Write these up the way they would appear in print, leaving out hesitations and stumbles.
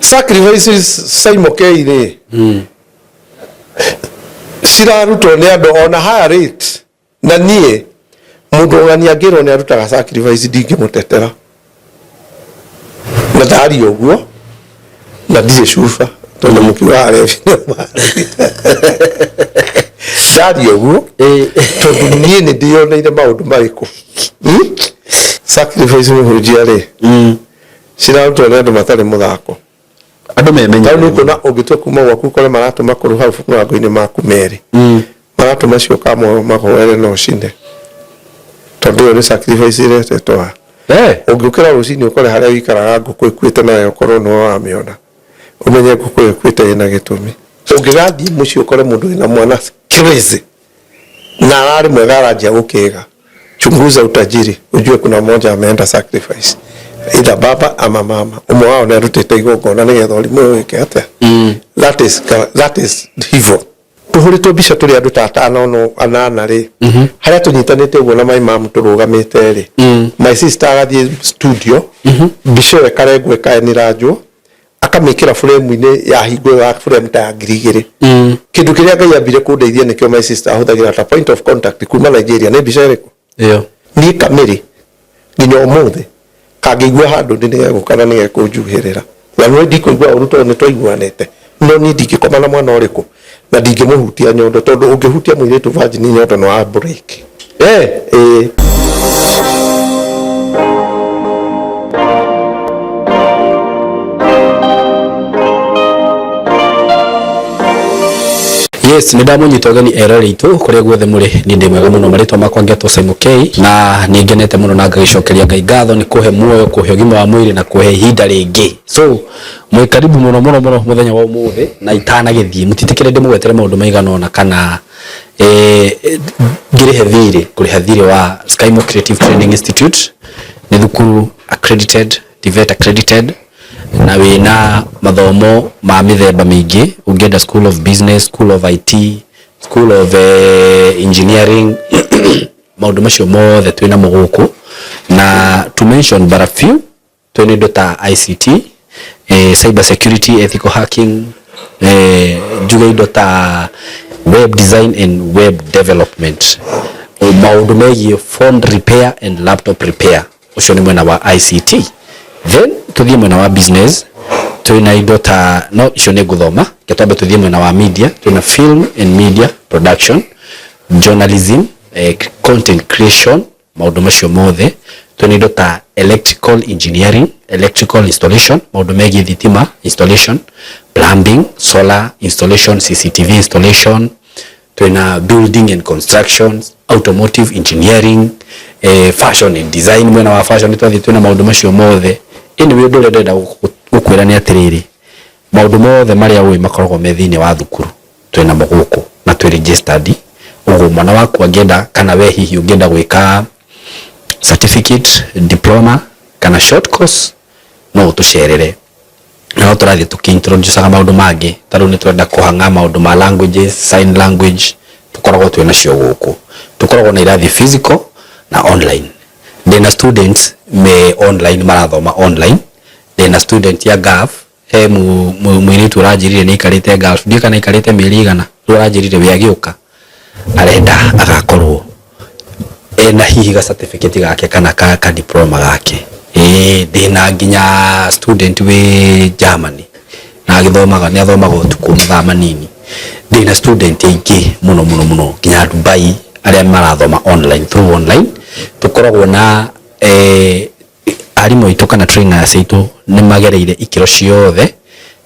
Sacrifices Simon K rĩ cirarutwo nĩ andũ ona higher rate, na niĩ mũndũ ũgani angĩrwo nĩ arutaga sacrifice ndingĩmũtetera, na ndaria ũguo na ndirĩ cuba tondũ mũkiuga arebi ndaria ũguo tondũ niĩ nĩ ndĩyoneire maũndũ marĩkũ. Sacrifice mũhunjia rĩ cirarutwo nĩ andũ matarĩ mũthako. Andũ memenya. Tarĩu nĩũkuona ũngĩtua kuma gwaku ũkore maratũ makũrũ hau mũrango-inĩ maku merĩ, maratũ macio ũkamahoere na ũcine, tondũ ĩyo nĩ sacrifice ĩretetwo haha. Ũngĩũkĩra rũcinĩ ũkore harĩa ũikaraga ngũkũ ĩkuĩte nawe ũkorwo nĩwe wamĩona, ũmenye ngũkũ ĩyo ĩkuĩte ĩna gĩtũmi. Ũngĩgathiĩ mũciĩ ũkore mũndũ wĩna mwana crazy na ararĩ mwega aranjia gũkĩga, chunguza utajiri ujue kuna mmoja ameenda sacrifice, either baba ama mama, ũmwe wao nĩ arutĩte igongona nĩgetha ũrimũ ũyũ wĩke atĩa. That is hivyo. Tũhũrĩtwo mbica tũrĩ andũ ta atano no anana rĩ, harĩa tũnyitanĩte ũguo na my mom tũrũgamĩte rĩ, my sister agathiĩ studio, mbica ĩyo ĩkarengwo ĩkaeniranjwo, akamĩkĩra frame-inĩ ya hingo ĩyo ya frame ta ya 2000. Kĩndũ kĩrĩa Ngai ambire kũndeithia nĩkĩo my sister ahũthagĩra ta point of contact kuma Nigeria nĩ mbica ĩrĩkũ? Ĩyo. Niĩ kamĩrĩ nginya ũmũthĩ kangĩigua handũ ndĩ nĩgegũka na nĩgekũnjuhĩrĩra, na niĩ ndikũigua ũru tondũ nĩtwaiguanĩte, no niĩ ndingĩkoma na mwana ũrĩkũ na ndingĩmũhutia nyondo, tondũ ũngĩhutia mũirĩtu virgin nyondo no wa break. Ĩĩ. Yes, nĩ ndamũnyita ũgeni eroreri aitũ kũrĩa guothe mũrĩ. Niĩ ndĩ mwega mũno, marĩtwa makwa ngetwo Simon K, na nĩ ngenete mũno na ngagĩcokeria Ngai ngatho nĩ kũhe muoyo, kũhe ũgima wa mwĩrĩ na kũhe ihinda rĩngĩ. So mwĩ karibu mũno mũno mũno mũthenya wa ũmũthĩ, na itanagĩthiĩ mũtitikĩre ndĩmũgwetere maũndũ maigana ũna kana ngĩrĩhe thirĩ, kũrĩha thirĩ wa Skymo Creative Training Institute. Nĩ thukuru accredited, TVET accredited, na wĩna mathomo ma mĩthemba mĩingĩ. Ũngĩenda School of Business, School of IT, School of Engineering, maũndũ macio mothe twĩna mo gũkũ. Na to mention but a few, twĩna indo ta ICT, cyber security, ethical hacking, njuge indo ta web design and web development, maũndũ megiĩ phone repair and laptop repair. Ũcio nĩ mwena wa ICT. Then tũthiĩ mwena wa business, twĩna indo ta, no icio nĩ ngũthoma, reke twambe tũthiĩ mwena wa media. Twĩna film and media production, journalism, content creation, maũndũ macio mothe. Twĩna indo ta electrical engineering, electrical installation, maũndũ megiĩ thitima installation, plumbing, solar installation, CCTV installation. Twĩna building and construction, automotive engineering, fashion and design. Mwena wa fashion twathiĩ twĩna maũndũ macio mothe. Anyway, ũndũ ũrĩa ndĩrenda gũkwĩra nĩ atĩrĩrĩ, maũndũ mothe marĩa ũĩ makoragwo me thĩinĩ wa thukuru twĩna mo gũkũ na twĩ registered. Ũguo mwana waku angĩenda kana we hihi ũngĩenda gwĩka certificate, diploma kana short course, no ũtũcerere. Na no tũrathiĩ tũkĩ-introducaga maũndũ mangĩ, ta rĩu nĩ twenda kũhang'a maũndũ ma languages, sign language tũkoragwo twĩ nacio gũkũ. Tũkoragwo na irathi physical na online. Ndĩna students me online, marathoma online. Ndĩna student ya Gulf, he mũirĩtu ũranjĩrire nĩ aikarĩte Gulf, ndiũĩ kana aikarĩte mĩeri igana rĩu, aranjĩrire we agĩũka arenda agakorwo ena hihi ga certificate gake kana ka diploma gake. Ĩĩ, ndĩna nginya student wĩ Germany na agĩthomaga, nĩ athomaga ũtukũ mathaa manini. Ndĩna student aingĩ mũno mũno mũno nginya Dubai arĩa marathoma online, through online. Tũkoragwo na arimũ aitũ kana trainers aitũ nĩ magereire ikĩro ciothe.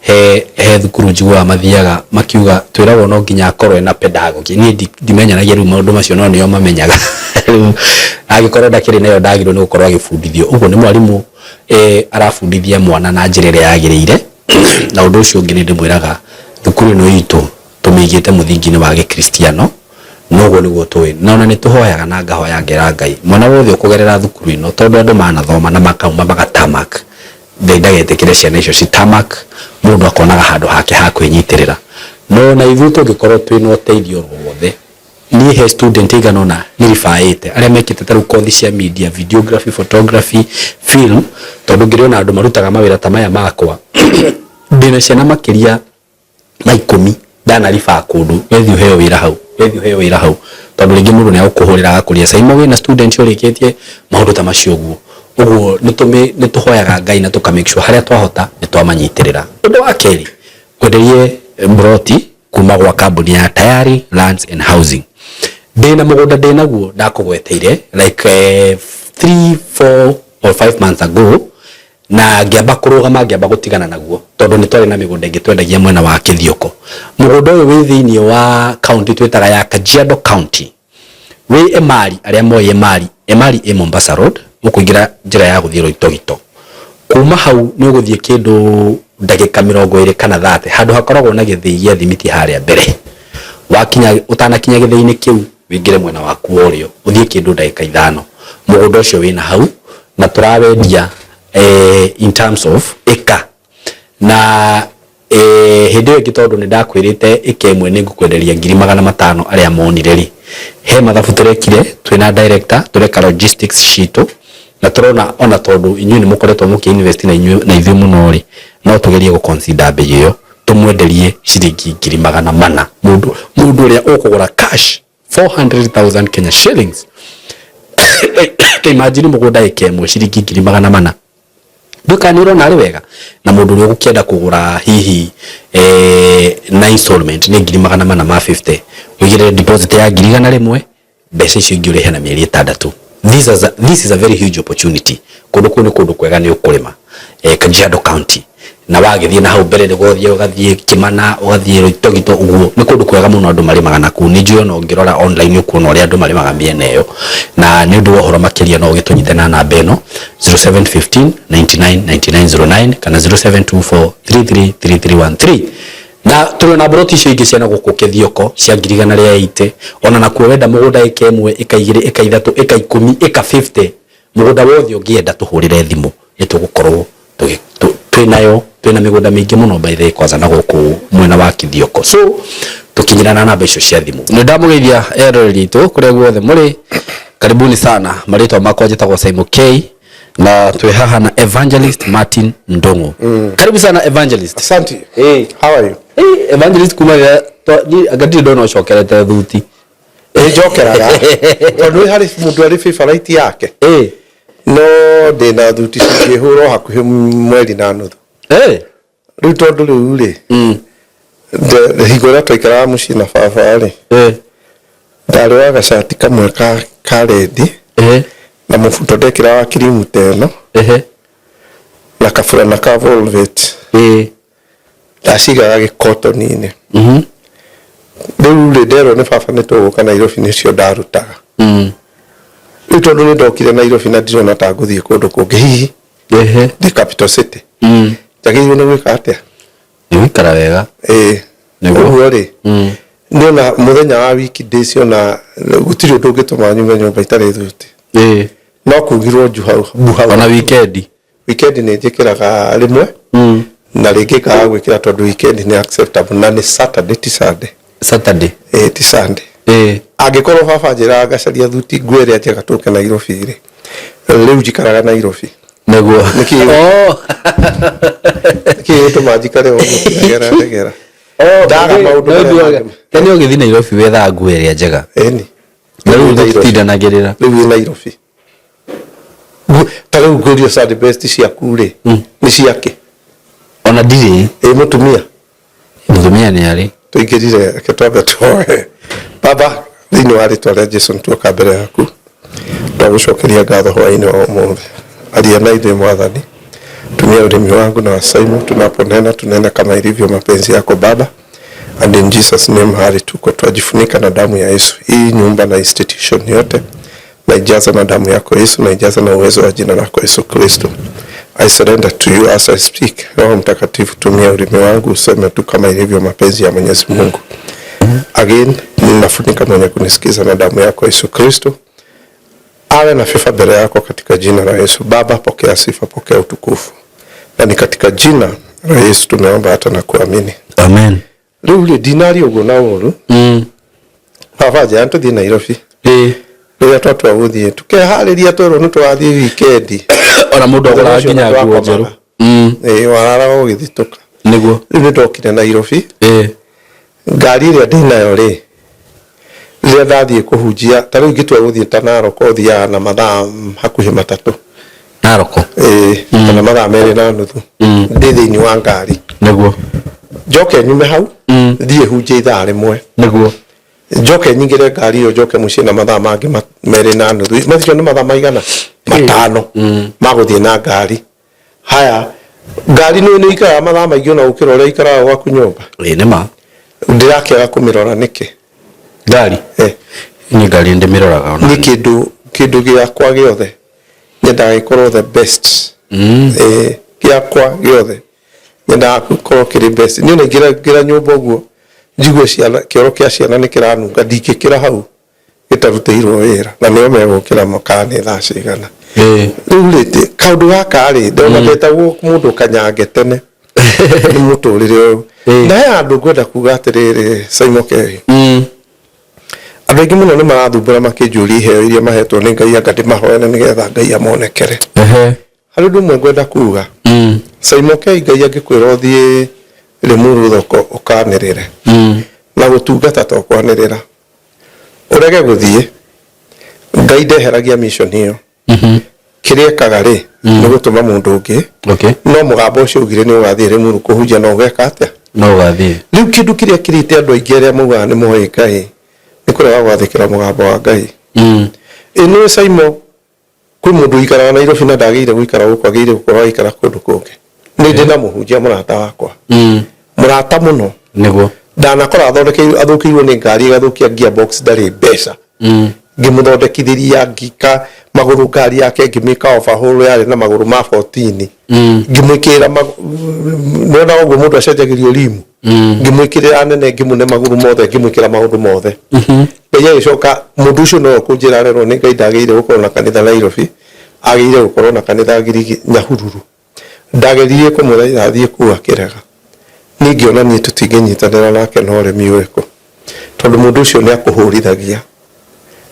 He thukuru njiguaga mathiaga makiuga twĩragwo no nginya akorwo ena pedagogy. Niĩ ndimenyanagia rĩu maũndũ macio, no nĩo mamenyaga. Rĩu angĩkorwo ndakĩrĩ nayo, ndagĩrĩirwo nĩ gũkorwo agĩbundithio ũguo nĩ mwarimũ arabundithia mwana na njĩra ĩrĩa yagĩrĩire. Na ũndũ ũcio ũngĩ nĩ ndĩmwĩraga thukuru ĩno itũ tũmĩigĩte mũthingi-inĩ wa gĩkristiano, noguo nĩguo tũĩ, na ona nĩ tũhoyaga na ngahoya ngera Ngai mwana wothe ũkũgerera thukuru ĩno, tondũ andũ manathoma na makauma magatamak, Ngai ndagetĩkĩre ciana icio citamak, mũndũ akonaga handũ hake ha kwĩnyitĩrĩra. No na ithuĩ tũngĩkorwo twĩna ũteithio oro wothe, niĩ he student igana ũna nĩ ribaĩte arĩa mekĩte ta rĩu kothi cia media, videography, photography, film, tondũ ngĩrĩ ona andũ marutaga mawĩra ta maya makwa. Ndĩna ciana makĩria ma 10 ndanaribaa kũndũ, wethiĩ ũheo wĩra hau, wethiĩ ũheo wĩra hau, tondũ rĩngĩ mũndũ nĩ agũkũhũrĩra agakũria Saimo wĩna student ũrĩkĩtie maũndũ ta macio ũguo. Ũguo nĩ tũhoyaga Ngai na tũka make sure harĩa twahota nĩ twamanyitĩrĩra. Ũndũ wa kerĩ, ngwenderie mburoti kuma gwa kambuni ya Tayari Lands and Housing. Ndĩna mũgũnda ndĩnaguo ndakũgweteire like 3 4 or 5 months ago, na ngĩamba kũrũgama, ngĩamba gũtigana naguo tondũ nĩ twarĩ na mĩgũnda ĩngĩ twendagia mwena wa Kĩthioko. Mũgũnda ũyũ wĩ thĩinĩ wa county twĩtaga ya Kajiado County, wĩ Emali. Arĩa moĩ Emali, Emali ĩ Mombasa Road, ũkũingĩra njĩra ya gũthiĩ Loitogito. Kuma hau nĩ ũgũthiĩ kĩndũ ndagĩka 20 kana 30, handũ hakoragwo na gĩthĩi gĩa thimiti harĩa mbere. Wakinya, ũtanakinya gĩthĩi-inĩ kĩu, wĩingĩre mwena waku wa ũrĩo, ũthiĩ kĩndũ ndagĩka 5, mũgũnda ũcio wĩna hau, na tũrawendia in terms of ĩka. Na hĩndĩ ĩyo ĩngĩ, tondũ nĩ ndakwĩrĩte ĩka ĩmwe nĩ ngũkwenderia 500,000, arĩa monire rĩ, he mathabu tũrekire twĩna director, tũreka logistics citũ, na tũrona ona tondũ inyuĩ nĩ mũkoretwo mũkĩ invest na inyuĩ na ithuĩ mũno rĩ, no tũgerie gũ consider mbei ĩyo, tũmwenderie ciringi 400,000. Mũndũ ũrĩa ũkũgũra cash, 400,000 Kenya shillings. Ta imagine, mũgũnda ĩka ĩmwe ciringi 400,000. Nduka nĩ ũrona arĩ wega. Na mũndũ ũrĩa ũgũkĩenda kũgũra hihi na installment nĩ 450,000, ũigĩrĩre deposit ya 100,000, mbeca icio ingĩ ũrĩhe na mĩeri 6. This is a very huge opportunity. Kũndũ kũu nĩ kũndũ kwega, nĩ ũkũrĩma Kajiado County, na wagĩthiĩ na hau mbere nĩguo ũthiĩ ũgathiĩ Kĩmana, ũgathiĩ Loitogito ũguo, nĩ kũndũ kwega mũno andũ marĩmaga na kũu. Nĩ njũĩ ona ũngĩrora online ũkuona ũrĩa andũ marĩmaga mĩena ĩyo. Na nĩ ũndũ wa ũhoro makĩria, no ũgĩtũnyite na namba ĩno, 0715 99 9909 kana 0724 333313. Na tũrĩ na mburoti icio ingĩ ciana gũkũ Kĩthioko cia 180,000. Ona nakuo wenda mũgũnda ĩka ĩmwe, ĩka 2, ĩka 3, ĩka 10, ĩka 50, mũgũnda wothe ũngĩenda, tũhũrĩre thimũ, nĩ tũgũkorwo twĩnayo. Twĩna mĩgũnda mĩingĩ mũno by the way, kwanza na gũkũ mwena wa Kithioko. So tũkinyĩra na namba icio cia thimũ. Nĩ ndamũgeithia eroreri itũ kũrĩa guothe mũrĩ, karibuni sana. Marĩtwa makwa njĩtagwo Simon K, na twĩ haha na Evangelist Martin Ndung'u. Karibu sana, Evangelist. Asante. Eh. How are you? Hey, Evangelist, kuma rĩrĩa anga ndirĩ ndona ũcokerete thuti. Nĩ njokeraga tondũ harĩ mũndũ arĩ favorite yake. No ndĩna thuti cingĩhũrwo hakuhĩ mweri na nuthu. Rĩu tondũ rĩu rĩ, hingo ĩrĩa twaikaraga mũciĩ na baba rĩ, ndarĩ wa gacati kamwe ka red na mũbuto ndekĩraga wa kirimu ta ĩno na kaburana ka velvet. Ndacigaga gĩkotoni-inĩ. Rĩu rĩ, nderwo nĩ baba nĩ tũgũka Nairobi, nĩcio ndarutaga. Rĩu tondũ nĩ ndokire Nairobi na ndirona ta ngũthiĩ kũndũ kũngĩ, hihi the capital city, njagĩrĩirwo nĩ gwĩka atĩa? Nĩ gũikara wega. Ĩĩ. Nĩguo. Ũguo rĩ, nĩona mũthenya wa weekdays, ona gũtirĩ ũndũ ũngĩtũma nyume nyũmba itarĩ thuti. No kugirwo nju hau mbu hau. Ona weekend? Weekend nĩ njĩkĩraga rĩmwe, na rĩngĩ ngaga gwĩkĩra tondũ weekend nĩ acceptable, na nĩ Saturday, ti Sunday. Saturday? Ĩĩ, ti Sunday. Angĩkorwo baba njĩraga ngacaria thuti, nguo ĩrĩa njega, tũke Nairobi rĩ, rĩu njikaraga Nairobi. Nĩguo. Nĩkĩ? Oh. Nĩkĩ gĩtũma njikare ũguo ndegera ndegera? Oh, Ndaga maũndũ no marĩa ithuaga- mangĩ. Tene ũgĩthiĩ Nairobi wethaga nguo ĩrĩa njega. Ĩni. Na rĩu Rĩu Nairobi. tũtitindanagĩrĩra. Rĩu wĩ Nairobi. Ta rĩu ngũrio Sunday best ciaku rĩ, nĩ ciake? Ona ndirĩ. Ĩ mũtumia? Mũtumia nĩ arĩ. Tũingĩrire, reke twambe tuoe. Baba, thĩinĩ wa rĩtwa rĩa Jesu nĩtuoka mbere yaku, twagũcokeria ngatho hwaĩ-inĩ wa ũmũthĩ. Aria na ithuĩ, Mwathani, tumia ũrĩmi wangu na wa Simon, tunaponena tunene kama ilivyo mapenzi yako, Baba. And in Jesus name, hali tuko twajifunika na damu ya Yesu. Hii nyumba na institution yote naijaza na damu yako Yesu, naijaza na uwezo wa jina lako Yesu Kristo. I surrender to you as I speak. Roho Mtakatifu, tumia ulimi wangu useme tu kama ilivyo mapenzi ya Mwenyezi Mungu. Again, ninafunika mwenye kunisikiza na damu yako Yesu Kristo, awe na sifa mbele yako katika jina la Yesu. Baba, pokea sifa, pokea utukufu, na ni katika jina la Yesu tumeomba hata na kuamini. Amen. Rĩu rĩ, ndinaria ũguo na ũru. Baba njĩra tũthiĩ Nairobi. Rĩrĩa twatua gũthiĩ, tũkeharĩria, twerwo nĩ tũrathiĩ wikendi. Ona mũndũ agũraga Mũthenya ũcio nginya nguo njerũ. Ĩĩ, wararaga ũgĩthitũka. Nĩguo. Rĩu nĩ ndokire Nairobi. Ngari ĩrĩa ndĩnayo rĩ, rĩrĩa ndathiĩ kũhunjia, ta rĩu ingĩtua gũthiĩ ta Narok ũthiaga na mathaa hakuhĩ 3. Narok. Ĩĩ, kana mathaa 2.5. Ndĩ thĩinĩ wa ngari. Nĩguo. Njoke nyume hau, thiĩ hunjie ithaa 1. Nĩguo. Njoke nyingĩre ngari ĩyo njoke mũciĩ na mathaa mangĩ 2.5. Macio nĩ mathaa maigana? 5 ma gũthiĩ na ngari. Haya, ngari nĩ ikaraga mathaa maingĩ ona gũkĩra ũrĩa ikaraga gwaku nyũmba. Ĩĩ nĩ ma. Ndĩrakĩaga kũmĩrora nĩkĩ? Ngari? Niĩ ngari ndĩmĩroraga ona. Niĩ kĩndũ gĩakwa gĩothe nyendaga gĩkorwo the best. Gĩakwa gĩothe nyendaga gĩkorwo kĩrĩ best. Niĩ ona ingĩra nyũmba ũguo njigue ciana, kĩoro kĩa ciana nĩ kĩranunga, ndingĩkĩra hau gĩtarutĩirwo wĩra, na nĩo megũkĩra kana nĩ thaa cigana. Rĩu rĩ, kaũndũ gaka rĩ, ndona ndetagwo mũndũ kanyange tene nĩ mũtũrĩre ũyũ. Na he handũ ngwenda kuga atĩrĩrĩ, Simon Kerry. Andũ aingĩ mũno nĩ marathumbũra makĩnjũria iheo iria mahetwo nĩ Ngai, anga ndĩmahoere nĩgetha Ngai amonekere. Harĩ ũndũ ũmwe ngwenda kuga. Simon Kerry, Ngai angĩkwĩra ũthiĩ Limuru thoko ũkanĩrĩre. Na gũtungata to kwanĩrĩra. Ũrege gũthiĩ, Ngai ndeheragia mission ĩyo. Kĩrĩa ekaga rĩ, nĩ gũtũma mũndũ ũngĩ. No mũgambo ũcio augire nĩ ũgathiĩ Limuru kũhunjia, no ũgeka atĩa? No ũgathiĩ. Rĩu kĩndũ kĩrĩa kĩrĩte andũ aingĩ arĩa maugaga nĩ moĩ Ngai, nĩ kũrega gwathĩkĩra mũgambo wa Ngai. Ĩ nĩwe Simon, kwĩ mũndũ ũikaraga Nairobi na ndagĩrĩire gũikara gũkũ, agĩrĩire gũkorwo agĩikara kũndũ kũngĩ. Nĩ ndĩ na mũhunjia mũrata wakwa. Mũrata mũno. Nĩguo. Ndanakora athũkĩirwo nĩ ngari ĩgathũkia gearbox, ndarĩ mbeca. Ngĩmũthondekithĩria, ngĩka magũrũ ngari yake, ngĩmĩka overhaul yarĩ na magũrũ ma 14. Ngĩmwĩkĩrĩra nĩwona ũguo mũndũ acenjagĩrio rimu. Ngĩmwĩkĩrĩra nene, ngĩmũne magũrũ mothe, ngĩmwĩkĩra maũndũ mothe. Ngai agĩcoka, mũndũ ũcio nowe ũkũnjĩra arerwo nĩ Ngai ndagĩrĩire gũkorwo na kanitha Nairobi, agĩrĩire gũkorwo na kanitha Ngirigi Nyahururu. Ndageririe kũmũthaitha athiĩ kũu akĩrega. Niĩ ngĩona niĩ tũtingĩnyitanĩra nake na ũremi ũrĩkũ, tondũ mũndũ ũcio nĩ akũhũrithagia.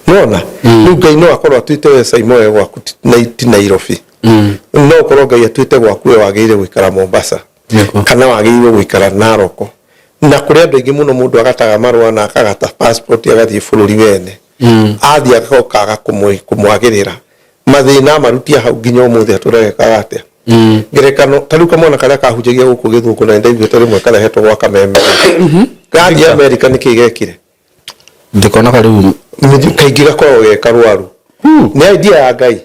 Nĩwona? Rĩu Ngai no akorwo atuĩte we Simon we gwaku ti Nairobi. No ũkorwo Ngai atuĩte gwaku we wagĩrĩire gũikara Mombasa. Kana wagĩrĩirwo gũikara Narok. Na kũrĩ andũ aingĩ mũno mũndũ agataga marũa na akagata passport agathiĩ bũrũri wene. Athiĩ agoka aga kũmwagĩrĩra. Mathĩna amarutia hau nginya ũmũthĩ atũragekaga atĩa? Ngerekano, ta rĩu kamwana karĩa kahunjagia gũkũ Gĩthũngũ na nĩndaiguĩte rĩmwe karehetwo gwa Kameme. Gathiĩ Amerika nĩkĩ gekire? Ndikonaga rĩu. Kaingĩ gakoragwo ge karwaru. Nĩ idea ya Ngai.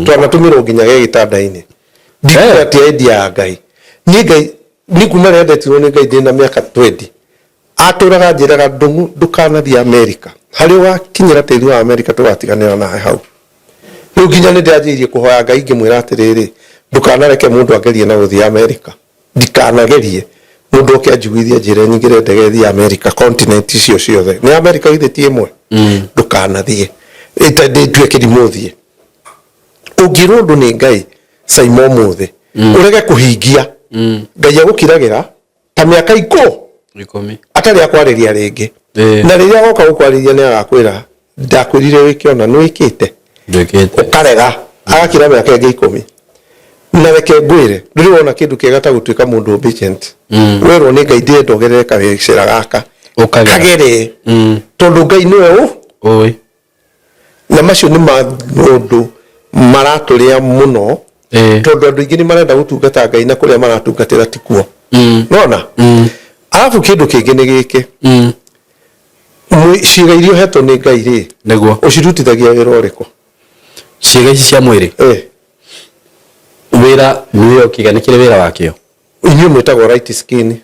Twanatũmĩrwo nginya ge gĩtanda-inĩ. Ndikuga ti idea ya Ngai. Niĩ Ngai, niĩ kuma rĩrĩa ndetirwo nĩ Ngai ndĩna mĩaka 20, atũraga anjĩraga ndũng'ũ ndũkanathiĩ Amerika. Harĩa ũgakinyĩra tĩri wa Amerika tũgatiganĩra nawe hau. Rĩu nginya nĩ ndĩranjĩrĩirie kũhoya Ngai ngĩmwĩra atĩrĩrĩ, ndũkanareke mũndũ angerie na gũthiĩ Amerika. Ndikanagerie mũndũ oke anjiguithie anjĩre nyingĩre ndege thiĩ Amerika, continent icio ciothe. Nĩ Amerika githĩ ti ĩmwe? Ndũkanathiĩ. Ĩta ndĩtue kĩrimũ thiĩ. Ũngĩrwo ũndũ nĩ Ngai, Saima ũmũthĩ, ũrege kũhingia, Ngai agũkiragĩra ta mĩaka 10. Atarĩ akwarĩria rĩngĩ. Na rĩrĩa agoka gũkwarĩria nĩ agakwĩra, ndakwĩrire wĩke ona nĩ wĩkĩte. Ndwĩkĩte. Ũkarega, agakira mĩaka ĩngĩ 10. Na reke ngwĩre, ndũrĩ wona kĩndũ kĩega ta gũtuĩka mũndũ obedient. Werwo nĩ Ngai ndĩrenda ũgerere gacĩra gaka. Ũkagera. Kagere. Tondũ Ngai nĩwe ũ? Ũĩ. Na macio nĩ maũndũ maratũrĩa mũno. Tondũ andũ aingĩ nĩ marenda gũtungata Ngai na kũrĩa maratungatĩra ti kuo. Nona? Arabu kĩndũ kĩngĩ nĩ gĩkĩ. Ciĩga iria ũhetwo nĩ Ngai rĩ, Nĩguo. ũcirutithagia wĩra ũrĩkũ? Ciĩga ici cia mwĩrĩ? Wĩra nĩ o kĩga nĩ kĩrĩ wĩra wakĩo? Inyuĩ mwĩtagwo light skin.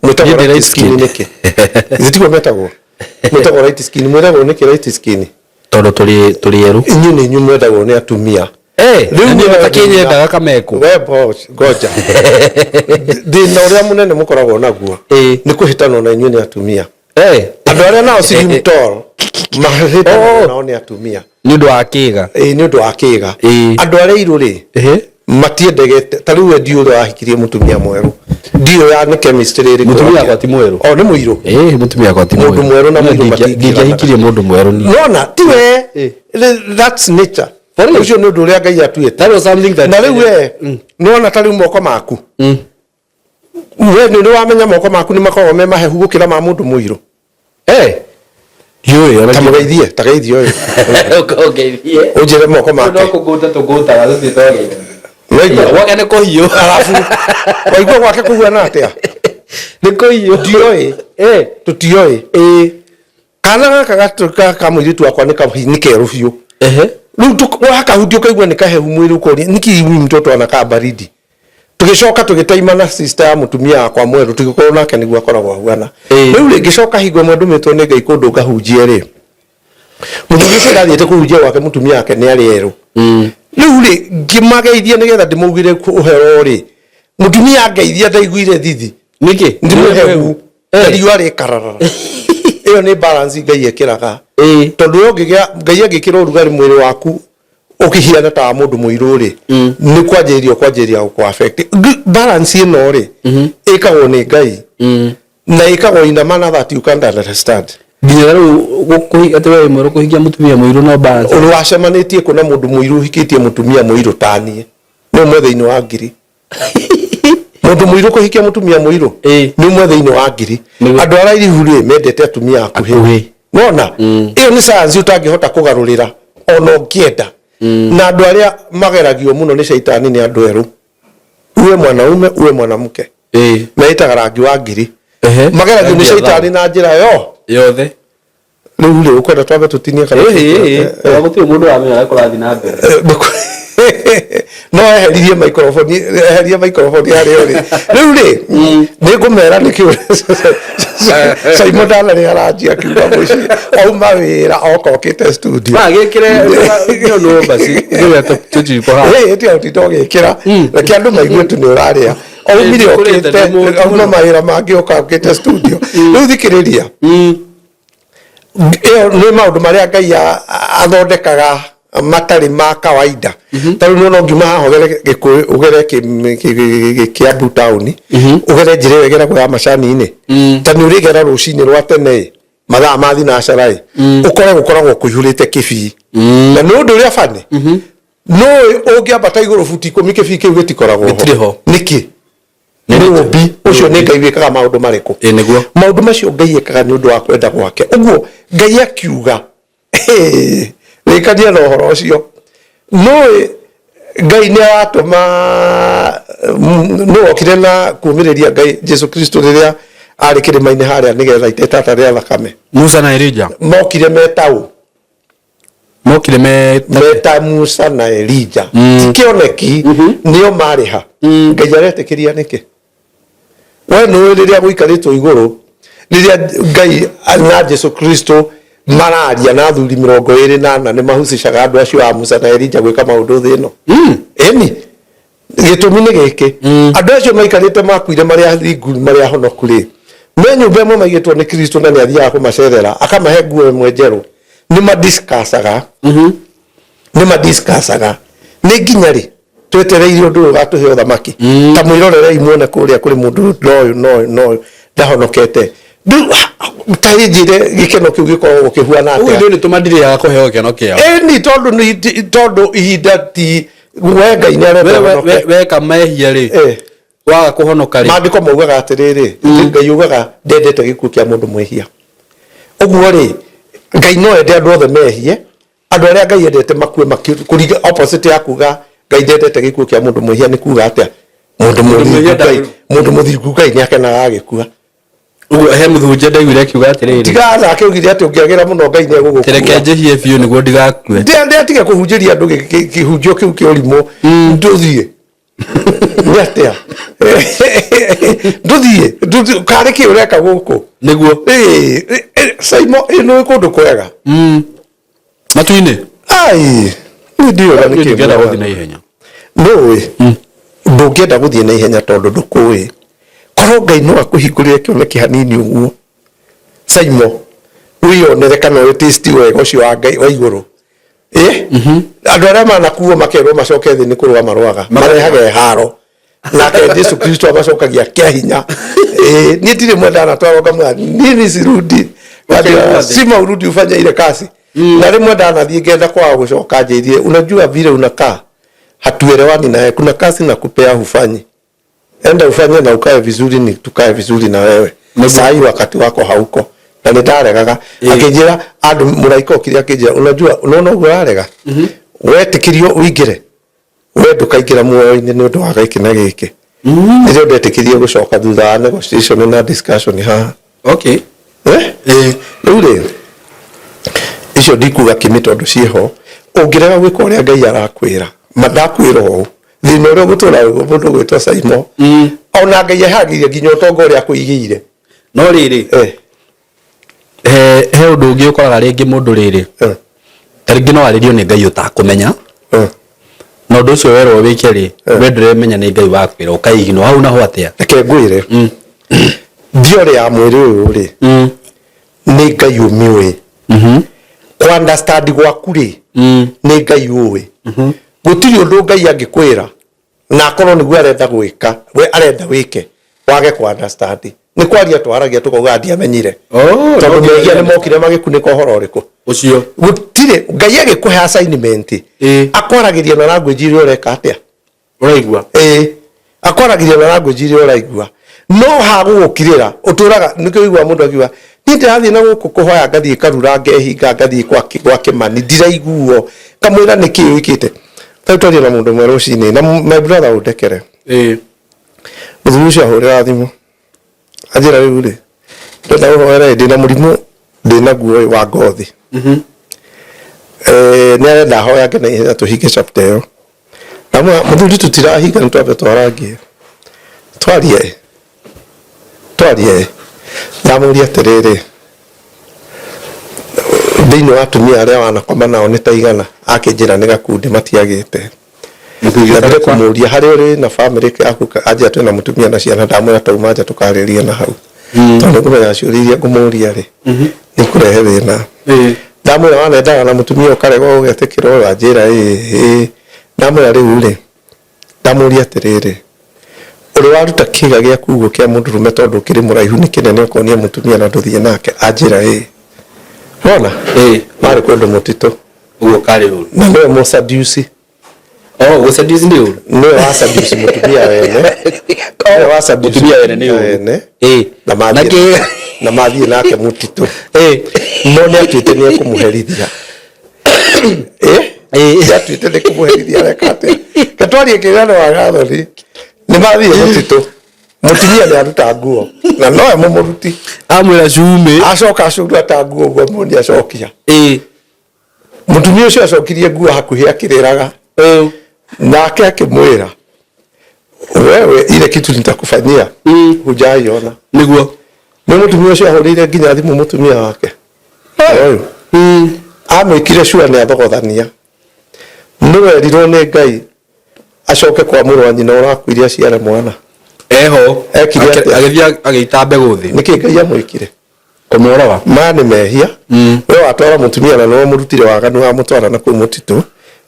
Mwĩtagwo Niĩ ndĩ light light skin skin. nĩkĩ? Githĩ tiguo metagwo? Mwĩtagwo light skin. Mwĩtagwo nĩkĩ light skin? Tondũ tũrĩ erũ. Inyuĩ nĩ inyuĩ mwendagwo nĩ atumia. Rĩu Rĩu nĩ nĩ matakĩnyendaga kameko. We boss, ngoja. Thĩna ũrĩa mũnene mũkoragwo naguo nĩ kũhĩtanwo na inyuĩ nĩ atumia. Andũ arĩa nao slim tall mahĩtanagwo nao nĩ atumia. Nĩ ũndũ wa kĩga. Ĩĩ, nĩ ũndũ wa kĩga. Andũ arĩa airũ rĩ, matiendegete. Ta rĩu we ndiũĩ ũrĩa wahikirie mũtumia mwerũ. Ndiũĩ ya nĩ chemistry ĩrĩkũ. Mũtumia wakwa ti mwerũ. O, nĩ mũirũ. Ĩĩ, mũtumia wakwa ti Mũndũ mwerũ. mwerũ na mũirũ matingĩranaga. Ndingĩahikirie mũndũ mwerũ niĩ. Nona, ti we. That's nature. For real? Ũcio nĩ ũndũ ũrĩa Ngai atuĩte. That was something that Na rĩu we, nĩwona ta rĩu moko maku. We nĩ wamenya moko maku nĩ makoragwo me mahehu gũkĩra ma mũndũ mũirũ. Eh, ndiũĩ ona. Ta mũgeithie, ta geithie ũyũ. Ũngeithie. Ũnjĩre moko make. No kũngũta tũngũtaga tũthiĩ twageithia. Waigua? Gwake nĩ kũhiũ. Arabu waigua gwake kũhuana atĩa? Nĩ kũhiũ. Ndioĩ. Eh. Tũtioĩ. Ĩĩ. Kana gaka ka mũirĩtu wakwa nĩ kerũ biũ. Ehe. Rĩu wakahutia ũkaigua nĩ kahehu mwĩrĩ, ũkoria nĩkĩ huyu mtoto anakaa baridi. Tũgĩcoka tũgĩtaima na sister ya mũtumia wakwa mwerũ, tũgĩkorwo nake nĩguo akoragwo ahuana. Rĩu rĩ, ngĩcoka hingo ĩmwe ndũmĩtwo nĩ Ngai kũndũ ngahunjie rĩ, mũthuri ũcio ndathiĩte kũhunjia gwake, mũtumia wake nĩ arĩ erũ. Rĩu rĩ, ngĩmageithia nĩgetha ndĩmaugĩre ũhoro rĩ, mũtumia angeithia ndaiguire thithi. Nĩkĩ? Ndi mũhehu. Na riũa rĩkararara. Ĩyo nĩ balance Ngai ekĩraga. Tondũ we ũngĩgĩa, Ngai angĩkĩra ũrugarĩ mwĩrĩ waku ũkĩhiana ta wa mũndũ mũirũ rĩ, nĩ kwanjĩrĩria ũkwanjĩrĩria gũkũ affect. Balance ĩno rĩ, ĩkagwo nĩ Ngai na ĩkagwo in a manner that you can't understand. Nginya rĩu atĩ we wĩ mwerũ kũhikia mũtumia mũirũ no balance. Ũrĩ wacemanĩtie kũ na mũndũ mũirũ ũhikĩtie mũtumia mũirũ taniĩ? Nĩ ũmwe thĩinĩ wa 1000. Mũndũ mũirũ kũhikia mũtumia mũirũ nĩ ũmwe thĩinĩ wa 1000. Andũ arĩa airihu rĩ, mendete atumia akuhĩ. Akuhĩ. Nona ĩyo nĩ science ũtangĩhota kũgarũrĩra ona ũngĩenda. Na andũ arĩa mageragio mũno nĩ caitani nĩ andũ erũ, uwe mwanaume uwe mwanamke, meĩtaga rangi wa ngiri. Mageragio nĩ Rangi ya caitani na njĩra yo yothe. Rĩu rĩ, ũkwenda twambe tũtinie kana? Ĩĩ, gũtirĩ mũndũ ũramenya ũrĩa kũrathiĩ na mbere. No eheririe microphone, eherie microphone harĩa ũrĩ. Rĩu rĩ, nĩ ngũmera nĩkĩ Simon ndanarĩ aranjia akiuga mũciĩ auma wĩra oka okĩte studio. Magĩkĩre nĩ basi ngĩrĩa tũjiko haha. Ĩĩ, tiga ũtinda ũgĩkĩra, reke andũ maigue tu nĩ ũrarĩa. Aumire Njikũrĩte okĩte ndĩ mũtu auma mũno. mawĩra mangĩ oka okĩte studio. Rĩu thikĩrĩria, ĩyo nĩ maũndũ marĩa Ngai athondekaga matarĩ ma kawaida. Ta rĩu no ngiuma haha ũgere Gĩkũyũ, ũgere Kĩambu taũni, ũgere njĩra ĩyo ĩgeragwo ya macani-inĩ, ta nĩ ũrĩgera rũcinĩ rwa tene ĩ, mathaa ma thinacara ĩ, ũkore gũkoragwo kũihũrĩte kĩbii. Na nĩ ũndũ ũrĩa bani nũĩ ũngĩambata igũrũ buti 10 kĩbii kĩu gĩtikoragwo. Gĩtirĩ ho. Nĩkĩ? Nĩ ũmbi ũcio. Nĩ Ngai wĩkaga maũndũ marĩkũ? Ĩĩ, nĩguo. Maũndũ macio Ngai ekaga nĩ ũndũ wa kwenda gwake. Ũguo Ngai akiuga, rĩkania na ũhoro ũcio. Nũĩ Ngai nĩ aratũma nĩ wokire na kumĩrĩria Ngai Jesu Kristo rĩrĩa arĩ kĩrĩma-inĩ harĩa nĩgetha iteta rĩa thakame. Musa na Elijah. Mokire metaũ? Mokire me Meta Musa na Elija. Ti kĩoneki, nĩo marĩ ha? Ngai aretĩkĩria nĩkĩ? We nĩũĩ rĩrĩa gũikarĩtwo igũrũ, rĩrĩa Ngai na Jesu Kristo mararia na athuri 24, nĩ mahucicaga andũ acio a Musa na Elija gwĩka maũndũ thĩ ĩno. Ĩni gĩtũmi nĩ gĩkĩ: andũ acio maikarĩte makuire marĩ athingu, marĩ ahonoku rĩ, me nyũmba ĩmwe maigĩtwo nĩ Kristo, na nĩ athiaga kũmacerera akamahe nguo ĩmwe njerũ. Nĩ madiscussaga, nĩ madiscussaga nĩ nginya rĩ twetereire ũndũ ũyũ ũgatũhe ũthamaki. Ta mwĩrorerei muone kũrĩa kũrĩ mũndũ noyũ noyũ noyũ ndahonokete. Rĩu ta njĩre gĩkeno kĩu gĩkoragwo kĩhuana Ũguo atĩa? ithuĩ nĩ tũmandirĩaga kũheo gĩkeno kĩao. Ĩni, tondũ ihinda ti we Ngai nĩ arenda ũhonoke. Weka mehia rĩ, waga kũhonoka rĩ, Maandĩko maugaga atĩrĩrĩ, Ngai ugaga ndendete gĩkuũ kĩa mũndũ mwĩhia. Ũguo rĩ, Ngai no ende andũ othe mehie. Andũ arĩa Ngai endete makue kũringa opposite ya kuga Ngai ndendete gĩkuũ kĩa mũndũ mwĩhia nĩ kuga atĩa? Mũndũ mwĩhia mũthingu Ngai, mũndũ mũthingu Ngai nĩ akenaga agĩkua. Ũguo he mũthunjia ndaiguire akiuga atĩrĩrĩ, Tiga nake ugire atĩ ũngĩagĩra mũno Ngai nĩ egũgũkua. Reke njĩhie biũ nĩguo ndigakue. Ndĩ atige kũhunjĩria andũ kĩhunjio kĩu kĩa ũrimũ. Ndũthiĩ nĩ atĩa? Ndũthiĩ karĩ kĩ ũreka gũkũ? Nĩguo. Ĩĩ, Saimo, ĩ nĩ kũndũ kwega. Matu-inĩ. Ai, niĩ ndiũĩ nĩ kĩ. Ndingĩenda gũthiĩ na ihenya. Nũĩ ndũngĩenda gũthiĩ na ihenya tondũ ndũkũĩ. Korwo Ngai no akũhingũrĩre kĩoneki hanini ũguo, Saimo, wĩyonere kana ũyũ taste wega ũcio wa Ngai wa igũrũ. Ĩ andũ arĩa manakuo makerwo macoke thĩ nĩ kũrũa marũaga, marehage haro, nake Jesu Kristo amacokagia kĩa hinya. Ĩ niĩ ndirĩ mwenda ndatwarwo ngamwĩra nini sirudi. Ũkaigua thĩ. Sima urudi ufanye ile kazi. Na rĩmwe ndanathiĩ ngenda kwaga gũcoka, njĩrie, unajua vile unakaa hatuelewani naye, kuna kazi na kupea hufanyi. Enda ufanye na ukae vizuri, ni tukae vizuri na wewe. Saa hii wakati wako hauko. Na nĩ ndaregaga. Akĩnjĩra andũ mũraika okire akĩnjĩra, unajua, unaona ũguo ũrarega, wetĩkĩrio ũingĩre, we ndũkaingĩra muoyo-inĩ nĩ ũndũ wa gĩkĩ na gĩkĩ. Nĩrĩo ndetĩkĩrie gũcoka thutha wa negotiation na discussion haha. Eh? Rĩu rĩ, icio ndikuga kĩmĩ tondũ ciĩho. Ũngĩrega gwĩka ũrĩa Ngai arakwĩra, ma ndakwĩra ũũ, thĩna ũrĩa ũgũtũra mũndũ ũgwĩtwo Simon, ona Ngai ehagĩria nginya ũtonga ũrĩa akũigĩire. No rĩrĩ, he ũndũ ũngĩ ũkoraga rĩngĩ mũndũ rĩrĩ, ta rĩngĩ no arĩrio nĩ Ngai ũtakũmenya, na ũndũ ũcio werwo wĩke rĩ, we ndũremenya nĩ Ngai wakwĩra, ũkaiginwo hau naho atĩa? Reke ngwĩre, theory ya mwĩrĩ ũyũ rĩ, nĩ Ngai ũmĩũĩ. Ku understand gwaku rĩ, nĩ Ngai ũĩ. Gũtirĩ ũndũ Ngai angĩkwĩra na akorwo nĩguo arenda gwĩka, we arenda wĩke, wage ku understand. Nĩ kwaria twaragia tũkauga ndiamenyire. Tondũ mehia nĩ mokire magĩkunĩka ũhoro ũrĩkũ? Ũcio. Gũtirĩ Ngai agĩkũhe assignment, akwaragĩria na language iria ũreka atĩa? Ũraigua. Ĩĩ, akwaragĩria na language iria ũraigua, no hagũgũkirĩra ũtũraga. Nĩkĩo ũiguaga mũndũ akiuga, niĩ ndĩrathiĩ na gũkũ kũhoya, ngathiĩ karura, ngehinga, ngathiĩ gwa Kĩmani, ndiraiguo. Kamwĩra nĩkĩĩ wĩkĩte. Tarĩu twaria na mũndũ ũmwe rũcinĩ, na my brother, ũndekere. Mũthuri ũcio ahũrĩra thimũ, anjĩra, rĩu rĩ, ndĩrenda gũhoera, ndĩna mũrimũ ndĩnaguo wa ngothi. Nĩ arenda hoyange na ihenya tũhinge chapter ĩyo. Ndamwĩra, mũthuri, tũtirahinga, nĩ twambe twarangie, twarie twarie. Ndamũria atĩrĩrĩ, thĩinĩ wa atumia arĩa wanakoma nao nĩ ta igana? Akĩnjĩra nĩ gakundi, matiagĩte. Ndambire kũmũria, harĩa ũrĩ na family yaku? Anjĩra twĩna mũtumia na ciana. Ndamwĩra tauma nja, tũkarĩrie na hau, tondũ nĩngũmenya ciũria iria ngũmũria rĩ, nĩ ikũrehe thĩna. Ndamwĩra, wanendaga na mũtumia ũkarega ũgetĩkĩra ũyũ? Anjĩra ĩĩ ĩĩ. Ndamwĩra rĩu rĩ, ndamũria atĩrĩrĩ, ũrĩ waruta kĩga gĩaku ũguo kĩa mũndũrũme, tondũ ũkĩrĩ mũraihu, nĩ kĩnene, ũkonia mũtumia na ndũthiĩ nake? Anjĩra ĩĩ. Wona marĩ kũndũ mũtitũ. Ũguo karĩ ũru. Na nĩwe mũseduce. Oh, gũseduce nĩ ũru? Nĩwe wa seduce mũtumia wene, nĩwe wa seduce. Mũtumia wene nĩ ũru. Wene. Na Na mathiĩ kĩga. Na mathiĩ nake mũtitũ, no nĩ atuĩte nĩ ekũmũherithia. Nĩ atuĩte nĩ kũmũherithia. Areka atĩa? Ketwarie kĩgano wa gathoni. Nĩ mathiĩ mũtitũ, mũtumia nĩ aruta nguo na nowe mũmũruti. Amwĩra cume. Acoka acurata nguo ũguo, muoni acokia. Mũtumia ũcio acokirie nguo hakuhĩ akĩrĩraga. Nake akĩmwĩra, wewe, ile kitu nitakufanyia hujaiona. Nĩ mũtumia ũcio ahũrĩire nginya thimũ mũtumia wake ũyũ, amwĩkire cua nĩ athogothania. Nĩwerirwo nĩ Ngai acoke kwa mũrũ wa nyina ũrakuire aciare mwana. Eho. Ekire atĩa? Agĩthiĩ agĩita mbegũ thĩ. Nĩkĩ Ngai amwĩkire? Kũmũraga. Maya nĩ mehia. We watwara mũtumia na nĩwe mũrutire waganu, wamũtwara na kũu mũtitũ,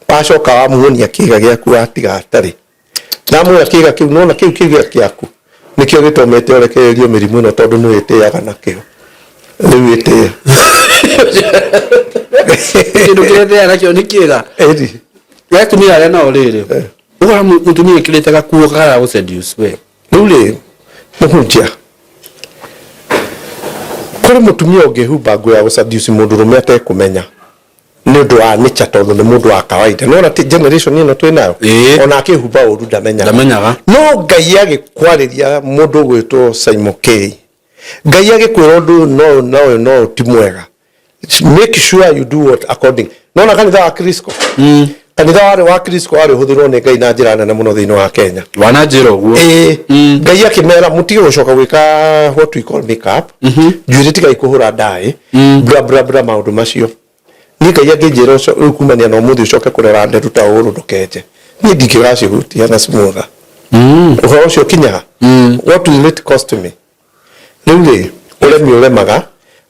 wacoka wamuonia kĩga gĩaku, watiga atarĩ. Ndamwĩra kĩga kĩu nona kĩu kĩga kĩaku nĩkĩo gĩtũmĩte ũrekererio mĩrimũ ĩno, tondũ nĩ wĩtĩaga nakĩo. Rĩu wĩtĩe. Kĩndũ kĩrĩa ndĩaga nakĩo nĩ kĩga. Ĩni. We atumia arĩa nao rĩrĩ, ũkora mũtumia ĩkĩrĩte gakuo kara gũseduce we. Rĩu rĩ, mũhunjia, kũrĩ mũtumia ũngĩhumba nguo ya gũseduce mũndũrũme atekũmenya nĩ ũndũ wa nature, tondũ nĩ mũndũ wa kawaida. Nĩwona ti generation ĩno twĩ nayo, ona akĩhumba ũru ndamenyaga. Ndamenyaga. No Ngai agĩkwarĩria mũndũ ũgwĩtwo Simon K, Ngai agĩkwĩra ũndũ ũyũ na ũyũ na ũyũ na ũyũ ti mwega, make sure you do what according. Nona kanitha wa Kristo, kanitha warĩ wa Kristo warĩ ũhũthĩrwo nĩ Ngai na njĩra nene mũno thĩinĩ wa Kenya. Wananjĩra ũguo. Ĩĩ, Ngai akĩmera mũtige gũcoka gwĩka what we call make up, njuĩrĩ tigai kũhũra ndaĩ, bla bla bla, maũndũ macio. Niĩ Ngai angĩnjĩra rĩu kumania na ũmũthĩ ũcoke kũrera nderu ta ũrũ, ndũkenje, niĩ ndingĩgacihutia na smoother. Ũhoro ũcio kinya ha? What will it cost me? Rĩu rĩ, ũremi ũremaga,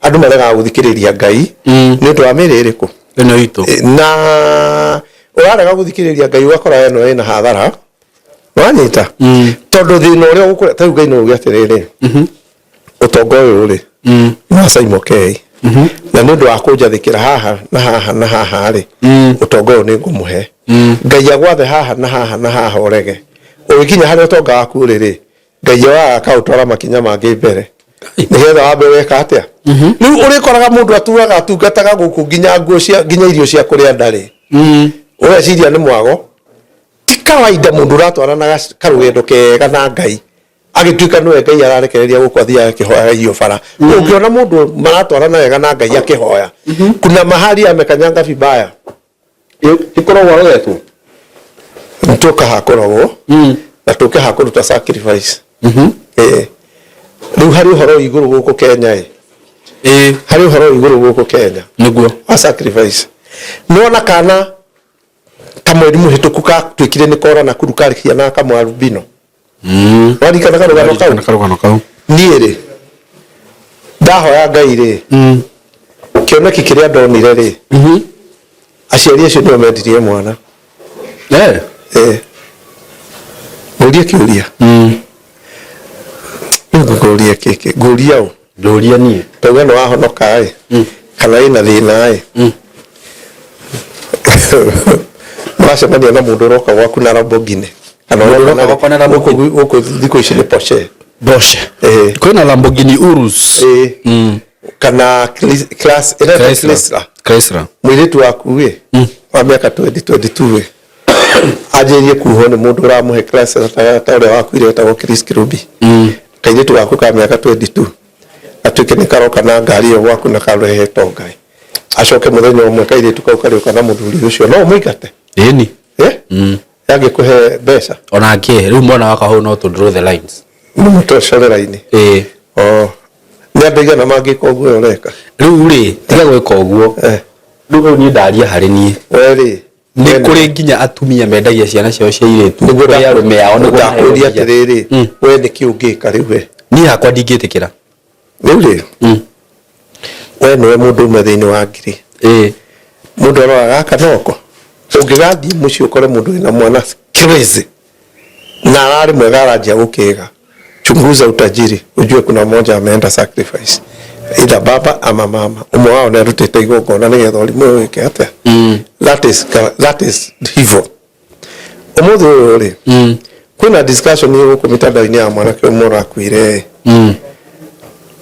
andũ maregaga gũthikĩrĩria Ngai nĩ ũndũ wa mĩrĩ ĩrĩkũ? Ĩno itũ. Na ũrarega gũthikĩrĩria Ngai, ũgakora ĩno ĩna hathara, wanyita, tondũ thĩna ũrĩa ũgũkũra tarĩu Ngai no uge atĩrĩrĩ, ũtonga ũyũ rĩ, nĩ wa Simon K, na nĩ ũndũ wa kũnjathĩkĩra haha na haha na haha rĩ, ũtonga ũyũ nĩ ngũmũhe. Ngai agwathe haha na haha na haha, ũrege, ũgĩkinya harĩa ũtonga waku ũrĩ rĩ. Ngai oyaga akaũtwara makinya mangĩ mbere nĩgetha wambe weka atĩa. Rĩu ũrĩkoraga mũndũ atuaga atungataga gũkũ nginya nguo cia nginya irio cia kũrĩa ndarĩ. Ũreciria nĩ mwago. Ti kawaida mũndũ ũratwarana karũgendo kega na Ngai agĩtuĩka nĩwe Ngai ararekereria gũkũ athiaga akĩhoyaga irio bara. Ũngĩona mũndũ maratwarana wega na Ngai akĩhoya, kuna mahali amekanyanga vibaya. Ĩkoragwo arogetwo. Nĩtũka hakũrogwo na tũke hakũruta sacrifice. Ĩĩ. Rĩu harĩ ũhoro wĩ igũrũ gũkũ Kenya ĩ. Harĩ ũhoro wĩ igũrũ gũkũ Kenya. Nĩguo. Wa sacrifice. Nĩwona kana kamweri mũhĩtũku gatuĩkire nĩ kora Nakuru karĩ kamwe albino. Waririkana karũgano kau? Karũgano kau. Niĩ rĩ, ndahoya Ngai rĩ, kĩoneki kĩrĩa ndonire rĩ, aciari acio nĩo mendirie mwana. Ĩĩ. Ngũrie kĩũria. Rĩu ngũkũria kĩkĩ? Ngũria ũ? Ndũria niĩ. Tauga nĩ wahonoka ĩ, kana wĩna thĩna ĩ, mũracemania na mũndũ ũroka gwaku na Lamborghini. Kana Mũndũ ũroka gwakwa na Lamborghini. Gũkũ thikũ ici nĩ Porsche. Porsche. Ĩĩ. Kwĩna Lamborghini Urus. Ĩĩ. Kana class ĩretwo Chrysler. Chrysler. Mũirĩtu waku ĩ, wa mĩaka 2022 ĩ, anjĩrĩrie kuhwo nĩ mũndũ ũramũhe Chrysler ta ũrĩa wakuire wetagwo Chris Kirubi. Kairĩtu gaku ka mĩaka 22 gatuĩke nĩ karoka na ngari ĩyo gwaku na karehe tonga ĩ. Acoke mũthenya ũmwe kairĩtu kau karĩũka na mũthuri ũcio no ũmũingate? Ĩni. Eh? Angĩkũhe mbeca? Ona angĩhe rĩu mwana wakwa hau no tũ draw the lines. Mũtũcore raini. Ĩĩ. Oh. Nĩ andũ aigana mangĩka ũguo ũreka? Rĩu rĩ, tiga gwĩka ũguo. Rĩu hau niĩ ndaria harĩ niĩ. We rĩ, Nĩ kũrĩ nginya atumia mendagia ciana ciao cia airĩtu kũrĩ arũme ao nĩguo maheo ndakũria mbia. atĩrĩrĩ, we nĩkĩ ũngĩka rĩu we? Niĩ hakwa ndingĩtĩkĩra. Rĩu rĩ, we nĩwe mũndũ ũmwe thĩinĩ wa ngiri. Ĩĩ. Mũndũ aroraga gaka noko. Ũngĩgathiĩ mũciĩ ũkore mũndũ wĩna mwana crazy na ararĩ mwega aranjia gũkĩga, chunguza utajiri ujue kuna mmoja ameenda sacrifice either baba ama mama. Ũmwe wao nĩ arutĩte igongona nĩgetha ũrimũ ũyũ wĩke atĩa. That is hivyo. Ũmũthĩ ũyũ rĩ, kwĩna discussion ĩ gũkũ mĩtandao-inĩ ya mwanake ũmwe ũrakuire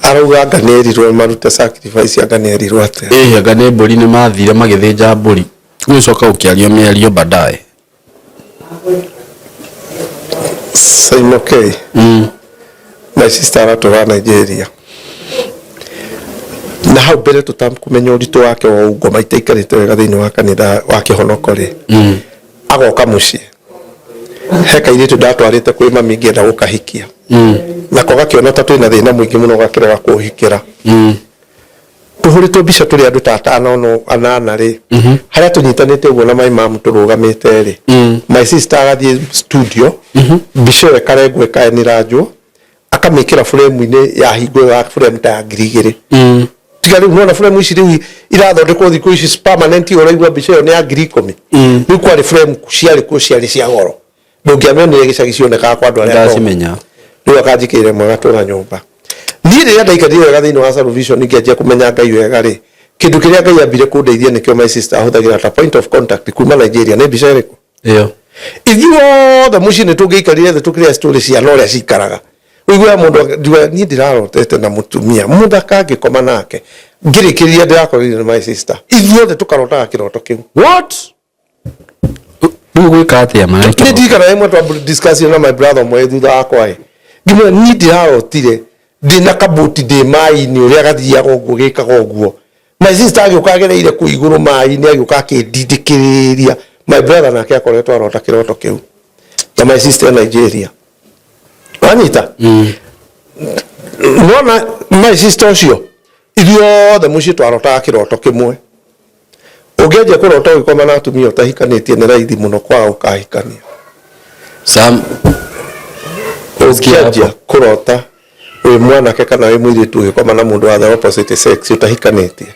arauga anga nĩ erirwo marute sacrifice, anga nĩ erirwo atĩa. Ĩĩ, anga nĩ mbũri nĩ mathire magĩthĩnja mbũri. Gũgĩcoka gũkĩario mĩario baadaye. Simon K. My sister aratũra Nigeria. Na hau mbere tũtakũmenya ũritũ wake wa ũngoma itaikarĩte wega thĩinĩ wa kanitha wa kĩhonoko rĩ, agoka mũciĩ he kairĩtu ndatwarĩte kwĩ mami ngĩenda gũkahikia, nako gakĩona ta twĩna thĩna mũingĩ mũno gakĩrega kũhikĩra. Tũhũrĩtwo mbica tũrĩ andũ ta atano no anana rĩ, harĩa tũnyitanĩte ũguo na my mom tũrũgamĩte rĩ, my sister agathiĩ studio, mbica ĩyo ĩkarengwo ĩkaeniranjwo, akamĩkĩra buremu-inĩ ya hingo ĩyo ya buremu ta ya 2000. Tiga rĩu nona buremu ici rĩu irathondekwo thikũ ici permanent, ũraigua mbica ĩyo nĩ ya 10,000. Rĩu kwarĩ buremu ciarĩ kuo ciarĩ cia goro, ndũngĩamĩonire gĩcagi, cionekaga kwa andũ arĩa atongu. Ndacimenya. Rĩu akanjĩkĩrĩra ĩmwe agatũra nyũmba. Niĩ rĩrĩa ndaikarire wega thĩinĩ wa salvation ngĩanjia kũmenya Ngai wega rĩ, kĩndũ kĩrĩa Ngai ambire kũndeithia nĩkĩo my sister ahũthagĩra ta point of contact kuma Nigeria nĩ mbica ĩrĩkũ? Ĩyo. Ithuothe mũciĩ nĩ tũngĩaikarire thĩ tũkĩrĩa story ciana ũrĩa cikaraga. Ũiguaga mũndũ njugaga niĩ ndĩrarotete na mũtumia mũthaka ngĩkoma nake, ngĩrĩkĩrĩria ndĩrakorire nĩ my sister. Ithuothe tũkarotaga kĩroto kĩu. What? Rĩu gwĩka atĩa mana? Nĩ ndirikana rĩmwe twa discuss na my brother ũmwe thutha wakwa ĩ, ngĩmwĩra niĩ ndĩrarotire ndĩna kabuti ndĩ maĩ-inĩ ũrĩa gathiaga ũguo gĩkaga ũguo. My sister agĩũka agereire kũu igũrũ maĩ-inĩ agĩũka akĩndindĩkĩrĩria. My brother nake akoretwo arota kĩroto kĩu na my sister e Nigeria. Wanyita? Nona my sister ũcio ithuothe mũciĩ twarotaga kĩroto kĩmwe. Ũngĩanjia kũrota ũgĩkoma na atumia ũtahikanĩtie nĩ raithi mũno kwaga gũkahikania. Sam, Ũngĩanjia kũrota wĩ mwanake kana wĩ mũirĩtu ũgĩkoma na mũndũ wa the opposite sex ũtahikanĩtie,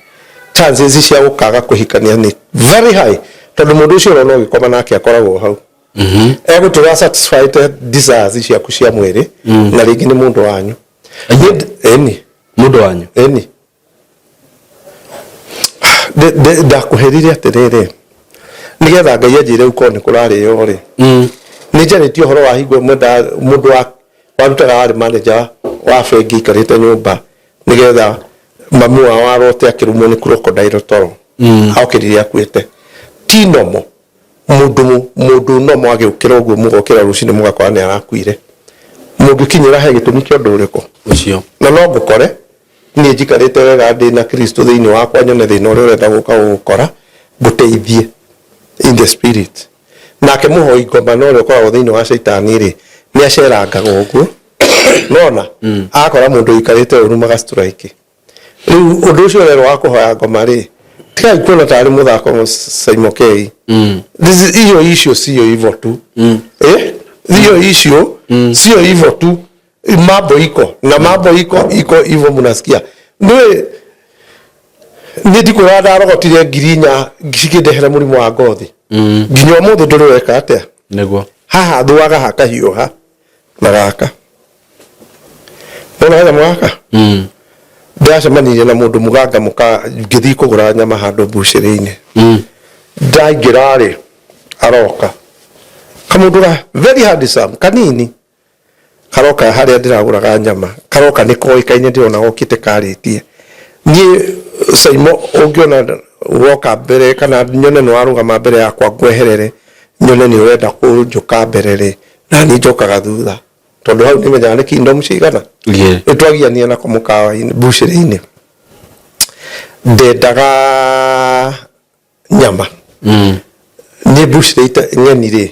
chances cia gũkaga kũhikania nĩ very high tondũ mũndũ ũcio ũrona ũgĩkoma nake akoragwo hau. Egũtũra satisfied desires ciaku cia mwĩrĩ na rĩngĩ nĩ mũndũ wanyu. Ĩni. Mũndũ wanyu? Ĩni. Ndakũherire atĩrĩrĩ, nĩgetha Ngai anjĩre ũkorwo nĩ kũrarĩo rĩ, nĩ njarĩtie ũhoro wa hingo ĩmwe mũndũ Warutaga warĩ manager wa bengi ikarĩte nyũmba nĩgetha mamu wao arote akĩrumwo nĩ crocodile toro. Okĩrire akuĩte. Ti nomo mũndũ mũndũ nomo agĩũkĩra ũguo mũgokĩra rũcinĩ mũgakora nĩ arakuire. Mũngĩkinyĩra he gĩtũmi kĩa ũndũ ũrĩkũ? Ũcio. Na no ngũkore niĩ njikarĩte wega ndĩ na Kristo thĩinĩ wakwa, nyone thĩna ũrĩa ũrenda gũka gũgũkora ngũteithie in the spirit. Nake mũhoi ngoma na ũrĩa ũkoragwo thĩinĩ wa caitani rĩ, nĩ acerangaga ũguo nona akora mũndũ ũikarĩte ũru magastrike. Rĩu ũndũ ũcio ũrerwo wa kũhoya ngoma rĩ, tigai kuona tarĩ mũthako Simon K. This is hiyo issue sio hivyo tu. Eh, hiyo issue sio hivyo tu. Mambo iko na mambo iko iko hivyo mnasikia. Niwe niĩ ndikwĩra ndarogotire 4,000 cikĩndehera mũrimũ wa ngothi. Nginya ũmũthĩ ndũrĩ weka atĩa. Nĩguo. Haha thuaga hakahiũha na gaka. Wona kanyamũ gaka? Ndĩracemanirie na mũndũ mũganga mũka ngĩthiĩ kũgũra nyama handũ mbucĩrĩ-inĩ. Ndaingĩra rĩ, aroka. Kamũndũ ga very handsome, kanini. Karoka harĩa ndĩragũraga nyama. Karoka nĩ koĩkaine ndĩrona gokĩte karĩtie. Niĩ Saimo ũngĩona woka mbere kana nyone nĩ warũgama mbere yakwa ngweherere nyone nĩ ũrenda kũnjũka mbere rĩ, na niĩ njokaga thutha. Tondũ hau nĩmenyaga nĩ kingdom cigana. Igĩrĩ. Nĩ twagianire nako mũkawa-inĩ, mbucĩrĩ-inĩ. Ndendaga nyama. Niĩ mbucĩrĩ ng'eni rĩ,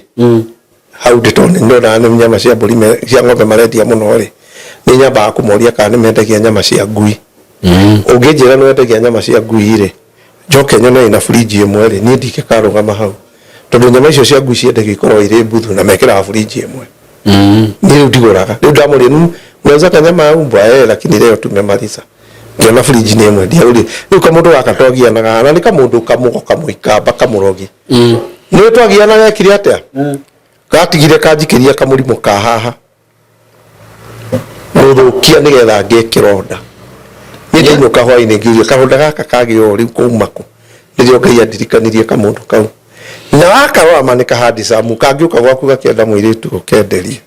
hau ndĩ tondũ nĩ ndonaga nĩ nyama cia mbũri cia ng'ombe marendia mũno rĩ, nĩ nyambaga kũmoria kana nĩ mendagia nyama cia ngui. Ũngĩnjĩra nĩ wendagia nyama cia ngui rĩ, njoke nyone ĩna fridge ĩmwe rĩ, niĩ ndingĩkarũgama hau. Tondũ nyama icio cia ngui ciendagio ikoragwo irĩ mbuthu na mekĩraga fridge ĩmwe. Niĩ rĩu ndigũraga. Rĩu ndamũria, unauza kanyama ya umbwa? Eh, lakini leo tumemaliza. Ngĩona fridge nĩ ĩmwe ndiagũrire. Rĩu kamũndũ gaka twagianaga na nĩ kamũndũ kamũgo kamũikamba kamũrogi. Nĩwe twagianaga ekire atĩa? Gatigire kanjikĩria kamũrimũ ka haha. Gũthũkia nĩgetha ngĩe kĩronda. Niĩ ndainũka hwainĩ ngĩũria karonda gaka kagĩa ũũ rĩu kauma kũ? Nĩrĩo Ngai andirikanirie kamũndũ kau. Na wakarora ma nĩ kahandicamu kangĩũka gwaku gakĩenda mũirĩtu ũkenderie.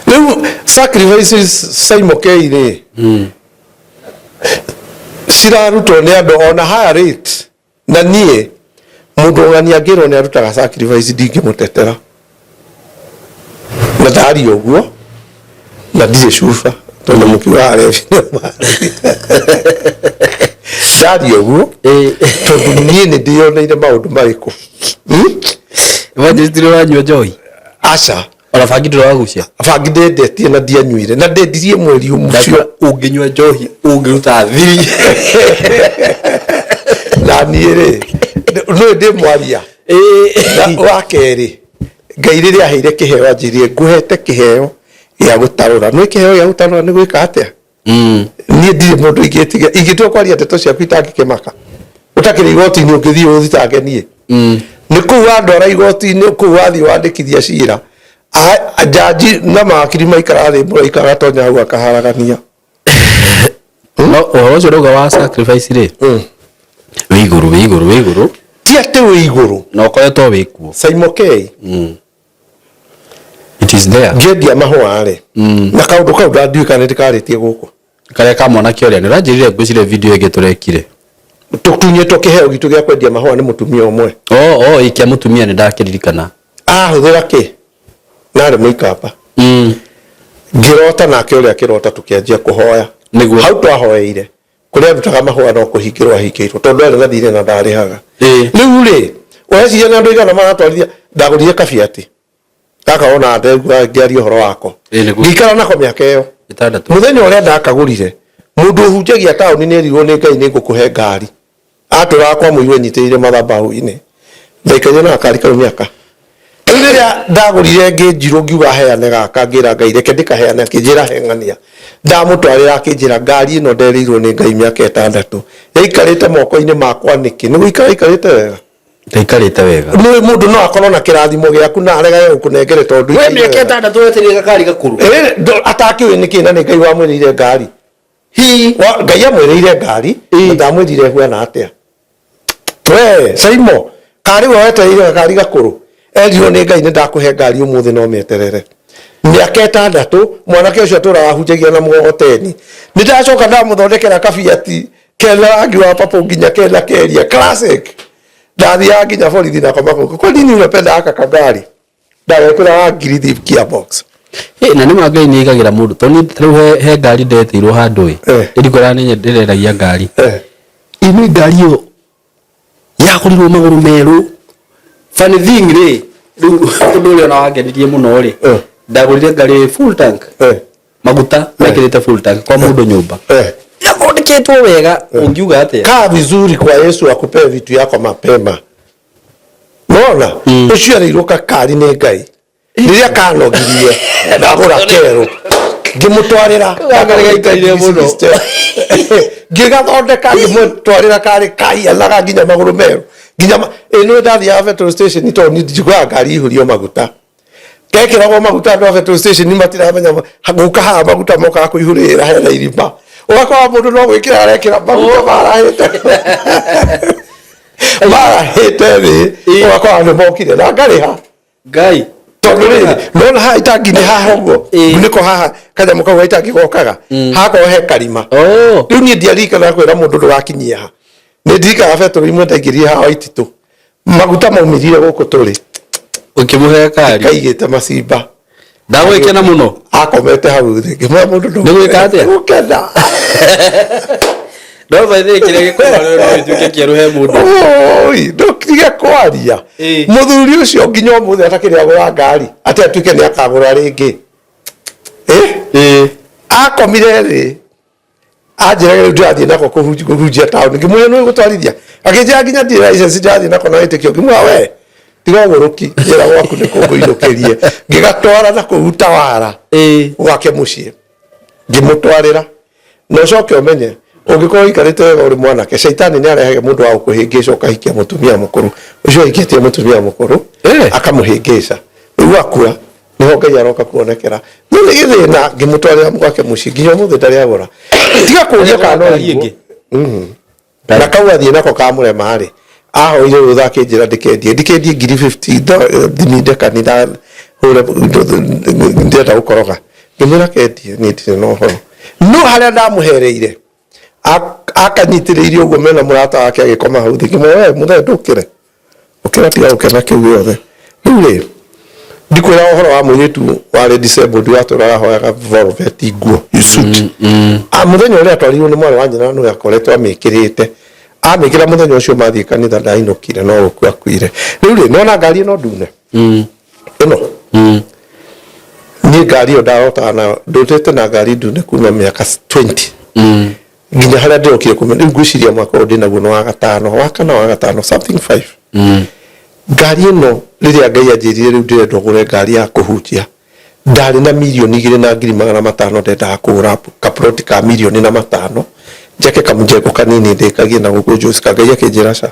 Rĩu sacrifices Simon K rĩ, cirarutwo nĩ andũ ona higher rate. Na niĩ mũndũ ũng'ania angĩrwo nĩ arutaga sacrifice ndingĩmũtetera. Na ndaria ũguo na ndirĩ cuba tondũ mũkiuga arebi ndaria ũguo tondũ niĩ nĩ ndĩyoneire maũndũ marĩkũ. Evangelist nĩ ũranyua njohi? Aca. Ona bangi ndũrĩ wagucia? Bangi ndendetie na ndianyuire na ndendirie mweri ũcio. Ũngĩnyua njohi ũngĩruta thiri. Na niĩ rĩ, nĩ ndĩ mwaria. Na wa kerĩ, Ngai rĩrĩa aheire kĩheo anjĩrire ngũhete kĩheo gĩa gũtarũra. Nĩ kĩheo gĩa gũtarũra nĩ gwĩka atĩa? Niĩ ndirĩ mũndũ ingĩtiga, ingĩtua kwaria ndeto ciaku itangĩkĩmaka. Ũtakĩrĩ igoti-inĩ ũngĩthiĩ ũthitange niĩ. Nĩ kũu wandwara igoti-inĩ, kũu wathiĩ wandĩkithia cira. Njanji na mawakiri maikara thĩ mũraika agatonya hau akaharagania. No ũhoro ũcio ũrauga wa sacrifice rĩ, wĩ igũrũ, wĩ igũrũ, wĩ igũrũ. Ti atĩ wĩ igũrũ. Na ũkoretwo wĩ kuo. Simon K. It is there. Ngĩendia mahũa rĩ, na kaũndũ kau ndandiũĩ kana nĩndĩkarĩtie gũkũ. Karĩa ka mwanake ũrĩa, nĩ ũranjĩrire ngwĩciria video ĩngĩ tũrekire. Tũtunyĩtwo kĩheo gitũ gĩa kwendia mahũa nĩ mũtumia ũmwe. Oh, oh, ĩ kĩa mũtumia nĩ ndakĩririkana. Ahũthĩra kĩ? Na arĩ mũikamba. Ngĩrota nake ũrĩa akĩrota tũkĩanjia kũhoya. Nĩguo. Hau twahoeire, kũrĩa arutaga mahũa no kũhingĩrwo ahingĩirwo tondũ arĩ na thirĩ na ndarĩhaga. Rĩu rĩ, ũreciria nĩ andũ aigana maratwarithia, ndagũrire kabiati. Gaka wona ndegua ngĩaria ũhoro wako. Nĩguo. Ngĩikara nako mĩaka ĩyo. 6. Mũthenya ũrĩa ndakagũrire, mũndũ ũhunjagia taũni nĩ erirwo nĩ Ngai nĩ ngũkũhe ngari. Atũraga kwa mũirũ enyitĩrĩire mathabahu-inĩ. Ndaikarire na gakari kau mĩaka. Rĩu rĩrĩa ndagũrire ĩngĩ njirũ ngiuga heane gaka, ngĩra Ngai reke ndĩkaheane, akĩnjĩra he ng'ania. Ndamũtwarĩra akĩnjĩra ngari ĩno nderĩirwo nĩ Ngai mĩaka 6. Yaikarĩte moko-inĩ makwa nĩkĩ? Nĩ gũikara ĩikarĩte wega? Ndaikarĩte wega. Nĩ mũndũ no akorwo na kĩrathimo gĩaku na aregage gũkũnengere tondũ We mĩaka 6 wetereire gakari gakũrũ. Atakĩũĩ nĩkĩ na nĩ Ngai wamwĩrĩire ngari. Hi. Ngai amwĩrĩire ngari, na ndamwĩrire huana atĩa. We, Saimo, karĩ we wetereire gakari gakũrũ. Erirwo nĩ Ngai nĩ ndakũhe ngari ũmũthĩ no mĩeterere. Mĩaka 6 mwanake ũcio atũraga ahunjagia na mũgogoteni. Nĩ ndacoka ndamũthondekera kabiati kena rangi wa purple nginya kena keria classic. Ndathiaga nginya borithi nako makũkũ, kwa nini unapenda aka kagari? Ndagekĩra wa ngiri gearbox. Ĩ, na nĩ ma Ngai nĩ aigagĩra mũndũ, tondũ niĩ rĩu he ngari ndetĩirwo handũ ĩ. Ĩndikora nĩ ndĩrendagia ngari. Ĩ nĩ ngari ĩyo yagũrirwo magũrũ merũ. Funny thing rĩ, rĩu ũndũ ũrĩa ona wangenirie mũno rĩ, ndagũrire ngari full tank. Maguta mekĩrĩte full tank kwa mũndũ nyũmba. Yathondeketwo wega, ũngiuga atĩa? Kaa vizuri kwa Yesu akupee vitu yako mapema. Nona ũcio arĩirwo kakari nĩ Ngai. Rĩrĩa kanogirie ndagũra kerũ, ngĩmũtwarĩra. Gaka gaikarire mũno. Ngĩgathondeka, ngĩmũtwarĩra, karĩ kahianaga nginya magũrũ merũ nginya ĩ nĩ ndathiaga petrol station, tondũ niĩ njiguaga ngari ihũrio maguta, gekĩragwo maguta. Andũ a petrol station matiramenya gũka haha maguta mokaga kũihũrĩrĩra hena irima, ũgakora mũndũ no gwĩkĩra arekĩra maguta marahĩte marahĩte thĩ, ũgakora nĩ mokire na ngarĩha. Ngai. Tondũ rĩrĩ, nona haha itangi-inĩ haha ũguo, ngunĩko haha, kanyamũ kau ga itangi gokaga hakorwo he karima. Rĩu niĩ ndiaririkanaga kwĩra mũndũ ndũgakinyie ha. Nĩ ndirikanaga betũrũ imwe ndaingĩrire haha Waititũ, maguta maumĩrire gũkũ tũrĩ. Ũkĩmũhe kari. Kaigĩte macimba. Ndagwĩkena mũno. Akomete hau thĩ, ngĩmwĩra mũndũ. Nĩ gwĩka atĩa? Gũkena. No by the way, kĩrĩa gĩkoragwo no gĩtuĩke kĩerũ he mũndũ. Oi, ndũtige kwaria. Mũthuri ũcio nginya ũmũthĩ atakĩrĩ agũra ngari atĩ atuĩke nĩ akagũra rĩngĩ. Akomire thĩ, anjĩraga rĩu ndĩrathiĩ nako kũhunjia taũni. Ngĩmwĩra, nĩ gũtwarithia? Akĩnjĩra nginya ndirĩ license, ndĩrathiĩ nako na wĩtĩkio. Ngĩmwĩra, we tiga ũgũrũki, njĩra gwaku nĩ kũngũinũkĩrie. Ngĩgatwara na kũu Tawara gwake mũciĩ, ngĩmũtwarĩra. Na ũcoke ũmenye, ũngĩkorwo ũikarĩte wega ũrĩ mwanake, caitani nĩ arehage mũndũ wa gũkũhĩngĩca, ũkahikia mũtumia mũkũrũ. Ũcio ahikĩtie mũtumia mũkũrũ, akamũhĩngĩca, rĩu akua nĩho Ngai aroka kuonekera. No nĩ gĩthĩna. Ngĩmũtwarĩra gwake mũciĩ, nginya ũmũthĩ ndarĩ agũra. Tiga kũũria kana no Ngari ĩngĩ. Na kau athiĩ nako kamũrema rĩ, ahoire rũtha, akĩnjĩra ndĩkendie, ndikendie ngiri 50, thiminde kanitha hũre, ndĩrenda gũkoroga. Ngĩmwĩra kendie, niĩ ndirĩ na ũhoro. No harĩa ndamũhereire akanyitĩrĩirie ũguo mena mũrata wake, agĩkoma hau thĩ. Ngĩmwĩra, we mũthee, ndũkĩre, ũkĩra, tiga gũkena kĩu gĩothe. Rĩu rĩ, ndikwĩra ũhoro wa mũirĩtu warĩ disabled watũraga hoyaga velvet nguo suit. Ah, mũthenya ũrĩa atwarirwo nĩ mwarĩ wa nyina, nĩwe akoretwo amĩkĩrĩte, amĩkĩra mũthenya ũcio mathiĩ kanitha, ndainũkire no gũkua akuire. Rĩu rĩ, nona ngari ĩno ndune ĩno, niĩ ngari ĩyo ndarotaga nayo, ndũtĩte na ngari ndune kuma mĩaka 20 nginya harĩa ndĩrokire kuma. Rĩu ngwĩciria mwaka ũyũ ndĩnaguo nĩ wa gatano, wa kana, wa gatano, something five. Ngari ĩno, rĩrĩa Ngai anjĩrire rĩu ndĩrenda ũgũre ngari ya kũhunjia, ndarĩ na 2,500,000. Ndendaga kũgũra kaploti ka mirioni na 5, njake kamjengo kanini ndĩkagie na gũkũ Joska. Ngai akĩnjĩra, ca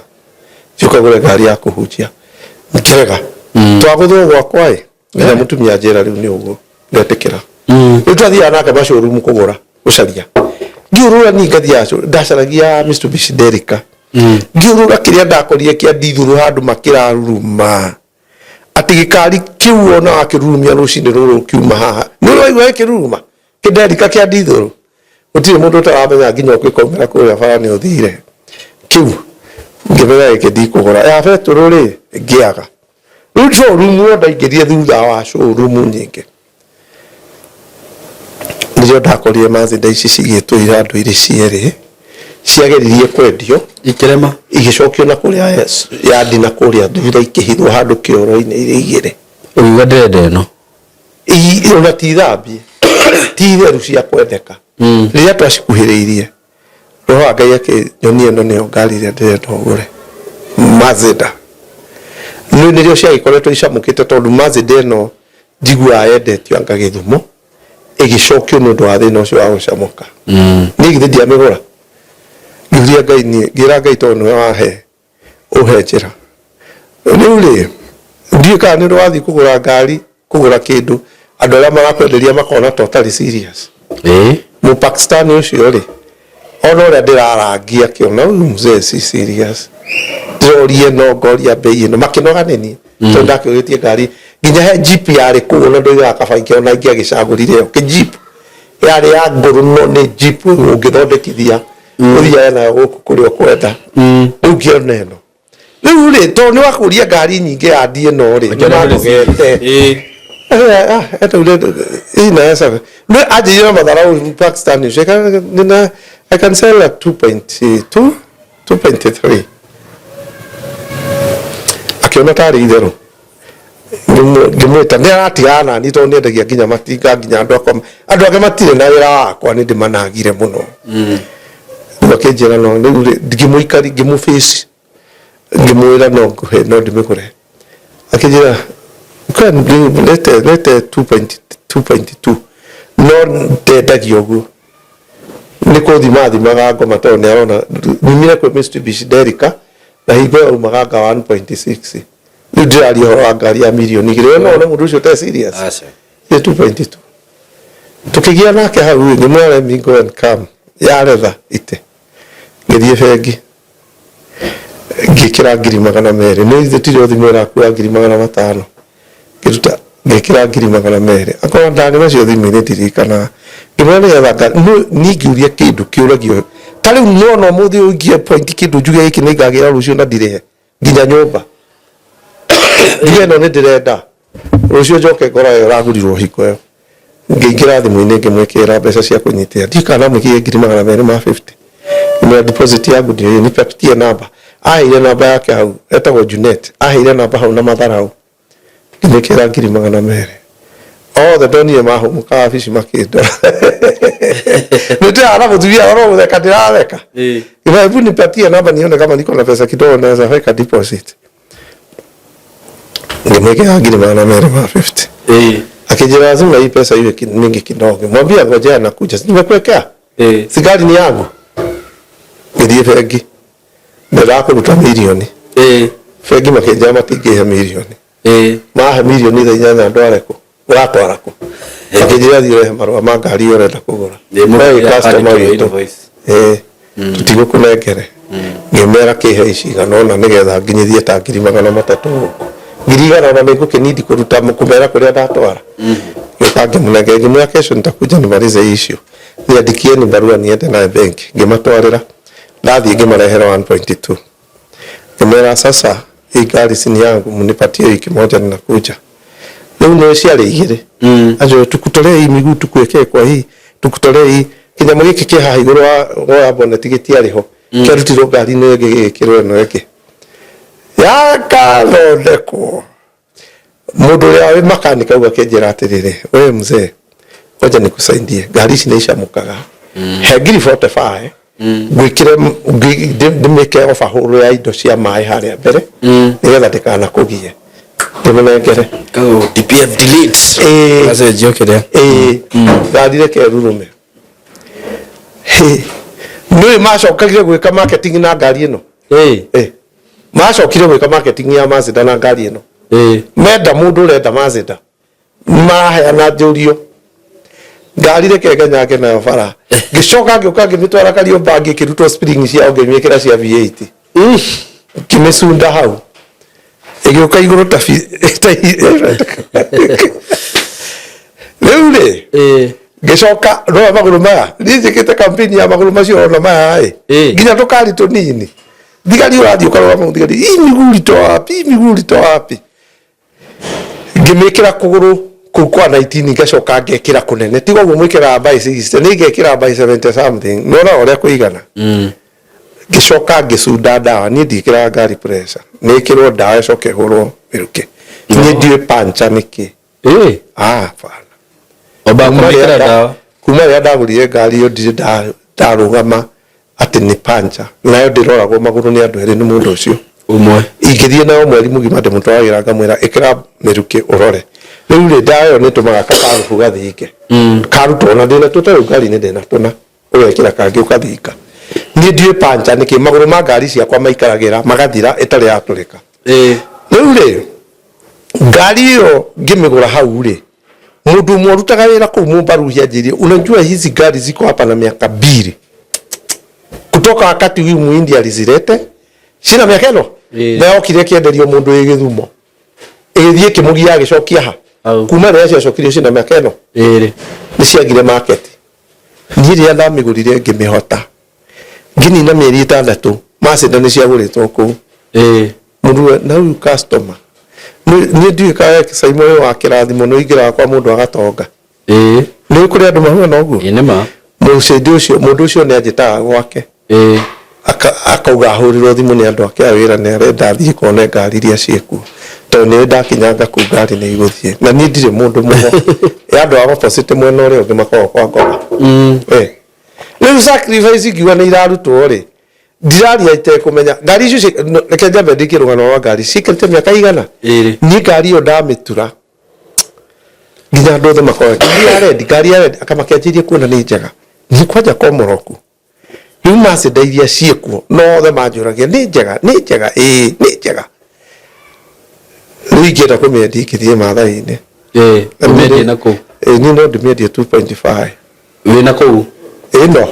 ũkagũre ngari ya kũhunjia. Ngĩrega, twagũthwo gwakwa ĩ nginya mũtumia anjĩra rĩu nĩ ũguo, ndetĩkĩra. Rĩu twathiaga nake macũrumu kũgũra, gũcaria, ngĩũrũra niĩ ngathiaga ndacaragia Mitsubishi Delica. Ngĩũrũra, kĩrĩa ndakorire kĩa ndithũrũ handũ makĩraruruma atĩ gĩkari kĩu ona wakĩrurumia rũcinĩ rũrũ kiuma haha, nĩ ũrĩ waigua gĩkĩruruma kĩnderika kĩa ndithũrũ? Gũtirĩ mũndũ ũtaramenya nginya ũkĩkaumĩra kũrĩa bara nĩ ũthire kĩu. Ngĩmenya gĩkĩ ndikũgũra. Ya betũrũ rĩ, ngĩaga. Rĩu showroom ĩyo ndaingĩrire thutha wa showroom nyingĩ, nĩrĩo ndakorire Mazda ici cigĩtwo handũ irĩ cierĩ, ciageririe kwendio. Ikĩrema. Igĩcokio na kũrĩa yandi na kũrĩa thutha, ikĩhithwo handũ kĩoro-inĩ irĩ igĩrĩ. Ũkiuga ndĩrenda ĩno. Ona ti thambie, ti theru cia kwendeka. Rĩrĩa twacikuhĩrĩirie, roho wa Ngai akĩnyonia ĩno nĩyo ngari ĩrĩa ndĩrenda ũgũre, Mazda. Nĩ nĩrĩo ciagĩkoretwo icamũkĩte, tondũ Mazda ĩno njiguaga yendetio anga Gĩthumo, ĩgĩcokio nĩ ũndũ wa thĩna ũcio wa gũcamũka. Niĩ githĩ ndiamĩgũra? Ngĩũria Ngai, niĩ ngĩra Ngai, tondũ nĩwe wahe, ũhe njĩra. Rĩu rĩ, ndiũĩ kana nĩ ũndũ wathiĩ kũgũra ngari, kũgũra kĩndũ, andũ arĩa marakwenderia makona ta ũtarĩ serious. Mũpakistani ũcio rĩ, ona ũrĩa ndĩrarangia, akĩona huyu mzee si serious. Ndĩroria ĩno, ngoria bei ĩno, makĩnoga nĩ niĩ, tondũ ndakĩũrĩtie ngari. Nginya he jeep yarĩ kũu ona ndoigaga kaba ingĩona ingĩagĩcagũrire ĩyo kĩ-jeep yarĩ ya ngũrũ, no nĩ jeep ũngĩthondekithia ũthiage nayo gũkũ kũrĩa ũkwenda. Rĩu ngĩona ĩno rĩu rĩ, tondũ nĩ wakũria ngari nyingĩ ya ndi ĩno rĩ, nĩ manogete. Anjĩire na matharau Pakistan ũcio, "I can sell at 2.2, 2.3." Akĩona tarĩ itherũ. Ngĩmwĩta, nĩ aratigana nani tondũ nĩendagia nginya matinga, nginya andũ akwa, andũ ake matirĩ na wĩra wakwa, nĩ ndĩmanagire mũno. Rĩu akĩnjĩra no rĩu rĩ, ngĩmũikari, ngĩmũbĩci, ngĩmwĩra no ngũhe, no ndĩmĩgũre. Akĩnjĩra lete lete 2.2, no ndendagia ũguo, nĩ kũthima thimaga ngoma tondũ nĩ arona nyumire kwĩ Mitsubishi Delica na hingo ĩyo umaga nga 1.6. Rĩu ndĩraria ũhoro wa ngari ya mirioni 2. We no one mũndũ ũcio te serious. Aca. Ĩ 2.2 tukĩgĩa nake hau rĩ, ngĩmwĩra, "Let me go and come yaretha ite." Ngĩthiĩ bengi, ngĩkĩra 200,000. Nĩ ithuĩ tirĩ thimũ ĩrakuoya 500,000. Ngĩruta, ngĩkĩra 200,000, akorwo ndarĩ nacio thimũ-inĩ ndirikanaga. Ngĩmwĩra nĩgetha niĩ ngĩũria kĩndũ kĩũragio ta rĩu nĩwona ũmũthĩ ũngie point kĩndũ njuge gĩkĩ nĩ ngagĩra rũciũ na ndirĩhe nginya nyũmba, njuge ĩno nĩ ndĩrenda rũciũ njoke ngora ĩyo ĩragũrirwo hingo ĩyo. Ngĩingĩra thimũ-inĩ, ngĩmwĩkĩrĩra mbeca cia kũnyitĩra, ndiũĩ kana ndamwĩkĩrire 250,000. Ngĩmwĩra deposit yangu ndio, nipatie namba. Aheire namba yake hau, etagwo Junet, aheire namba hau na matharau. Ngĩmwĩkĩrĩra 200,000. Othe ndonire mahũmũka wabici makĩndora, nĩ ndĩrana mũtumia oro gũtheka ndĩratheka. Ngĩmwĩra, "Hebu nipatie namba nione kama niko na pesa kidogo naweza weka deposit." Ngĩmwĩkĩra 250,000. Akĩnjĩra lazima hii pesa iwe mingi kidogo. Mwambia ngojea nakuja. Si nimekuwekea? Si gari ni yangu? Ngĩthiĩ bengi, ndĩrakũruta mirioni. Bengi makĩnjĩra matingĩhe mirioni. Mahe mirioni 8 ndware kũ? Ũratwara kũ? Makĩnjĩra thiĩ ũrehe marũa ma ngari ĩyo ũrenda kũgũra. We wĩ customer witũ. Ĩĩ, tũtigũkũnengere. Ngĩmera kĩhe ici igana ũna nĩgetha nginyithie ta 300,000 gũkũ, 100,000 ona nĩ ngũkĩnindi kũruta kũmera kũrĩa ndatwara. Ngĩũka ngĩmũnengera, ngĩmwĩra kesho nitakuja nimalize hii issue, niandikieni barua niende naye benki. Ngĩmatwarĩra, ndathiĩ ngĩmarehera 1.2. Ngĩmera sasa hii gari si ni yangu, mnipatie wiki moja, ninakuja. Rĩu nĩ ciarĩ igĩrĩ. Anjĩra tukutolee hii miguu, tukuwekee kwa hii, tukutolee hii kĩnyamũ gĩkĩ kĩ haha igũrũ wa bonnet, gĩtiarĩ ho, kĩarutirwo ngari-inĩ ĩngĩ gĩgĩkĩrwo ĩno ĩngĩ yakathondekwo. Mũndũ ũrĩa wĩ makanika uga akĩnjĩra atĩrĩrĩ, "We mzee, ngoja nikusaidie, ngari ici nĩ icamukaga, he 45,000 ngwĩkĩre ndĩmĩke overhaul ya indo cia maĩ harĩa mbere nĩgetha ndĩkanakũgie." Ndĩmũnengere. Kau DPF delete. Gacenjio kĩrĩa. Ĩĩ, ngari reke ĩrurume. Nĩũĩ macokagire gwĩka marketing na ngari ĩno? Macokire gwĩka marketing ya Mazda na ngari ĩno. Menda mũndũ ũrenda Mazda maraheana njũrio ngari reke ngenyange nayo bara. Ngĩcoka ngĩũka ngĩmĩtwara Kariobangi, ĩkĩrutwo spring ciao, ngĩmĩkĩra cia V8, ngĩmĩcunda hau ĩgĩũka igũrũ ta rĩu rĩ. Ngĩcoka rora magũrũ maya, niĩ njĩkĩte campaign ya magũrũ macio ona maya ĩ. Nginya tũkari tũnini, thigari ũrathiĩ ũkarora thigari, hii miguu ulitoa wapi? Hii miguu ulitoa wapi? Ngĩmĩkĩra kũgũrũ kũu kwa 19, ngacoka ngekĩra kũnene, tiga ũguo mwĩkĩraga by 60, nĩ ngekĩra by 70 something, nĩwona ũrĩa kũigana. Ngĩcoka ngĩcunda ndawa. Niĩ ndiĩkĩraga ngari pressure, nĩ ĩkĩrwo ndawa ĩcoke ĩhũrwo mĩrukĩ. Niĩ ndiũĩ pancha nĩkĩ. Ah, bana. Oba Kuma kũmĩkĩra ndawa. Kuma rĩrĩa ndagũrire ngari ĩyo ndirĩ ndarũgama atĩ nĩ pancha, nayo ndĩroragwo magũrũ nĩ andũ erĩ, nĩ mũndũ ũcio ũmwe. Ingĩthiĩ nayo mweri mũgima ndĩmũtwaragĩra, ngamwĩra ĩkĩra mĩrukĩ ũrore. Rĩu rĩ, ndawa ĩyo nĩ ĩtũmaga kakarubu gathinge karutwo na ndĩna tuo ta rĩu ngari-inĩ ndĩna tũna, ũgekĩra kangĩ ũkathinga. Niĩ ndiũĩ pancha nĩkĩ, magũrũ ma ngari ciakwa maikaragĩra magathira ĩtarĩ yatũrĩka. Rĩu rĩ, ngari ĩyo ngĩmĩgũra hau rĩ, mũndũ ũmwe ũrutaga wĩra kũu Mũmbaruhi anjĩrire, "Unajua hizi gari ziko hapa na miaka 2 kutoka wakati huyu Muhindi alizilete, cina miaka ĩno." Na yokire ĩkĩenderio mũndũ wĩ Gĩthumo. Ĩgĩthiĩ ĩkĩmũgia agĩcokia ha? Hau. Kuma rĩrĩa ciacokirio ciĩna mĩaka ĩno. Ĩrĩ. Nĩ ciagire market. Niĩ rĩrĩa ndamĩgũrire ngĩmĩhota. Ngĩnina mĩeri 6 Mercedes nĩ ciagũrĩtwo kũu. Ĩĩ. Mũndũ na rĩu customer. Niĩ ndiũĩ kana Simon ũyũ wa kĩrathimo nĩ ũingĩraga kwa mũndũ agatonga. Ĩĩ. Nĩ kũrĩ andũ mahuana ũguo? Ĩĩ nĩ ma. Mũcĩndi ũcio, mũndũ ũcio nĩ anjĩtaga gwake. Ĩĩ. Akauga ahũrĩrwo thimũ nĩ andũ ake a wĩra nĩ arenda athiĩ kone ngari iria ciĩkuo. Tondũ nĩ ndakinyanga kũu ngari nĩ igũthiĩ. Na niĩ ndirĩ mũndũ mũgo. Ĩ andũ a opposite mwena ũrĩa ũngĩ makoragwo kwa ngoga. Eh. Rĩu sacrifice ingiuga nĩ irarutwo rĩ, ndiraria itekũmenya. Ngari icio reke njambe ndikie rũgano rwa ngari ciikarĩte mĩaka igana. Ĩrĩ. Niĩ ngari ĩyo ndamĩtura nginya andũ othe makoya ngari ya red, ngari ya red, akamakĩanjĩrie kuona nĩ njega. Niĩ kwanja komoroku. Rĩu Mercedes iria ciĩkuo no othe manjũragia nĩ njega, nĩ njega, ĩĩ nĩ njega. Rĩu ingĩenda kũmĩendia ingĩthiĩ Maathai-inĩ. Ĩĩ, ũmĩendie na kũu. Ĩĩ, niĩ no ndĩmĩendie 2.5. Wĩna kũu? Ĩno.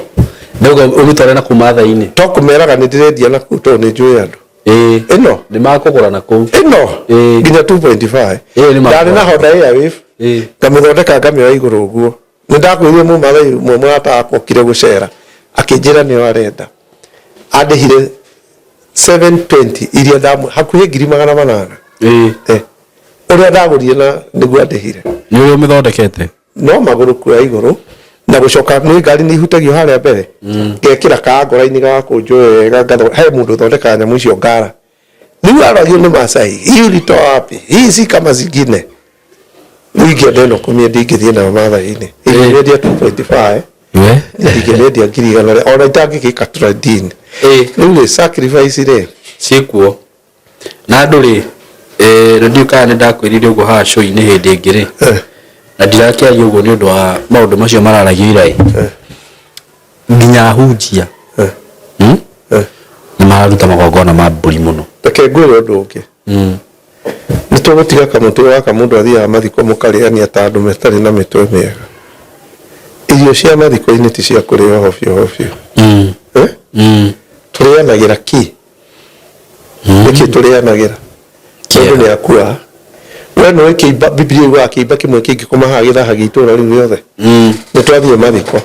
Ndauga ũmĩtware na kũu Maathai-inĩ. To kũmeraga nĩ ndĩrendia na kũu tondũ nĩ njũĩ andũ. Ĩĩ. Ĩno. Nĩ makũgũra na kũu. Ĩno. Ĩĩ. Nginya 2.5. Ĩĩ, nĩ makũgũra. Ndarĩ na Honda Airwave. Ĩĩ. Ngamĩthondeka ngamĩoya igũrũ ũguo. Nĩ ndakwĩrire mũmathai ũmwe mũrata wakwa okire gũcera akĩnjĩra nĩyo arenda. Andĩhire 720 iria ndamũ hakuhĩ 800,000. Ĩĩ. Eh. Ũrĩa ndagũrire na nĩguo andĩhire. Nĩ ũrĩa ũmĩthondekete? No magũrũ kuoya igũrũ na gũcoka nĩ ngari nĩ ihutagio harĩa mbere. Ngekĩra kangora-inĩ gagakũnjwo wega ngatho he mũndũ ũthondekaga nyamũ icio ngara. Rĩu aragio nĩ Masai, hii ulitoa wapi? Hii si kama zingine. Rĩu ingĩenda ĩno kũmĩendia ingĩthiĩ nayo Maathai-inĩ. Ingĩmĩendia 2.5. We? Ingĩmĩendia 100,000 ona itangĩgĩka trade-in. Ĩĩ. Rĩu rĩ sacrifice rĩ. Ciĩkuo. Na andũ rĩ, na ndiũĩ kana nĩ ndakwĩrire ũguo haha show-inĩ hĩndĩ ĩngĩ rĩ, na ndirakĩaria ũguo nĩ ũndũ wa maũndũ macio mararagio ira ĩ, nginya ahunjia nĩ mararuta magongona ma mbũri mũno. Reke ngwĩre ũndũ ũngĩ. Nĩ tũgũtiga kamũtĩ gaka mũndũ athiaga mathiko mũkarĩania ta andũ matarĩ na mĩtwe mĩega. Irio cia mathiko-inĩ ti cia kũrĩo hobio hobio. Tũrĩanagĩra kĩ? Nĩkĩ tũrĩanagĩra? Mũndũ nĩ akua. We nĩũĩ kĩimba, Bibilia yugaga kĩimba kĩmwe kĩngĩkoma haha gĩthahagia itũũra rĩu rĩothe. Nĩ twathiĩ mathiko.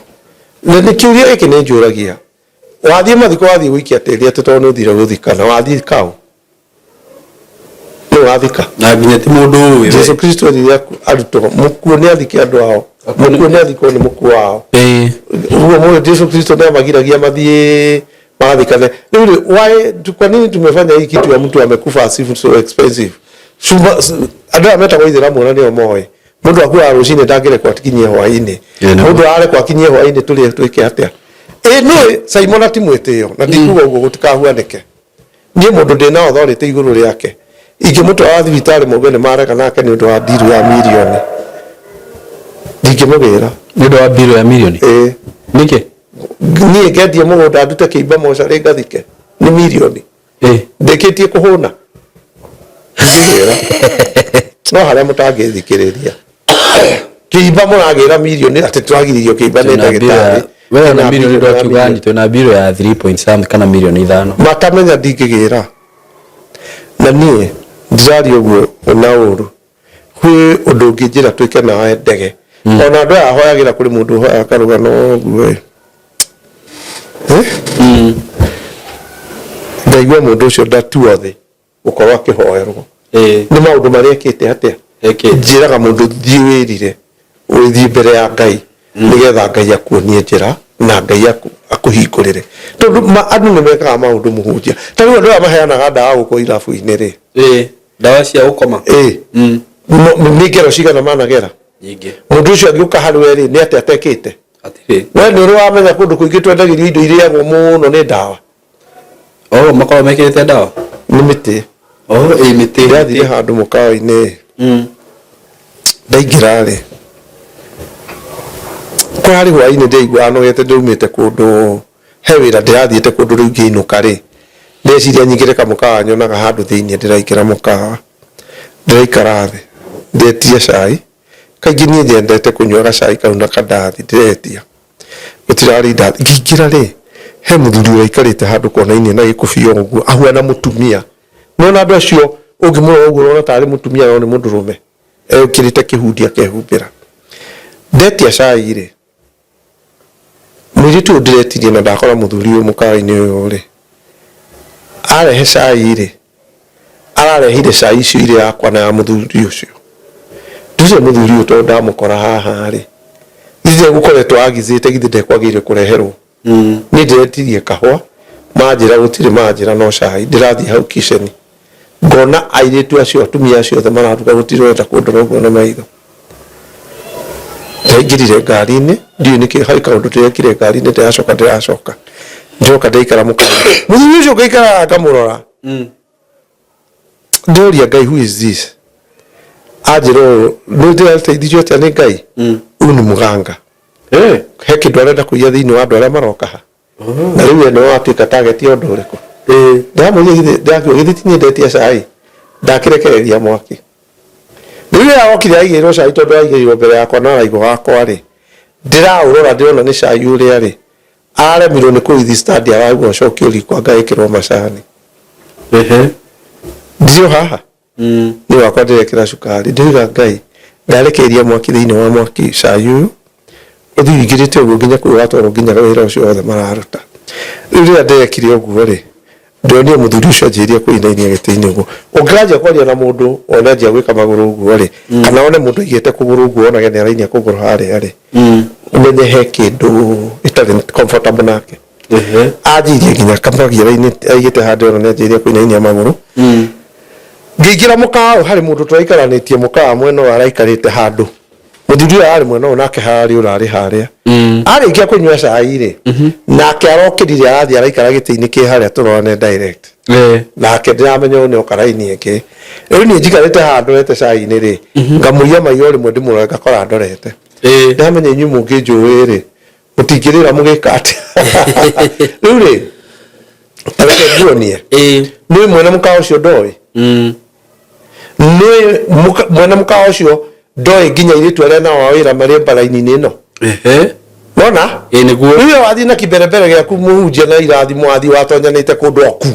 Na nĩ kĩũria gĩkĩ nĩ njũragia. Wathiĩ mathiko wathiĩ gũikia tĩri atĩ tondũ nĩ ũthire gũthikana, wathiĩ kaũ? Nũ wathika? Na nginya ti mũndũ ũĩ we. Jesu Kristo erire arutwo, mũkuũ nĩ athike andũ ao. Mũkuũ nĩ athikwo nĩ mũkuũ wao. Ũguo mũĩ Jesu Kristo nĩ amagiragia mathiĩ magathikane. Rĩu rĩ, why, kwa nini tumefanya hii kitu ya mtu amekufa as if so expensive? Cuma, andũ aya metagwo ithĩramu ona nĩo moĩ. Mũndũ akuaga rũcinĩ ndangĩrekwo akinyie hwaĩ-inĩ. Ĩĩ, nĩguo. Mũndũ ararekwo akinyie hwaĩ-inĩ tũrĩe twĩke atĩa? Ĩĩ nĩũĩ Simon ti mwĩtĩo na ndikuga ũguo gũtikahuanĩke. Niĩ mũndũ ndĩna authority igũrũ rĩake ingĩmũtwara thibitarĩ mauge nĩ marega nake nĩ ũndũ wa ndiru ya mirioni ndingĩmũgĩra. Nĩ ũndũ wa mbiru ya mirioni? Ĩĩ. Nĩkĩ? Niĩ ngendie mũgũnda ndute kĩimba mocarĩ ngathike nĩ mirioni. Ĩĩ. Ndĩkĩtie kũhũna. Ndingĩgĩra. No harĩa mũtangĩthikĩrĩria. Kĩimba mũragĩra mirioni atĩ tũragiririo kĩimba nĩ ndagĩtarĩ. We na mirioni ndwakiuga ni twĩna mbiru ya 3 point something kana mirioni 5. Matamenya ndingĩgĩra. Na niĩ ndiraria ũguo na ũru. Kwĩ ũndũ ũngĩ njĩra twĩke nawe ndege. Ona andũ aya ahoyagĩra kũrĩ mũndũ ũhoyaga karũgano ũguo ĩ. Ndaigua mũndũ ũcio ndatuo thĩ gũkorwo akĩhoerwo. Nĩ maũndũ marĩa ekĩte atĩa? Ekĩte. Njĩraga mũndũ thiĩ wĩrire, ũthiĩ mbere ya Ngai nĩgetha Ngai akuonie njĩra na Ngai akũhingũrĩre. Tondũ andũ nĩ mekaga maũndũ mũhunjia. Ta rĩu andũ aya maheanaga ndawa gũkũ irabu-inĩ rĩ. Ndawa cia gũkoma. Nĩ ngero cigana managera? Nyingĩ. Mũndũ ũcio angĩũka harĩ we rĩ, nĩ atĩa atekĩte? Hatirĩ. We nĩ ũrĩ wamenya kũndũ kũingĩ twendagĩrio indo irĩagwo mũno nĩ ndawa? Oh, makoragwo mekĩrĩte ndawa? Nĩ mĩtĩ. Oh, ĩ mĩtĩ. Ndĩrathire handũ mũkawa-inĩ. Ndaingĩra rĩ, kũrarĩ hwaĩ-inĩ ndĩraigua nogete ndĩraumĩte kũndũ, he wĩra ndĩrathiĩte kũndũ rĩu ngĩinũka rĩ, ndeciria nyingĩre kamũkawa nyonaga handũ thĩiniĩ ndĩraingĩra mũkawa, ndĩraikara thĩ, ndetia cai, kaingĩ niĩ nyendete kũnyua gacai kau na kandathi ndĩretia, gũtirarĩ indathi, ngĩingĩra rĩ, he mũthuri ũraikarĩte handũ kona-inĩ na gĩkũbio ũguo ahuana mũtumia, nĩwona andũ acio Ũngĩmũrora ũguo ũrona tarĩ mũtumia, no nĩ mũndũrũme ekĩrĩte kĩhundi akehumbĩra. Ndetia cai rĩ, mũirĩtu ũyũ ndĩretirie na ndakora mũthuri ũyũ mũkawa-inĩ ũyũ rĩ, arehe cai rĩ, ararehire cai icio irĩ yakwa na ya mũthuri ũcio. Ndĩrire mũthuri ũyũ tondũ ndamũkora haha rĩ, githĩ ndegũkoretwo agizĩte, githĩ ndekwagĩrĩire kũreherwo? Niĩ ndĩretirie kahũa, manjĩra gũtirĩ, manjĩra no cai. Ndĩrathiĩ hau kitchen ngona airĩtu acio, atumia acio othe mararuga, gũtirĩ ũrenda kũndora ũguo na maitho. Ndaingĩrire ngari-inĩ, ndiũĩ nĩkĩ, harĩ kaũndũ ndĩrekire ngari-inĩ, ndĩracoka ndĩracoka njoka ndaikara mũkawa mũthuri ũcio, ngaikara ngamũrora, ndoria Ngai, "Who is this?" Anjĩra ũũ, nĩ ndĩrateithirio atĩa nĩ Ngai, ũyũ nĩ mũganga. He kĩndũ arenda kũiya thĩinĩ wa andũ arĩa maroka ha, na rĩu we nĩwe watuĩka target ya ũndũ ũrĩkũ. Ndĩramũria, githĩ ndĩrakiuga, githĩ ti niĩ ndetia cai? Ndakĩrekereria mwaki. Rĩu rĩrĩa okire aigĩrwo cai, tondũ aigĩrĩirwo mbere yakwa na araigwo wakwa rĩ, ndĩraũrora, ndĩrona nĩ cai ũrĩa rĩ aremirwo nĩ kũwithstand, arauga ũcokio riko anga ĩkĩrwo macani. Ndirĩ o haha nĩ wakwa ndĩrekĩra cukari, ndĩroiga, "Ngai, ndarekereria mwaki thĩinĩ wa mwaki, cai ũyũ ũthiĩ ũingĩrĩte ũguo nginya kũu watwarwo nginya wĩra ũcio wothe mararuta." Rĩu rĩrĩa ndĩrekire ũguo rĩ, ndĩronire mũthuri ũcio anjĩrĩria kũinainia gĩtĩ-inĩ ũguo. Ũngĩranjia kwaria na mũndũ one anjia gwĩka magũrũ ũguo rĩ, kana one mũndũ aigĩte kũgũrũ ũguo, onage nĩ arainia kũgũrũ harĩa rĩ, ũmenye he kĩndũ ĩtarĩ comfortable nake. Anjirie nginya kamũgiĩra-inĩ aigĩte handũ, ona nĩ anjĩrĩria kũinainia magũrũ. Ngĩingĩra mũkawa ũyũ, harĩ mũndũ tũraikaranĩtie mũkawa mwena ũyũ, araikarĩte handũ, mũthuri ũyũ ararĩ mwena ũyũ, nake harĩ ũrarĩ harĩa. Arĩkia kũnyua cai rĩ, nake arokĩrire, arathiĩ araikara gĩtĩ-inĩ kĩ harĩa tũrorane direct. Nake ndĩramenya ũyũ nĩ oka raini ĩngĩ. Rĩu niĩ njikarĩte haha ndorete cai-inĩ rĩ, ngamũiya maitho rĩmwe, ndĩmũrore, ngakora ndorete. Ndamenya inyuĩ mũngĩnjũĩ rĩ, mũtingĩrĩra mũgĩka atĩa. Rĩu rĩ, tareke nguonie. Nĩ mwene mũkawa ũcio ndoĩ, nĩ mwene mũkawa ũcio ndoĩ nginya airĩtu arĩa nao a wĩra marĩ mbaraini-inĩ ĩno. Nona? Ĩĩ, nĩguo. Rĩu we wathiĩ na kĩmberembere gĩaku, mũhunjia na irathimo, wathiĩ watonyanĩte kũndũ aku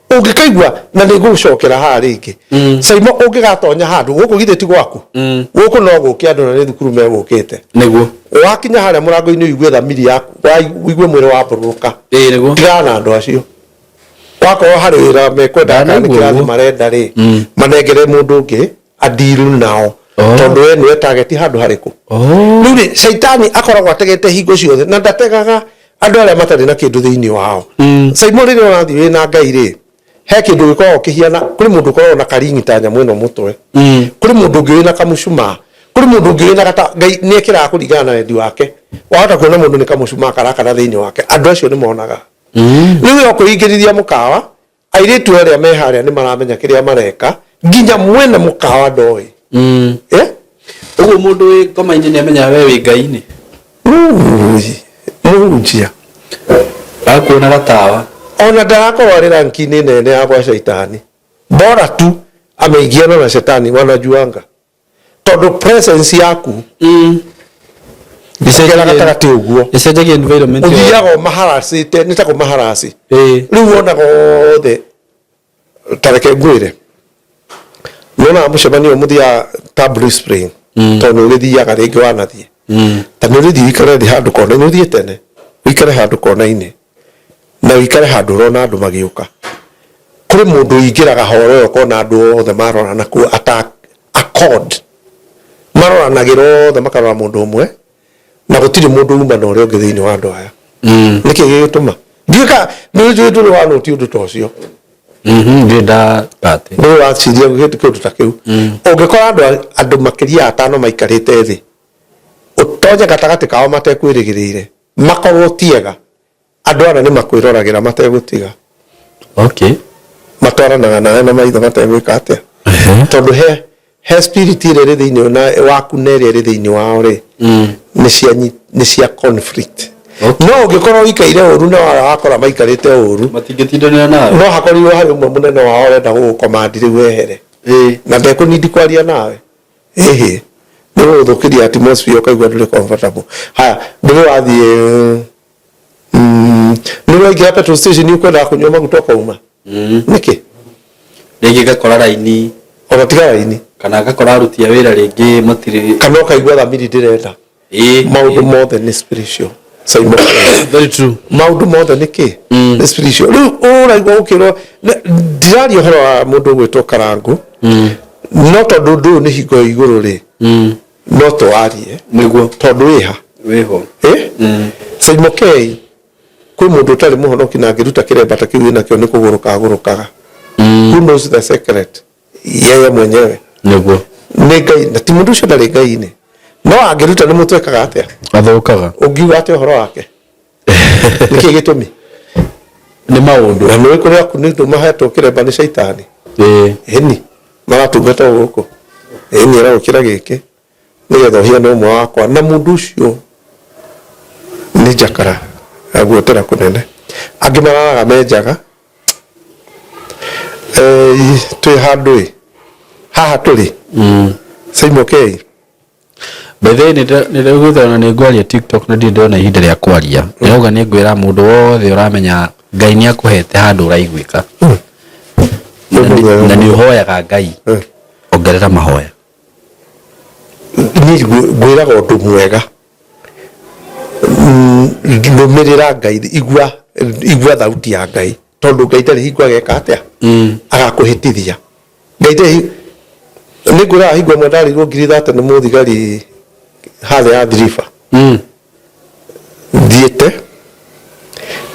ũngĩkaigua, na nĩ ngũgũcokera haha rĩngĩ. Saimo, ũngĩgatonya handũ gũkũ, githĩ ti gwaku? Gũkũ no gũke andũ na nĩ thukuru megũkĩte. Wakinya harĩa mũrango-inĩ, ũigue thamiri yaku, ũigue mwĩrĩ wambũrũrũka. Ĩĩ, nĩguo. Tigana na andũ acio. Wakorwo harĩ wĩra mekwenda kana nĩ Ndanaigua kĩrathi ũguo. marenda rĩ, manengere mũndũ ũngĩ adilu nao, tondũ we nĩwe target handũ harĩkũ. Rĩu rĩ, caitani akoragwo ategete hingo ciothe, na ndategaga andũ arĩa matarĩ na kĩndũ thĩinĩ wao. Saimo, rĩrĩa ũrathiĩ wĩna Ngai rĩ, he kĩndũ gĩkoragwo kĩhiana, kũrĩ mũndũ ũkoragwo na karingi ta nyamũ ĩno mũtwe, kũrĩ mũndũ ũngĩ wĩna kamũcumaa, kũrĩ mũndũ ũngĩ wĩna gata. Ngai nĩ ekĩraga kũringana na wendi wake. Wahota kuona mũndũ nĩ kamũcumaa karakana thĩinĩ wake, andũ acio nĩ monaga. Rĩu yo kwĩingĩrithia mũkawa, airĩtu arĩa me harĩa nĩ maramenya kĩrĩa mareka, nginya mwene mũkawa ndoĩ. Eh? Ũguo mũndũ wĩ ngoma-inĩ nĩ amenyaga we wĩ Ngai-inĩ? Ui, mũhunjia. Akuona gatawa. Ona ndarakorwo arĩ ranki-inĩ nene ya gwa caitani, bora tu ameingiana na shetani, wanajuanga, tondũ presence yaku kũgera gatagatĩ ũguo, Ĩcenjagia environment yothe. Ũthiaga ũmaharacĩte, nĩ ta kũmaharaci. Rĩu wonaga othe, ta reke ngwĩre, nĩwonaga mũcemanio ũyũ mũthiaga ta Blue Spring, tondũ nĩ ũgĩthiaga rĩngĩ, wanathiĩ, ta nĩ ũrĩthiĩ ũikare thĩ handũ kona-inĩ, ũthiĩ tene ũikare handũ kona-inĩ na ũikare handũ ũrona andũ magĩũka. Kũrĩ mũndũ ũingĩraga horo ĩyo, ũkona andũ othe marorana kuo ata accord, maroranagĩra othe, makarora mũndũ ũmwe, na gũtirĩ mũndũ uma na ũrĩa ũngĩ thĩinĩ wa andũ aya. Nĩkĩ gĩgĩtũma ndiũĩ ka nĩ njũĩ ndũrĩ wanũti ũndũ ta ũcio? Ndirĩ ndakate. Nĩ waciria kĩndũ ta kĩu? Ũngĩkora andũ makĩria ya atano maikarĩte thĩ, ũtonye gatagatĩ kao matekwĩrĩgĩrĩire, makorwo ti ega, andũ ana nĩ makwĩroragĩra mategũtiga. Matwaranaga nawe na maitho mategwĩka atĩa, tondũ he spirit ĩrĩa ĩrĩ thĩinĩ na waku na ĩrĩa ĩrĩ thĩinĩ wao rĩ, nĩ cia conflict. No ũngĩkorwo ũikaire ũru na wara wakora maikarĩte ũru, Matingĩtindanĩra nawe. No hakorirwo harĩ ũmwe mũnene wao ũrenda gũgũkomandi rĩu wehere, na ndekũnindi kwaria nawe, ĩhĩ, nĩ gũgũthũkĩria atmosphere, ũkaigua ndũrĩ comfortable. Haya, ndũrĩ wathiĩ, nĩ waingĩra petrol station, ũkwendaga kũnyua maguta ũkauma nĩkĩ? Rĩngĩ ngakora raini. Ona tiga raini. Kana ngakora aruti a wĩra rĩngĩ matirĩ. Kana ũkaigua thamiri ndĩrenda. Maũndũ mothe nĩ spiritual. Simon. Very true. Maũndũ mothe nĩ kĩ? Nĩ spiritual. Rĩu ũraigua ũkĩrwo ndiraria ũhoro wa mũndũ ũgwĩtwo Karangũ. No tondũ ũndũ ũyũ nĩ hingo ya igũrũ rĩ. No twarie. Nĩguo. Tondũ wĩha. Wĩho. Simon K. Kwĩ mũndũ ũtarĩ mũhonoki na angĩruta kĩremba ta kĩu wĩnakĩo nĩ kũgũrũka agũrũkaga. Who knows the secret? Yeye mwenyewe. Nĩguo. Nĩ Ngai, na ti mũndũ ũcio ndarĩ Ngai-inĩ. No angĩruta nĩ mũtwe ekaga atĩa? Athũkaga. Ũngiuga atĩa ũhoro wake? Nĩkĩ gĩtũmi? Nĩ maũndũ. Na nĩũĩ kũrĩa aku nĩ mahetwo kĩremba nĩ caitani? Ĩni, maratungata o gũkũ. Ĩni aragũkĩra gĩkĩ. Nĩgetha ũhiane ũmwe wakwa. Na mũndũ ũcio nĩ njakara ya guotera kũnene. Angĩ mararaga me njaga. Twĩ handũ ĩ haha tũrĩ. Simon K. By the way, nĩndĩraugĩte ona nĩ ngwaria TikTok na ndirĩ ndĩrona ihinda rĩa kwaria. Ndĩrauga nĩ ngwĩra mũndũ wothe ũramenya Ngai nĩ akũhete handũ ũraiguĩka. Na nĩ ũhoyaga Ngai. Ongerera mahoya. Niĩ ngwĩraga ũndũ mwega. Nũmĩrĩra Ngai, igua igua thauti ya Ngai. Tondũ Ngai ndarĩ hingo ageka atĩa? Agakũhĩtithia. Ngai ndarĩ nĩ ngwĩraga hingo ĩmwe ndarĩirwo ngiri thate nĩ mũthigari harĩa Athi River. Thiĩte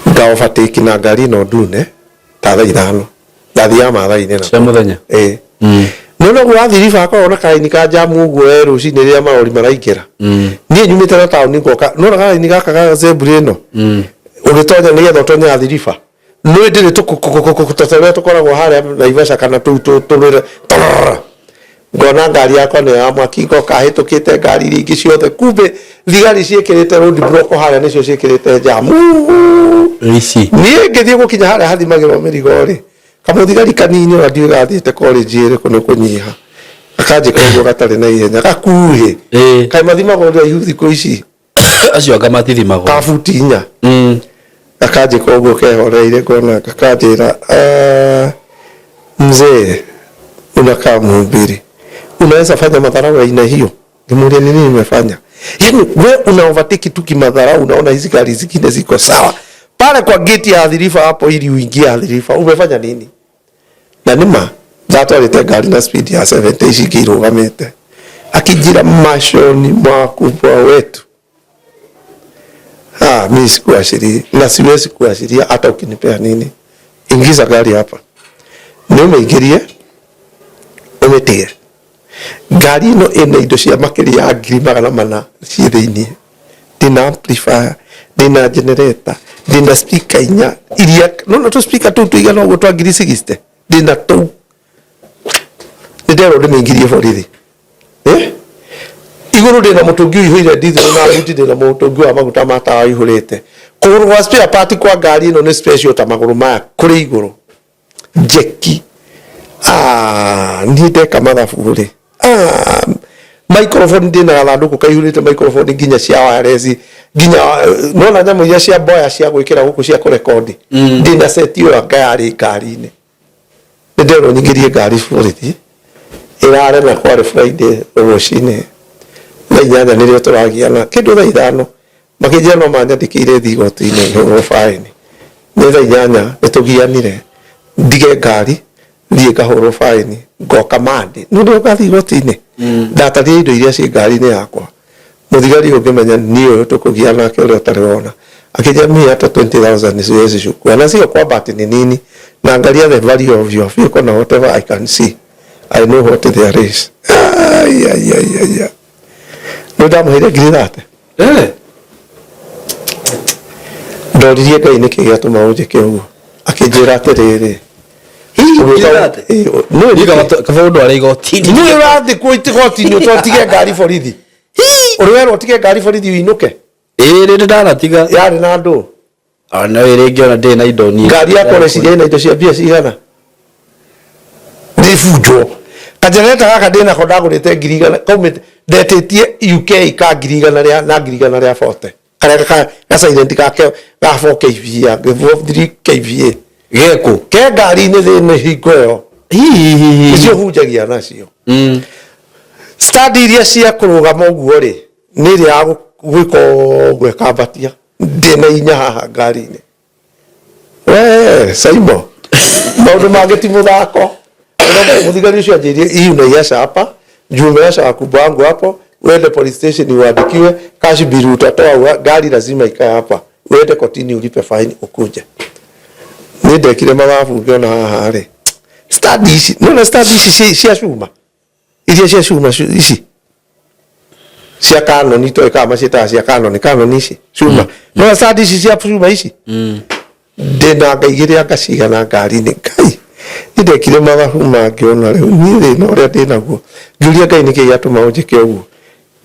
nga overtake na ngari ĩno ndune ta thaa ithano. Ndathiaga Maathai-inĩ na Cia mũthenya? Ĩĩ. Nĩ ũguo wathiĩ riba hakoragwo na karaini ka jamu ũguo we rũcinĩ rĩrĩa marori maraingĩra. Niĩ nyumĩte na taũni ngoka, nĩwona karaini gaka ga zebra ĩno? Ũgĩtonya nĩgetha ũtonye Athi River. Nĩũĩ ndĩrĩ tũkũkũkũkũ ta tũrĩa tũkoragwo harĩa Naivasha kana tũu tũrĩra tarara. Ngona ngari yakwa nĩyo ya mwaki ngoka hĩtũkĩte ngari iria ingĩ ciothe kumbe thigari ciĩkĩrĩte road block harĩa nĩcio ciĩkĩrĩte jamu. Ici. Niĩ ngĩthiĩ gũkinya harĩa hathimagĩrwo mĩrigo rĩ, kamũthigari kanini ona ndiũĩ gathiĩte college ĩrĩkũ nĩ kũnyiha. Gakanjĩka ũguo gatarĩ na ihenya gakuhĩ. Kaĩ mathimagwo ũraihu thikũ ici? Acio anga matithimagwo. Ka buti inya. Gakanjĩka ũguo kehoreire ngona gakanjĩra, mzee unakaa mhubiri unaweza fanya madharau aina hiyo? Ngimuulia nini nimefanya? Yaani we una overtake tu kimadharau, unaona hizi gari zingine ziko sawa. Pale kwa gate ya Athi River hapo ili uingie Athi River umefanya nini? Na nĩma ndatwarĩte ngari na speed ya 70 ici ingĩ irũgamĩte. Akĩnjĩra mashoni makubwa wetu. Ah, mimi sikuashiria na siwezi kuashiria hata ukinipea nini. Ingiza gari hapa. Nĩ ũmĩingĩrie ũmĩtige. Ngari ĩno ĩna indo cia makĩria ya ngiri magana mana ciĩ thĩiniĩ. Ndĩna amplifier, ndĩna generator, ndĩna speaker inya iria nona tũ speaker tũu tũigana ũguo twa ngiri 60 ndĩna tũu. Nĩ nderwo ndĩmĩingĩrie borithi. Igũrũ ndĩna mũtũngi ũihũire diesel na buti ndĩna mũtũngi wa maguta ma tawa ũihũrĩte. Kũgũrũ gwa spare part kwa ngari ĩno nĩ special ta magũrũ maya kũrĩ igũrũ. Njeki. Niĩ ndeka mathabu rĩ. Microphone ndĩna gathandũkũ kaihũrĩte microphone nginya cia wireless nginya nona nyamũ iria cia boya cia gwĩkĩra gũkũ cia kũrekondi. Ndĩna set ĩyo anga yarĩ ngari-inĩ. Nĩ nderwo nyingĩrie ngari borithi ĩrare na kwarĩ Friday rũcinĩ thaa inyanya nĩrĩo tũragiana kĩndũ thaa ithano makĩnjĩra no manyandĩkĩire thiĩ igoti-inĩ hũrwo baĩni. Nĩ thaa inyanya nĩ tũgianire ndige ngari thiĩ ngahũrwo baĩni ngoka Monday. Nĩ ũndũ ngathiĩ igoti-inĩ ndatarire indo iria ciĩ ngari-inĩ yakwa. Mũthigari ũngĩmenya niĩ ũyũ tũkũgia nake ũrĩa ũtarĩ wona akĩnjĩra mimi hata 20,000 siwezi chukua na sio kwamba ati ni nini na angalia the value of your vehicle na whatever I can see I know what there is. Ai, ai, ai, ai, ai. Nĩ ndamũheire ngiri thate. Ndoririe Ngai nĩkĩ gĩatũma ũnjĩke ũguo akĩnjĩra atĩrĩrĩ Kaba ũndware igoti-inĩ. Nĩ ũrathiĩ kuo igoti-inĩ ũtige ngari borithi. Ũrĩ werwo ũtige ngari borithi ũinũke? Ĩĩ rĩrĩ ndanatiga. Yarĩ na andũ? Ona ĩ rĩngĩ ona ndĩrĩ na indo niĩ. Ngari yakwa ũreciria ĩna indo cia mbia cigana? Nĩ bunjwo. Kajeneta gaka ndĩnako ndagũrĩte ngiri igana kaumĩte ndetĩtie UK ka ngiri igana rĩa na ngiri igana rĩa 40. Karĩa ga silent gake ga 4 kVA, 3 kVA. Geku? Ke ngari-inĩ thĩinĩ hingo ĩyo. Hihi. Icio hunjagia nacio. Stand iria cia kũrũgama ũguo rĩ, nĩ ĩrĩa ya gwĩka ũguo ĩkambatia. Ndĩna inya haha ngari-inĩ. We Saimo, maũndũ mangĩ ti mũthako. Mũthigari ũcio anjĩrire hii unaiacha hapa, juu umeacha wakubwa wangu hapo, uende police station uandikiwe, cash bill utatoa, gari lazima ikae hapa, uende kotini ulipe fine ukuje. Nĩ ndekire mathabu ngĩona haha rĩ, stand ici, nĩwona stand ici cia cuma, iria cia cuma ici cia Canon, itoĩ kana maciĩtaga cia Canon, Canon ici cuma, nĩwona stand ici cia cuma ici, ndĩna ngaigĩrĩra ngacigana ngari-inĩ. Ngai, nĩ ndekire mathabu mangĩona rĩu niĩ thĩna ũrĩa ndĩnaguo, ngĩũria Ngai nĩkĩ gĩatũma ũnjĩke ũguo.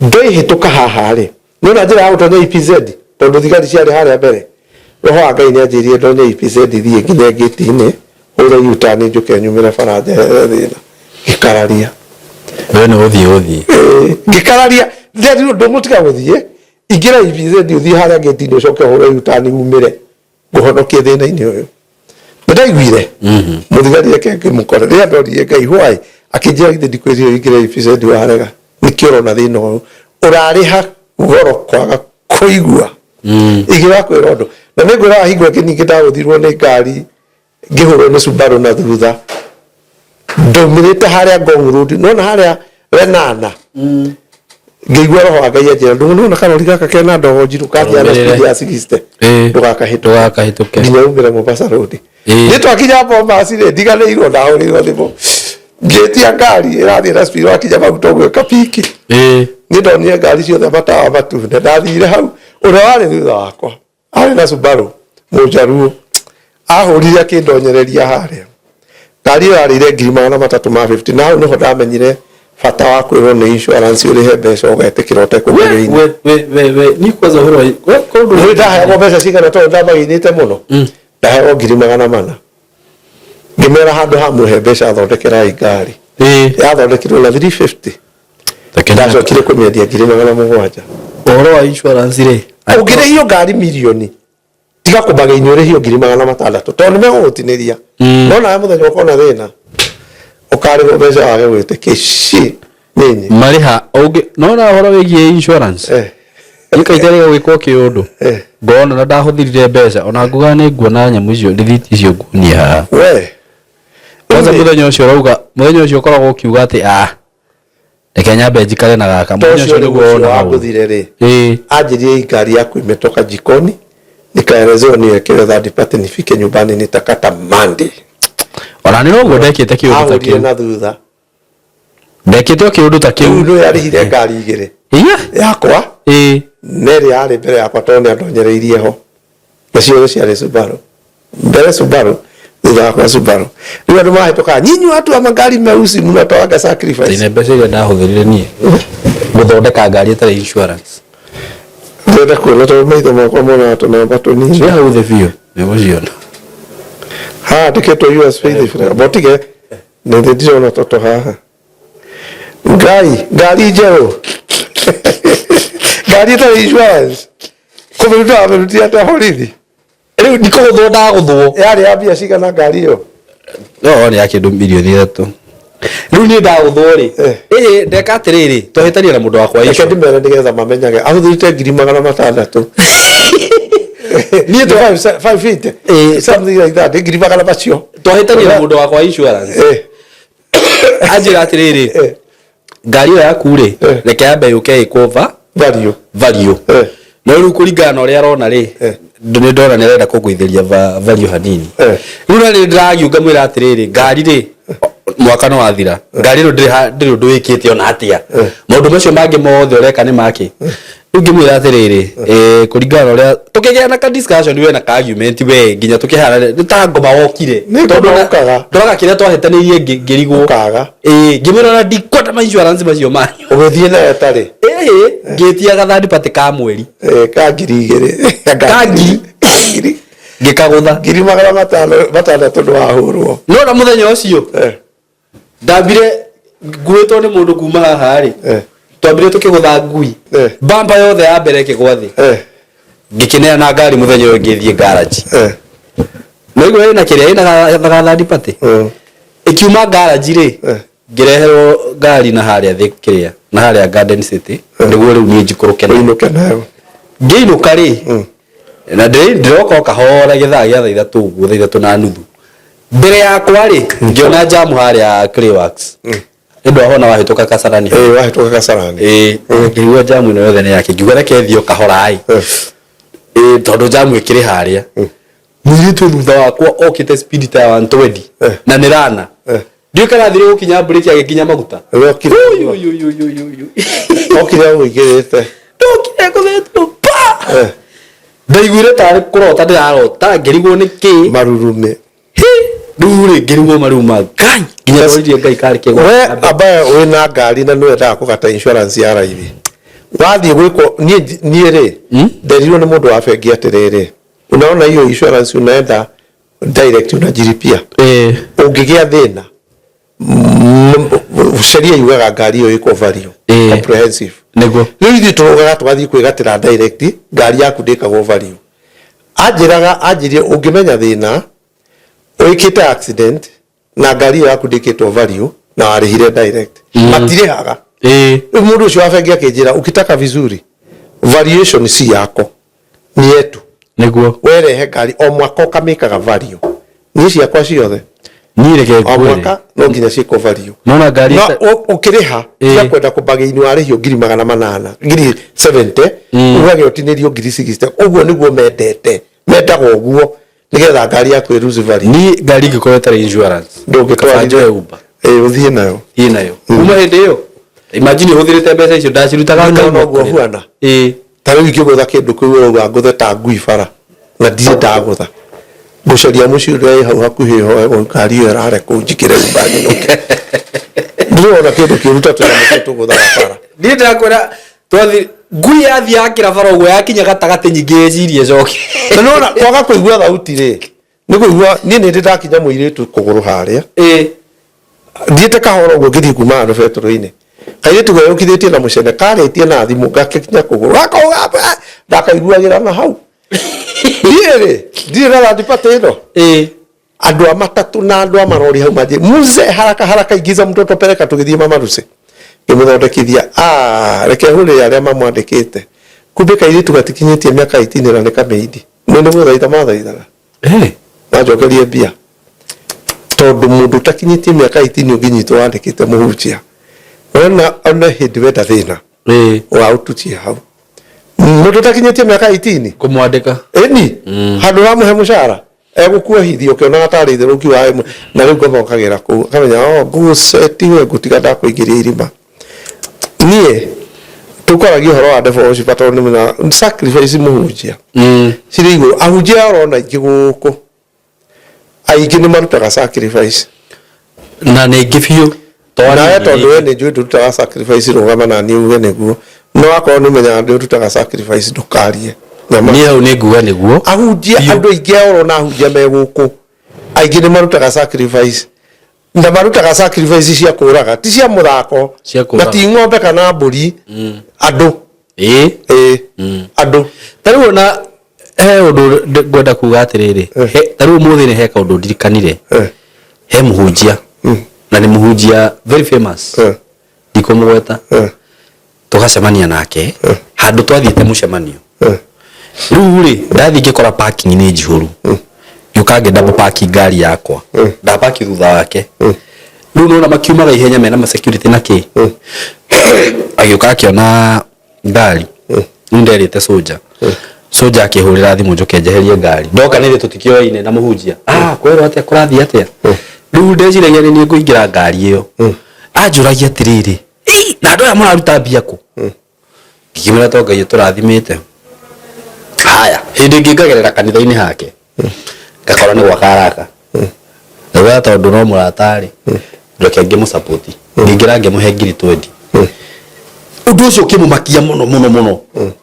Ndoihĩtũka haha rĩ, nĩwona njĩra ya gũtonya EPZ, tondũ thigari ciarĩ harĩa mbere, roho wa Ngai nĩanjĩrire ndonye EPZ thiĩ nginya ngĩti-inĩ, hũre U-turn njũke nyumĩre bara njehere thĩna. Ngĩkararia. We nĩ gũthiĩ gũthiĩ. Ngĩkararia, nderirwo ndũgũtiga gũthiĩ, ingĩra EPZ ũthiĩ harĩa ngĩti-inĩ ũcoke ũhũre U-turn umĩre, ngũhonokie thĩna-inĩ ũyũ. Nĩndaiguire mũthigari reke ngĩmũkore, rĩrĩa ndoririe Ngai why, akĩnjĩra githĩ ndikwĩrire ũingĩre EPZ warega, nĩkĩo ũrona thĩna ũyũ, ũrarĩha goro kwaga kũigua. Ingĩgakwĩra ũndũ, na nĩngwĩra hingo ĩngĩ ningĩ ndagũthirwo nĩ ngari ngĩhũrwo nĩ Subaru na thutha, ndaumĩrĩte harĩa Ngong Road, nĩwona harĩa Lenana, ngĩigua roho wa Ngai anjĩra, ndũnona karori gaka kena ndogo njirũ kathiaga na speed ya 60, ndũgakahĩtũke, Ndũgakahĩtũke nginya umĩre Mombasa Road. Nĩ twakinya Bomas rĩ, ndiganĩirwo, ndahũrĩirwo thimũ, ngĩtia ngari ĩrathiĩ na speed, wakinya maguta ũguo ĩkapiki. Nĩ ndonire ngari ciothe matawa matune, ndathire hau, ũrĩa warĩ thutha wakwa arĩ na Subaru mũnjaruo, ahũrire akĩndonyereria harĩa, ngari ĩyo yarĩire 350,000, na hau nĩho ndamenyire bata wa kwĩrwo nĩ insurance ũrĩhe mbeca ũgetĩkĩra ũtekũmenya. We we we we ni kwanza ũhoro wa we kũndũ. Rĩu ndaheagwo mbeca cigana tondũ ndamagĩinĩte mũno? Ndaheagwo 400,000, ngĩmera handũ ha mũhe mbeca thondekerai ngari. Yathondekirwo na 350, ndacokire kũmĩendia 700,000. Ũhoro wa insurance rĩ, ũngĩrĩhio ngari mirioni, tiga kũmagĩinĩ, ũrĩhio 600,000 tondũ nĩmegũgũtinĩria. No nawe mũthenya ũkona thĩna ũkarĩhwo mbeca wage gwĩtĩkia ci nĩnyi. Marĩha ũngĩ nona ũhoro wĩgiĩ insurance, nĩkaita rĩga gwĩkwo kĩũndũ, ngona na ndahũthĩrire mbeca ona nguga nĩ nguona nyamũ icio, rithiti icio nguonie haha. We. Kwanza mũthenya ũcio ũrauga, mũthenya ũcio ũkoragwo ũkiuga atĩ ah, reke nyambe njikare na gaka, mũthenya ũcio ũcio nĩguo nĩguo wona wangũthire rĩ, anjĩrire ngari yaku imetoka jikoni, nikaelezewa niwekewe third party, nifike nyumbani nitakata Monday. Ona nĩ noguo ndekĩte kĩũndũ ta ahũrire kĩu. Na thutha. Ndekĩte o kĩũndũ ta Rĩu kĩu. nĩ yarĩhire ngari igĩrĩ, yakwa na ĩrĩa yarĩ mbere yakwa, tondũ nĩ andonyereirie ho, na ciothe ciarĩ Subaru, mbere Subaru, thutha wakwa Subaru. Rĩu andũ mahĩtũkaga, nyinyi watu wa magari meusi mnatoaga sacrifice. Ndĩna mbeca iria ndahũthĩrire niĩ gũthondeka ngari ĩtarĩ insurance. Ndĩrenda kuona tondũ maitho makwa monaga tũnamba tũnini. Ciĩ hau thĩ biũ, nĩũgũciona. Haha ndĩkĩtwo US Faithful botige nĩ ndirona toto haha. Ngai, ngari njerũ, ngari ĩtarĩ insurance, kũmĩruta wamĩrutire atĩa borithi? Rĩu ndikũgũthwo, ndagũthwo. Yarĩ ya mbia cigana ngari ĩyo? No nĩ ya kĩndũ 3 mirioni. Rĩu niĩ ndagũthwo rĩ, ĩĩ ndeka atĩrĩrĩ, twahĩtania na mũndũ wakwa. Reke icio ndĩmere nĩgetha mamenyage ahũthĩrĩte 600,000. Niĩ 550, something like that, ngiri magana macio. Twahĩtania na mũndũ wakwa insurance, anjĩra atĩrĩrĩ, ngari ĩyo yaku rĩ, reke yambe yũke ĩkwo va value. Value. No rĩu kũringana na ũrĩa arona rĩ, nĩ ndona nĩ arenda kũngũithĩria value hanini. Rĩu na nĩ ndĩragiũka mwĩra atĩrĩrĩ, ngari rĩ, mwaka no wathira, ngari ĩno ndĩrĩ ũndũ wĩkĩte ona atĩa, maũndũ macio mangĩ mothe ũreka nĩ make. Rĩu ngĩmwĩra atĩrĩrĩ, kũringana na ũrĩa tũkĩgĩa na ka discussion we na ka argument we nginya tũkĩhana nĩ ta ngoma wokire. Nĩ ngoma. Tondũ ũkaga. Ndoraga kĩrĩa twahĩtanĩirie ngĩrigwo. Ũkaga. Ĩĩ, ngĩmwĩra na ndikwenda ma insurance macio manyu. Ũgĩthiĩ nayo ĩtarĩ. Ĩĩ, ngĩtia ga third party ka mweri. Ka 2,000. Ka ngiri. Ngiri. Ngĩkagũtha. 560,000 ndwahũrwo. No na mũthenya ũcio ndambire nguĩtwo nĩ mũndũ kuma haha rĩ, twambire tũkĩgũtha ngui, bamba yothe ya mbere ĩkĩgwa thĩ. Ngĩkĩneana ngari mũthenya ũyũ, ngĩthiĩ garage. Naigua ĩna kĩrĩa ĩna ga third party. Ĩkiuma garage rĩ, ngĩreherwo ngari na harĩa thĩ kĩrĩa na harĩa Garden City, nĩguo rĩu niĩ njikũrũke nayo. Ũinũke nayo. Ngĩinũka rĩ, na ndĩroka o kahora gĩthaa gĩa thaa 3 ũguo, thaa 3:30, mbere yakwa rĩ, ngĩona jamu harĩa Clayworks. Nĩ ndwahona wahĩtũka Kasarani hau. Ĩĩ, wahĩtũka Kasarani. Ĩĩ, ngĩigua jamu ĩno yothe nĩ yake, ngiuga reke thiĩ o kahora ĩ. Ĩĩ, tondũ jamu ĩkĩrĩ harĩa. Mũirĩtu thutha wakwa okĩte speed ta ya 120 na nĩ rana. Ndiũĩ kana athire gũkinya breki agĩkinya maguta. Okire. Ui, ui, ui, ui, ui, ui. Okire ũingĩrĩte. Ndokire ngũthetwo pa. Ndaiguire tarĩ kũrota ndĩrarota, ngĩrigwo nĩ kĩ. Marurumĩ. Rĩu rĩ, ngĩrigwo maruru ma Ngai. Nginya ndoririe Ngai karĩ kĩ We ambaye wĩna ngari na nĩwendaga kũgata insurance ya raithi. Wathiĩ gwĩkwo niĩ niĩ rĩ, nderirwo nĩ mũndũ wa bengi atĩrĩrĩ, unaona hiyo insurance unaenda direct unajilipia. Ũngĩgĩa thĩna, sheria yugaga ngari ĩyo ĩkwo value comprehensive. Nĩguo. Rĩu ithuĩ tũrũgaga tũgathiĩ kwĩgatĩra direct, ngari yaku ndĩkagwo value. Anjĩraga, anjĩrire ũngĩmenya thĩna, wĩkĩte accident na ngari ĩyo yaku ndĩkĩtwo value na warĩhire direct, matirĩhaga. Rĩu mũndũ ũcio wa bengi akĩnjĩra, ukitaka vizuri valuation si yako, ni yetu. Nĩguo. Werehe ngari o mwaka ũkamĩkaga value. Niĩ ciakwa ciothe Niĩ reke o ngwĩre. mwaka no nginya ciĩkwo value. Nona ngari Na ũkĩrĩha, tiga kwenda kũbagĩini warĩhio ngiri magana manana, ngiri 70, ugage ũtinĩrio ngiri 60. Ũguo nĩguo mendete, mendaga ũguo nĩgetha ngari yaku ĩlose value. Niĩ ngari ingĩkorwo ĩtarĩ insurance, Ndũngĩtwarithia. kaba njoe Uber. Ĩĩ, ũthiĩ nayo. Thiĩ nayo. Kuma hĩndĩ ĩyo, imagine hũthĩrĩte mbeca icio ndacirutaga Nĩ ngai noguo kũrĩra. huana. Ĩĩ. Ta rĩu ingĩgũtha kĩndũ kĩu ũrauga ngũthe ta ngui bara na ndirĩ ndagũtha, ngũcaria mũciĩ ũrĩa wĩ hau hakuhĩ hoe ngari ĩyo ĩrare kũu njikĩre Uber nyinũke. Ndĩrona kĩndũ kĩũru ta tũnyamũ tũu tũgũthaga bara. Niĩ ndĩrakwĩra twathi ngui yathiĩ yakĩra bara ũguo yakinya gatagatĩ nyingĩ ĩcirie ĩcoke. Na nĩwona kwaga kũigua thauti rĩ, nĩ kũigua niĩ nĩ ndĩ ndakinya mũirĩtu kũgũrũ harĩa. Thiĩte kahora ũguo ngĩthiĩ kuma handũ betũrũ-inĩ. Kairĩtu geyũkithĩtie na mũcene karĩtie na thimũ gakĩkinya kũgũrũ gakauga ndakaiguagĩra na hau. Niĩ rĩ, ndirĩ na third party ĩno. Andũ a matatũ na andũ a marori hau manjĩ, mzee haraka haraka ingiza mtoto peleka tũgĩthiĩ mamaruse. Ngĩmũthondekithia, reke hũrĩre arĩa mamwandĩkĩte. Kumbe kairĩtu gatikinyĩtie mĩaka 18 na nĩ kamĩindi. Nĩ nĩ gũthaitha mathaithaga. Manjokerie mbia. Tondũ mũndũ ũtakinyĩtie mĩaka 18 ũngĩnyitwo wandĩkĩte mũhunjia. Wona ona hĩndĩ wenda thĩna. Wa ũtutie hau. Mũndũ ũtakinyĩtie mĩaka 18. Kũmwandĩka. Ĩni. Handũ ũramũhe mũcara. Egũkuohithia ũkĩonaga tarĩ itherũ ũkiuga ĩmwe. Na rĩu ngoma ũkagĩra kũu. Akamenya, oh, ngũceti we ngũtiga ndakũingĩria irima. Niĩ tũkwaragia ũhoro wa devil worship tondũ nĩ mũnya sacrifice mũhunjia. Cirĩ igũrũ. Ahunjia ũrona aingĩ gũkũ. Aingĩ nĩ marutaga sacrifice. Na nĩ aingĩ biũ. Nawe tondũ we nĩ njũĩ ndũrutaga sacrifice rũgama na niĩ uge nĩguo. No akorwo nĩ ũmenyaga ndũrutaga sacrifice ndũkarie. Niĩ hau nĩ nguga nĩguo. Ahunjia andũ aingĩ aya ũrona ahunjia me gũkũ. Aingĩ nĩ marutaga sacrifice. Na marutaga sacrifice cia kũraga, ti cia mũthako. Cia kũraga. Na ti ng'ombe kana mbũri. Andũ. Ĩĩ. Andũ. Ta rĩu ona he ũndũ ngwenda kuga atĩrĩrĩ. Ta rĩu ũmũthĩ nĩ he kaũndũ ndirikanire. He mũhunjia. Na nĩ mũhunjia very famous. Ndikũmũgweta. Tũgacemania nake handũ twathiĩte mũcemanio. Rĩu rĩ, ndathiĩ ngĩkora parking nĩ njihũru. Ngĩũka ngĩ double park ngari yakwa. Ndapaki thutha wake. Rĩu nĩwona makiumaga ihenya mena ma security na kĩ. Agĩũka akĩona ngari. Rĩu nderĩte soldier. Soldier akĩhũrĩra thimũ njũke njeherie ngari. Ndoka nĩrĩ tũtikĩoaine na mũhunjia. Kwerwo atĩa, kũrathiĩ atĩa? Rĩu ndeciragia nĩ niĩ ngũingĩra ngari ĩyo. Anjũragia atĩrĩrĩ, Ĩ, na andũ aya mũraruta mbia kũ? Ngĩkĩmwĩra to Ngai ũtũrathimĩte. Haya, hĩndĩ ĩngĩ ngagerera kanitha-inĩ hake. Ngakora nĩ gwaka araka. Ndauga tondũ no mũrata-rĩ, reke ngĩmũ-support. Ngĩingĩra ngĩmũhe ngiri 20. Ũndũ ũcio ũkĩmũmakia mũno mũno mũno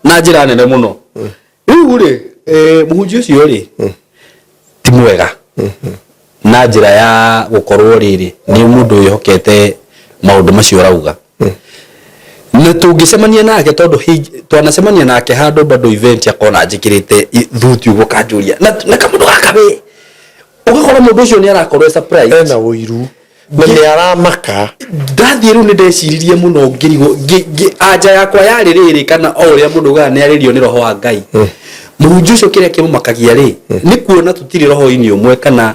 na njĩra nene mũno. Rĩu rĩ, mũhunjia ũcio rĩ, ti mwega na njĩra ya gũkorwo rĩrĩ nĩ mũndũ wĩhokete maũndũ macio ũrauga. Na tũngĩcemania nake tondũ twanacemania nake handũ bado event akona njĩkĩrĩte thuti ũguo kanjũria na kamũndũ gaka we, ũgakora mũndũ ũcio nĩ arakorwo e surprised. Ena ũiru. Na nĩ aramaka. Ndathiĩ rĩu nĩ ndeciririe mũno ngĩrigwo anja yakwa yarĩ rĩrĩ kana o ũrĩa mũndũ ugaga nĩ arĩrio nĩ roho wa Ngai. Mũhunjia ũcio kĩrĩa kĩmũmakagia rĩ nĩ kuona tũtirĩ roho-inĩ ũmwe kana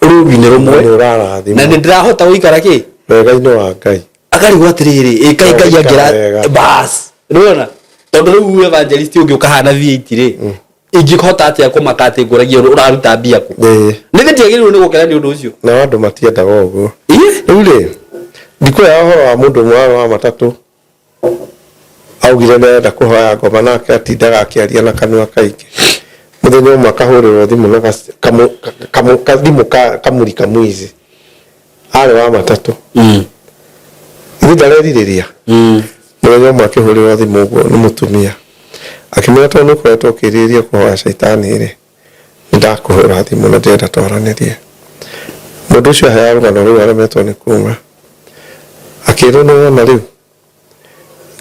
rũũru-inĩ rũmwe. Nĩ ũrarathimwo. Na nĩ ndĩrahota gũikara kĩ? Wega-inĩ wa Ngai. Akarigwo atĩrĩrĩ, ĩ kaĩ Ngai Wega. angĩra Wega. bas nĩwona tondũ rĩu evangelist ũngĩ ũkahana V8 rĩ ingĩhota atĩa kũmaka atĩ ngũragia ũraruta mbia kũ? Ĩĩ. Nĩ ndiagĩrĩirwo nĩ gũkena nĩ ũndũ ũcio. Nao andũ matiendaga ũguo. Ĩ? Rĩu rĩ, ndikũrĩa ũhoro wa mũndũ ũmwe warĩ wa matatũ augire nĩ arenda kũhoya ngoma nake atindaga akĩaria na kanua kaingĩ. Mũthenya ũmwe akahũrĩrwo thimũ na kathimũ kamuri kamwizi. Arĩ wa matatũ. Ithe ndarerirĩria. Mũthenya ũmwe akĩhũrĩrwo thimũ ũguo nĩ mũtumia. Akĩmwĩra tondũ nĩ ũkoretwo ũkĩrirĩria kũhoya caitani rĩ, nĩ ndakũhũra thimũ na ndĩrenda twaranĩrie. Mũndũ ũcio aheaga rũgano rũu aremetwo nĩ kuma. Akĩrwo nĩ wona rĩu,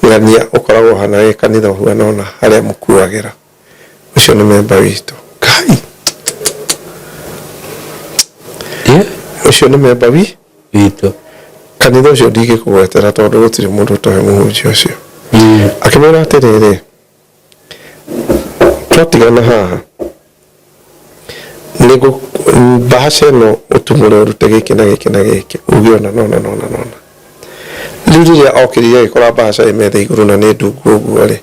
ng'ania ũkoragwo ũhana wĩ kanitha ũhuana ũna harĩa mũkuagĩra. Ũcio nĩ memba witũ. Kai! Ũcio nĩ memba wi? Witũ. Kanitha ũcio ndingĩkũgwetera tondũ gũtirĩ mũndũ ũtoĩ mũhunjia ũcio. Akĩmwĩra atĩrĩrĩ, twatigana haha, nĩngũ mbahaca ĩno ũtumũre ũrute gĩkĩ na gĩkĩ na gĩkĩ, uge ũna na ũna na ũna na ũna. Rĩu rĩrĩa okĩrire agĩkora mbahaca ĩ metha igũrũ na nĩ ndungu ũguo rĩ,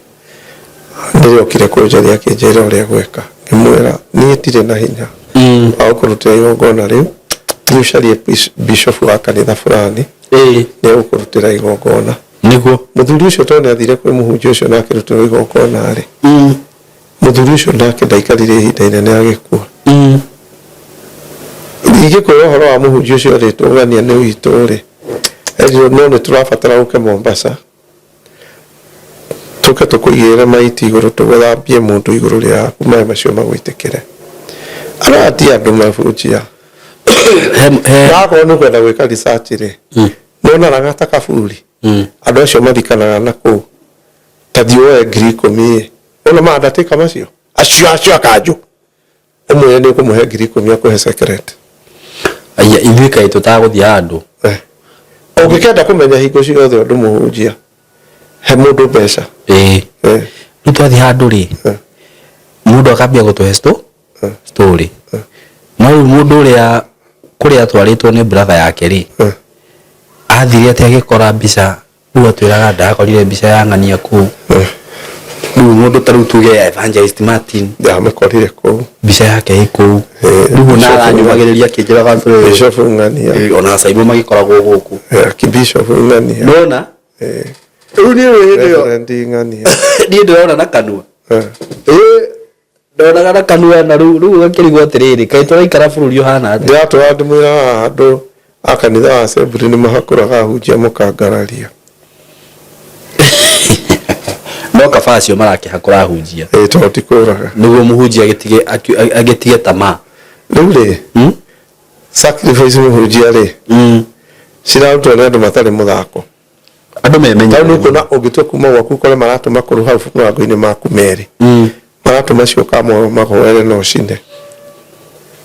nĩrĩo okire kũnjaria akĩnjĩra ũrĩa gwĩka. Ngĩmwĩra niĩ ndirĩ na hinya wa gũkũrutĩra igongona rĩu, thiĩ ũcarie bishop wa kanitha fulani nĩ egũkũrutĩra igongona. Nĩguo. Mũthuri ũcio tondũ nĩ athire kwĩ mũhunjia ũcio na akĩrutĩrwo igongona rĩ, mũthuri ũcio nake ndaikarire ihinda inene agĩkua. Ingĩkwĩra ũhoro wa mũhunjia ũcio erĩtwo ng'ania nĩ witũ rĩ, erirwo no nĩ tũrabatara ũke Mombasa tũke tũkũigĩrĩre maiti igũrũ tũgũthambie mũndũ igũrũ rĩaku maĩ macio magũitĩkĩre. Arĩa ti andũ mabunjia. Na akorwo nĩ ũkwenda gwĩka research rĩ, nĩwona Lang'ata Kaburi, andũ acio mathikanaga na kũu, ta thiĩ woe 10,000 ĩ, wona ma undertaker macio, acio acio akanjũ, ũmwĩre nĩ ũkũmũhe 10,000 akũhe secret. Aya ithuĩ kaĩ tũtagũthiĩ handũ. Ũngĩkenda kũmenya hingo ciothe ũndũ mũhunjia, he mũndũ mbeca. Ĩĩ. Rĩu twathiĩ handũ rĩ, mũndũ akambia gũtũhe story. No rĩu mũndũ ũrĩa kũrĩa atwarĩtwo nĩ brother yake rĩ, athire atĩ agĩkora mbica, rĩu atwĩraga ndakorire mbica ya ng'ania kũu. Rĩu mũndũ ta rĩu tuge Evangelist Martin, Ndamũkorire kũu. Mbica yake ĩ kũu. Rĩu ona aranyumagĩrĩria akĩnjĩraga atĩrĩrĩ, Bishop Ng'ania. Ona Saimo magĩkoragwo gũkũ. Archbishop Ng'ania. Nĩwona? Rĩu niĩ hĩndĩ ĩyo Reverend Ng'ania. Niĩ ndĩrona na kanua. Ndonaga na kanua na rĩu rĩu ũgakĩrigwo atĩrĩrĩ, kaĩ tũraikara bũrũri ũhana atĩa? Ndĩratũra ndĩmwĩraga andũ a kanitha wa Assembly nĩ mahakũraga ahunjia mũkangararia. No kaba acio marakĩhakũra ahunjia. Ĩĩ tondũ ti kũraga. Nĩguo mũhunjia agĩtige agĩtige tamaa. Rĩu rĩ, sacrifice mũhunjia rĩ, cirarutwo nĩ andũ matarĩ mũthako. Andũ memenyerere. Tondũ nĩ ũkuona ũngĩtua kuma gwaku ũkore maratũ makũrũ hau mũrango-inĩ maku merĩ. Maratũ macio ũkamahoere na ũcine.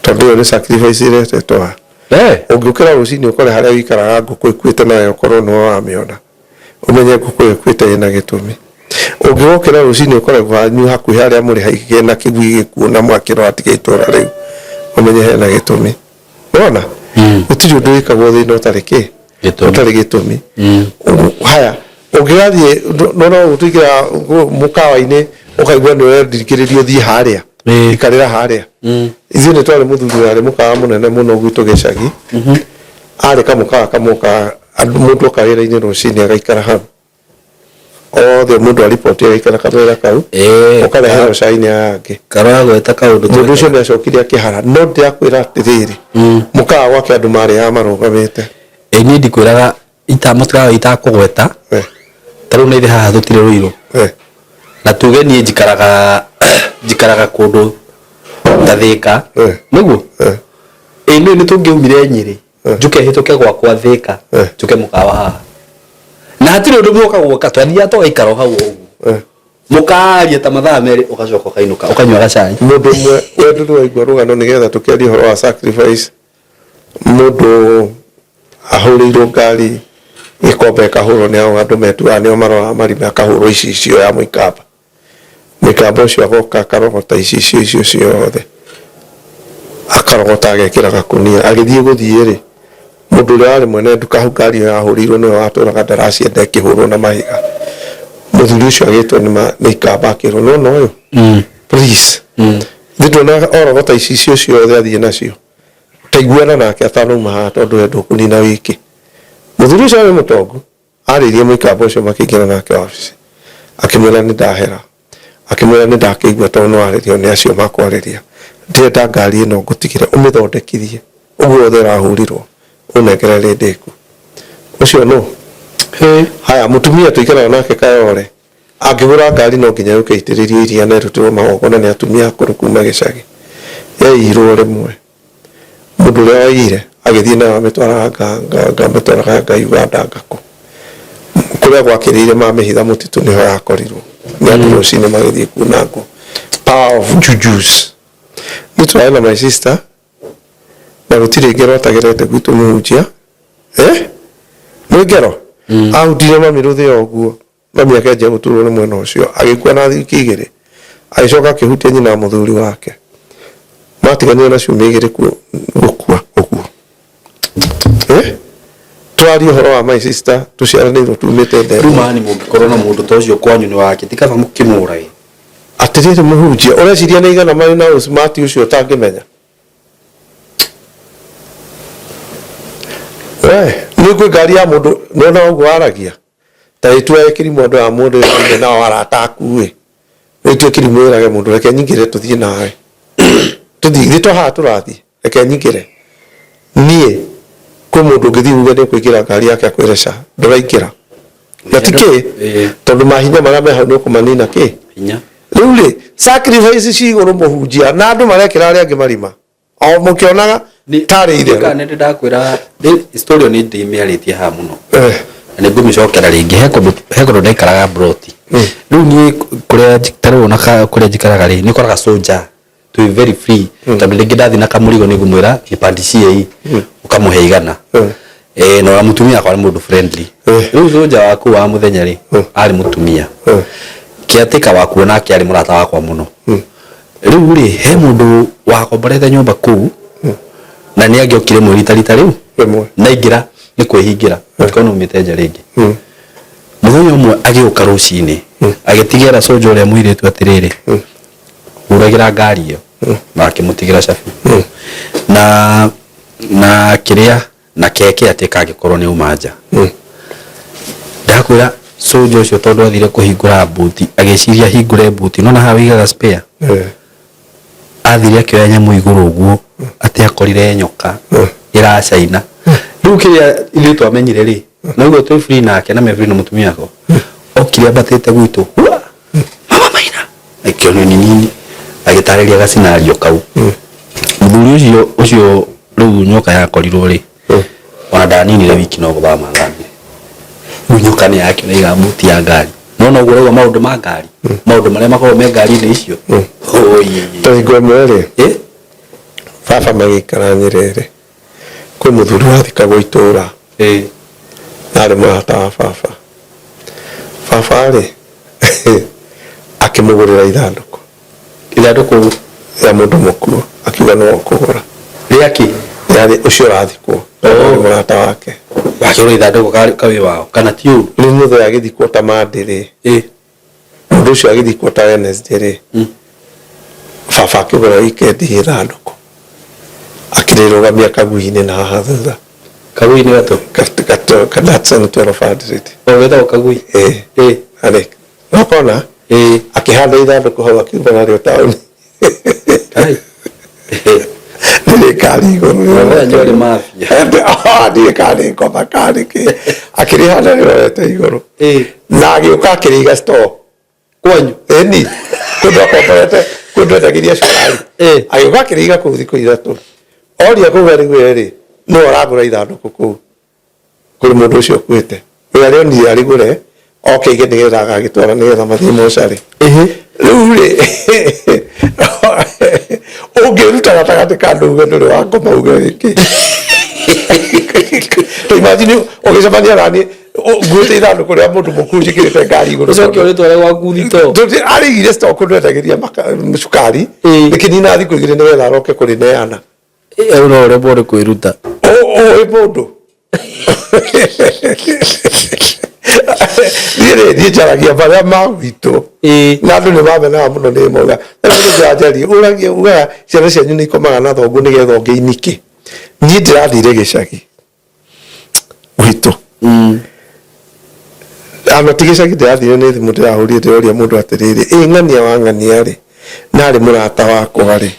Tondũ ĩyo nĩ sacrifice ĩretetwo haha. Ũngĩũkĩra rũcinĩ ũkore harĩa ũikaraga ngũkũ ĩkuĩte nawe ũkorwo nĩwe wamĩona, ũmenye ngũkũ ĩyo ĩkuĩte ĩna gĩtũmi. Ũngĩgokĩra rũcinĩ ũkore kwanyu hakuhĩ harĩa mũrĩ hena kĩgui gĩkuũ na mwakĩrora tiga itũra rĩu, ũmenye hena gĩtũmi. Nĩwona? Gũtirĩ ũndũ wĩkagwo thĩna ũtarĩ kĩ? Gĩtũmi. Ũtarĩ gĩtũmi. Haya, ũngĩgathiĩ nona ũguo tũingĩraga mũkawa-inĩ ũkaigua nĩ ũrendingĩrĩrio ũthiĩ harĩa. Ikarĩra harĩa. Ithuĩ nĩ twarĩ mũthuri warĩ mũkawa mũnene mũno gwitũ gĩcagi. Arĩ kamũkawa kamwe ka mũndũ oka wĩra-inĩ rũcinĩ agaikara hau. Othe mũndũ ariboti agaikara kamwĩra kau. Ũkareherwo cai nĩ aya angĩ. Karagweta kaũndũ. Mũndũ ũcio nĩ acokire akĩhara. No ndĩrakwĩra atĩrĩrĩ, mũkawa gwake andũ marĩaga marũgamĩte. Ĩ niĩ ndikwĩraga mũkawa itakũgweta. Ta rĩu na ithe haha tũtirĩ rũirũ. Na tuge niĩ njikaraga njikaraga kũndũ ta Thĩka. Nĩguo? Ĩ niĩ nĩ tũngĩaumire Nyĩrĩ. Njuke hĩtũke gwakwa Thĩka, njuke mũkawa haha. Na hatirĩ ũndũ muoka gwaka, twathiaga tũgaikara o hau ũguo. Mũkaria ta mathaa merĩ ũgacoka ũkainũka, ũkanyua gacai. Mũndũ ũmwe we ndũrĩ waigua rũgano nĩgetha tũkĩaria ũhoro wa sacrifice. Mũndũ Ahũrĩirwo ngari gĩkombe ĩkahũrwo nĩ ao andũ metuaga nĩo maroraga marima, akahũrwo icicio ya mũikamba. Mũikamba ũcio agoka akarogota icicio icio ciothe, akarogota agekĩra gakunia. Agĩthiĩ gũthiĩ rĩ, mũndũ ũrĩa warĩ mwene nduka hau ngari ĩyo yahũrĩirwo nĩwe watũraga ndaracienda ĩkĩhũrwo na mahiga. Mũthuri ũcio agĩtwo nĩ ikamba akĩrwo, nĩwona ũyũ? Please. Ithuĩ tuona orogota icicio ciothe athiĩ nacio. Taiguana nake atanauma haha tondũ we ndũkũnina wiki. Mũthuri ũcio arĩ mũtongu, arĩirie mũikamba ũcio makĩingĩra nake wabici. Akĩmwĩra nĩ ndahera. Akĩmwĩra nĩ ndakĩigua tondũ nĩ warĩrio nĩ acio makwarĩria. Ndĩrenda ngari ĩno ngũtigĩre ũmĩthondekithie ũguo wothe ĩrahũrirwo ũnengere rĩ ndĩku. Ũcio nũ? Haya, mũtumia tũikaraga nake Kayole angĩgũra ngari no nginya yũke ĩitĩrĩrio iria na ĩrutĩrwo magongona nĩ atumia akũrũ kuma gĩcagi. Yaiyirwo rĩmwe. Mũndũ ũrĩa waiyire agĩthiĩ nayo amĩtwaraga anga amĩtwaraga anga Uganda anga kũ. Kũrĩa gwakĩrĩire mamĩhitha mũtitũ nĩho yakorirwo. Nĩ andũ rũcinĩ magĩthiĩ kuna ngũ. Power of jujus. Niĩ tũrarĩ na my sister na gũtirĩ ngero atagerete gwitũ mũhunjia. Eh? Nĩ ngero? Ahutirie mami rũthĩa ũguo. Mami akĩanjia gũturwo nĩ mwena ũcio, agĩkua na wiki igĩrĩ. Agĩcoka akĩhutia nyina wa mũthuri wake. Matiganire na ciumia igĩrĩ gũkua ũguo. Eh? Tũraria ũhoro wa my sister tũciaranĩirwo tumĩte Rĩu ndemwa. mani mũngĩkorwo na mũndũ ta ũcio kwanyu nĩ wake ti kaba mũkĩmũrage. Atĩrĩrĩ mũhunjia, ũreciria nĩ aigana marĩ na ũsmart ũcio ũtangĩmenya? We, nĩ kwĩ ngari ya mũndũ, nĩwona ũguo waragia? Ta ĩtua ĩkĩrimũ andũ aya mũndũ ĩrĩ nao arata aku ĩ ĩtue kĩrimũ ĩrage mũndũ reke nyingĩre tũthiĩ nawe tũthiĩ ithuĩ to haha tũrathiĩ reke nyingĩre niĩ kwĩ mũndũ ũngĩthiĩ uge nĩ ũkũingĩra ngari yake akwĩre ca ndũraingĩra na ti kĩ tondũ mahinya marĩa me hau nĩ ũkũmanina kĩ Hinya. Rĩu rĩ sacrifice ci igũrũ mũhunjia na andũ marekĩra arĩa angĩ marima o mũkĩonaga tarĩ itherũ. Nĩ ndĩ ndakwĩra story ĩyo nĩ ndĩmĩarĩtie haha mũno. Na nĩ ngũmĩcokera rĩngĩ. He kũndũ ndaikaraga mburoti. Rĩu niĩ kũrĩa ta rĩu ona kũrĩa njikaraga rĩ, nĩ ũkoraga soldier twĩ very free tondũ rĩngĩ ndathiĩ na kamũrigo nĩ ngũmwĩra nipandishie hii, ũkamũhe 100. Na ona mũtumia wakwa nĩ mũndũ friendly. Rĩu soldier waku wa mũthenya rĩ, arĩ mũtumia. Caretaker wakuo nake arĩ mũrata wakwa mũno. Rĩu rĩ, he mũndũ wakomborete nyũmba kũu na nĩ angĩokire mweri ta rita rĩu Rĩmwe. Naingĩra nĩ kwĩhingĩra mũtikorwo nĩ nja rĩngĩ. Mũthenya ũmwe agĩũka rũcinĩ agĩtigĩra soldier ũrĩa mũirĩtu atĩrĩrĩ, huragĩra ngari ĩyo, na akĩmũtigĩra cabi na kĩrĩa na keke atĩ kangĩkorwo nĩ uma nja. Ndakwĩra soldier ũcio tondũ athire kũhingũra mbuti agĩciria hingũre mbuti nona haha wĩigaga spare, athire akĩoya nyamũ igũrũ ũguo atĩ akorire nyoka ĩracaina. Rĩu kĩrĩa ithuĩ twamenyire rĩ, na ũguo twĩ free nake na me free na mũtumia wakwa, okire ambatĩte gwitũ, "Hua! Mama Maina!" Akĩonio nĩ nini agĩtarĩria gacinario kau. Mũthuri ũcio rĩu nyoka yakorirwo rĩ, ona ndaninire wiki no gũthama athamire. Rĩu nyoka nĩ yakĩona iga mbuti ya ngari no noguo ũrauga maũndũ ma ngari, maũndũ marĩa makoragwo me ngari-inĩ icio. Oi. Ta hingo ĩmwe rĩ, baba magĩikara Nyerere, kwĩ mũthuri wathikagwo itũra na arĩ mũrata wa baba. Baba rĩ akĩmũgũrĩra ithandũkũ. Ithandũkũ? Rĩa mũndũ mũkuũ, akiuga nĩwe ũkũgũra. Rĩakĩ? Yarĩ ũcio ũrathikwo, arĩ mũrata wake. Wakĩgũra ithandũkũ kawĩ wao kana ti ũru? Rĩu mũthee agĩthikwo ta Monday rĩ, mũndũ ũcio agĩthikwo ta Wednesday rĩ, baba akĩgũra weekend ithandũkũ akĩrĩrũgamia kagui-inĩ na haha thutha. Kagui nĩ gatũ? Ka Datsun 1200. O getagwo kagui? Ĩĩ. Arĩ nokona akĩhanda ithandũkũ hau akiuma narĩo taũni. Ai. Ndirĩ kari igũrũ. Mũthenya ũrĩ mafia. Ah, ndirĩ karĩ ngoma karĩ kĩ akĩrĩhanda rĩrorete igũrũ na agĩũka akĩrĩiga store. Kwanyu? Ĩni kũndũ akomborete kũndũ endagĩria cukari. Agĩũka akĩrĩiga kũu thikũ 3 oria kũu arĩ rĩ nũ aragũra ithandũkũ kũu kũrĩ mũndũ ũcio ũkuĩte we arĩonire arĩgũre oke aige nĩgetha agagĩtwara nĩgetha mathiĩ mocarĩ. Rĩu rĩ ũngĩruta gatagatĩ ka andũ uge ndũrĩ wa ngoma uge wĩkĩ. Imagine ũgĩcemania naniĩ nguĩte ithandũkũ rĩa mũndũ mũkuũ njĩkĩrĩte ngari igũrũ. Ũcoke ũrĩtware gwaku thito. Arĩigire stock ndwendagĩria cukari. Rĩkĩnina thikũ 2 nĩgetha aroke kũrĩneana. Ĩĩ, no ũremwo nĩ kwĩruta. Ũĩ mũndũ niĩ rĩ, niĩ njaragia marĩa ma gwitũ. Na andũ nĩ mamenaga mũno nĩ mauga njanjarie ũragia ugaga ciana cianyu nĩ ikomaga na thoguo nĩgetha ũngĩinike. Niĩ ndĩrathire gĩcagi gwitũ, ana ti gĩcagi ndĩrathire nĩ thimũ ndĩrahũrire ndĩroria mũndũ atĩrĩrĩ, ĩ ng'ania wa ng'ania rĩ, narĩ mũrata wakwa rĩ,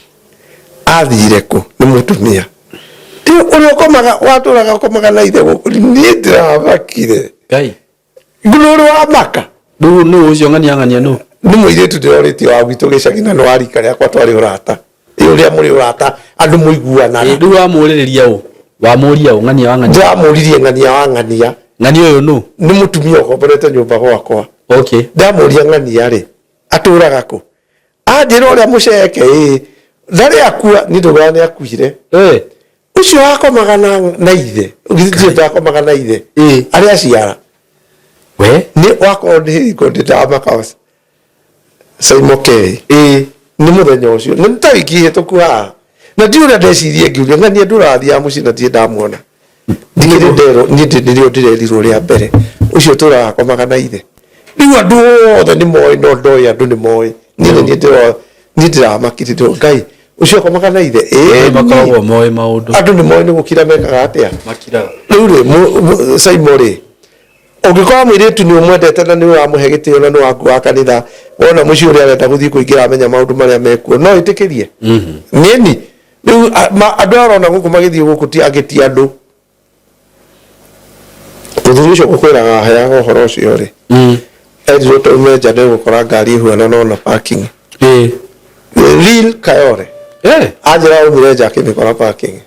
athire kũ? Nĩ mũtumia ũrĩa ũkomaga watũraga ũkomaga na ithe gũkũ. Niĩ ndĩramakire. Ngai. Nĩ ũrĩ wa maka. Rĩu nũ ũcio ng'ania ng'ania nũ? Nĩ mũirĩtu ndĩrorĩtie wa gwitũ gĩcagi na nĩ wa rika rĩakwa, twarĩ ũrata. Ĩ ũrĩa mũrĩ ũrata andũ mũiguanaga. Rĩu wamũrĩrĩria ũ? Wamũria ũ ng'ania wa ng'ania? Ndĩramũririe ng'ania wa ng'ania. Ng'ania ũyũ nũ? Nĩ mũtumia ũkomborete nyũmba gwakwa. Ndamũria ng'ania rĩ, atũraga kũ? Anjĩra ũrĩa mũceke ĩ ndarĩ akua, niĩ ndaugaga nĩ akuire. Ũcio wakomaga na ithe, githĩ ndakomaga na ithe arĩa aciara? We. Nĩ wakorwo nĩ hingo ndĩ ndamaka Simon K. Nĩ mũthenya ũcio nĩ ta wiki hĩtũku haha na ndiũ ũrĩa ndecirie ngiuria ng'ania ndũrathiaga mũciĩ na ndirĩ ndamuona, ndikĩrĩ nderwo niĩ nĩrĩo ndĩrerirwo rĩa mbere ũcio tũraga akomaga na ithe. Rĩu andũ othe nĩ moĩ, no ndoĩ andũ nĩ moĩ niĩ nĩ niĩ ndĩramakire ndĩro Ngai ũcio akomaga na ithe. Ĩĩ, makoragwo moĩ maũndũ. Andũ nĩ moĩ nĩ gũkira mekaga atĩa? Makiraga. Rĩu rĩ, Simon rĩ, ũngĩkorwo mũirĩtu nĩ ũmwendete na nĩ ũramũhe gĩtĩo na nĩ waku wa kanitha, wona mũciĩ ũrĩa arenda gũthiĩ kũingĩra amenya maũndũ marĩa mekuo, no ĩtĩkĩrie nĩni. Rĩu andũ aya ũrona gũkũ magĩthiĩ gũkũ ti angĩ, ti andũ. Mũthuri ũcio ngũkwĩraga aheaga ũhoro ũcio rĩ, erirwo taume nja nĩ gũkora ngari ĩhuana no na parking. Real Kayore. Anjĩra aumire nja akĩmĩkora parking.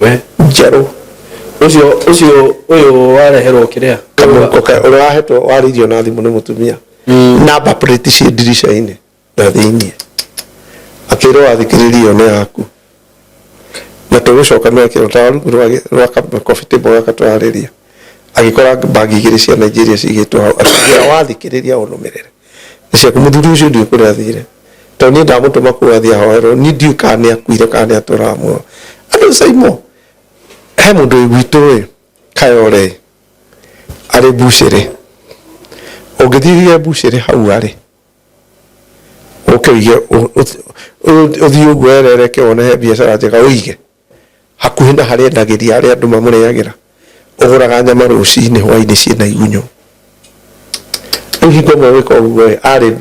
We. Njerũ. Ũcio ũyũ wareherwo kĩrĩa? Kamũhuko ũrĩa wahetwo warĩirio na thimũ nĩ mũtumia. Number plate ciĩ ndirica-inĩ na thĩiniĩ. Akĩrwo wathikĩrĩria ĩyo nĩ yaku. Na tũgũcoka mekĩrwo ta rungu rwa coffee table gaka tũrarĩria. Agĩkora bagi 2 cia Nigeria cigĩtwo hau. Akĩnjĩra wathikĩrĩria ũnũmĩrĩre. Nĩ ciaku. Mũthuri ũcio ndiũĩ kũrĩa athire. Tondũ niĩ ndamũtũma kũu athiĩ ahoerwo, niĩ ndiũĩ kana nĩ akuire kana nĩ atũraga muoyo. Andũ Saimo, he mũndũ wĩ gwitũ ĩ, Kayore, arĩ mbucĩrĩ. Ũngĩthiĩ mbucĩrĩ hau arĩ, ũke ũige, ũthiĩ ũguo werereke wone he biacara njega ũige hakuhĩ na harĩa endagĩria harĩa andũ mamũrĩagĩra. Ũgũraga nyama rũcinĩ hwainĩ ciĩna igunyũ. Rĩu hingo ĩmwe gwĩka ũguo ĩ, arĩ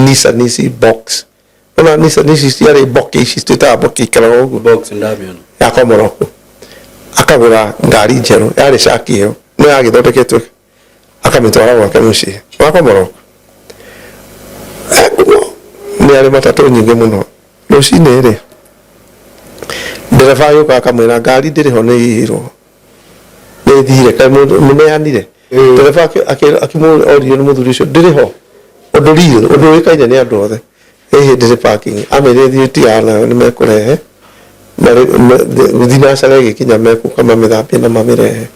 Nissan ici box. Ona Nissan ici ciarĩ box ici twĩtaga box ikaraga ũguo. Box ndamĩona. Ya Komoroko. Akagũra ngari njerũ yarĩ caki ĩyo no yagĩthondeketwo akamĩtwara gwake mũciĩ wa Komoroko. Ngumo nĩ arĩ matatũ nyingĩ mũno. Rũcinĩ rĩ, ndereba agĩũka akamwĩra ngari ndĩrĩ ho nĩ ĩiyirwo. Nĩ ĩthire kaĩ mũneanire. Ndereba akĩmũoririo nĩ mũthuri ũcio ndĩrĩ ho. Ũndũ real, ũndũ ũĩkaine nĩ andũ othe. Ĩhĩ ndĩrĩ parking. Amĩrire thiĩ tigana nayo nĩ mekũrehe. Thinacara ĩgĩkinya mekũka mamĩthambie na mamĩrehe.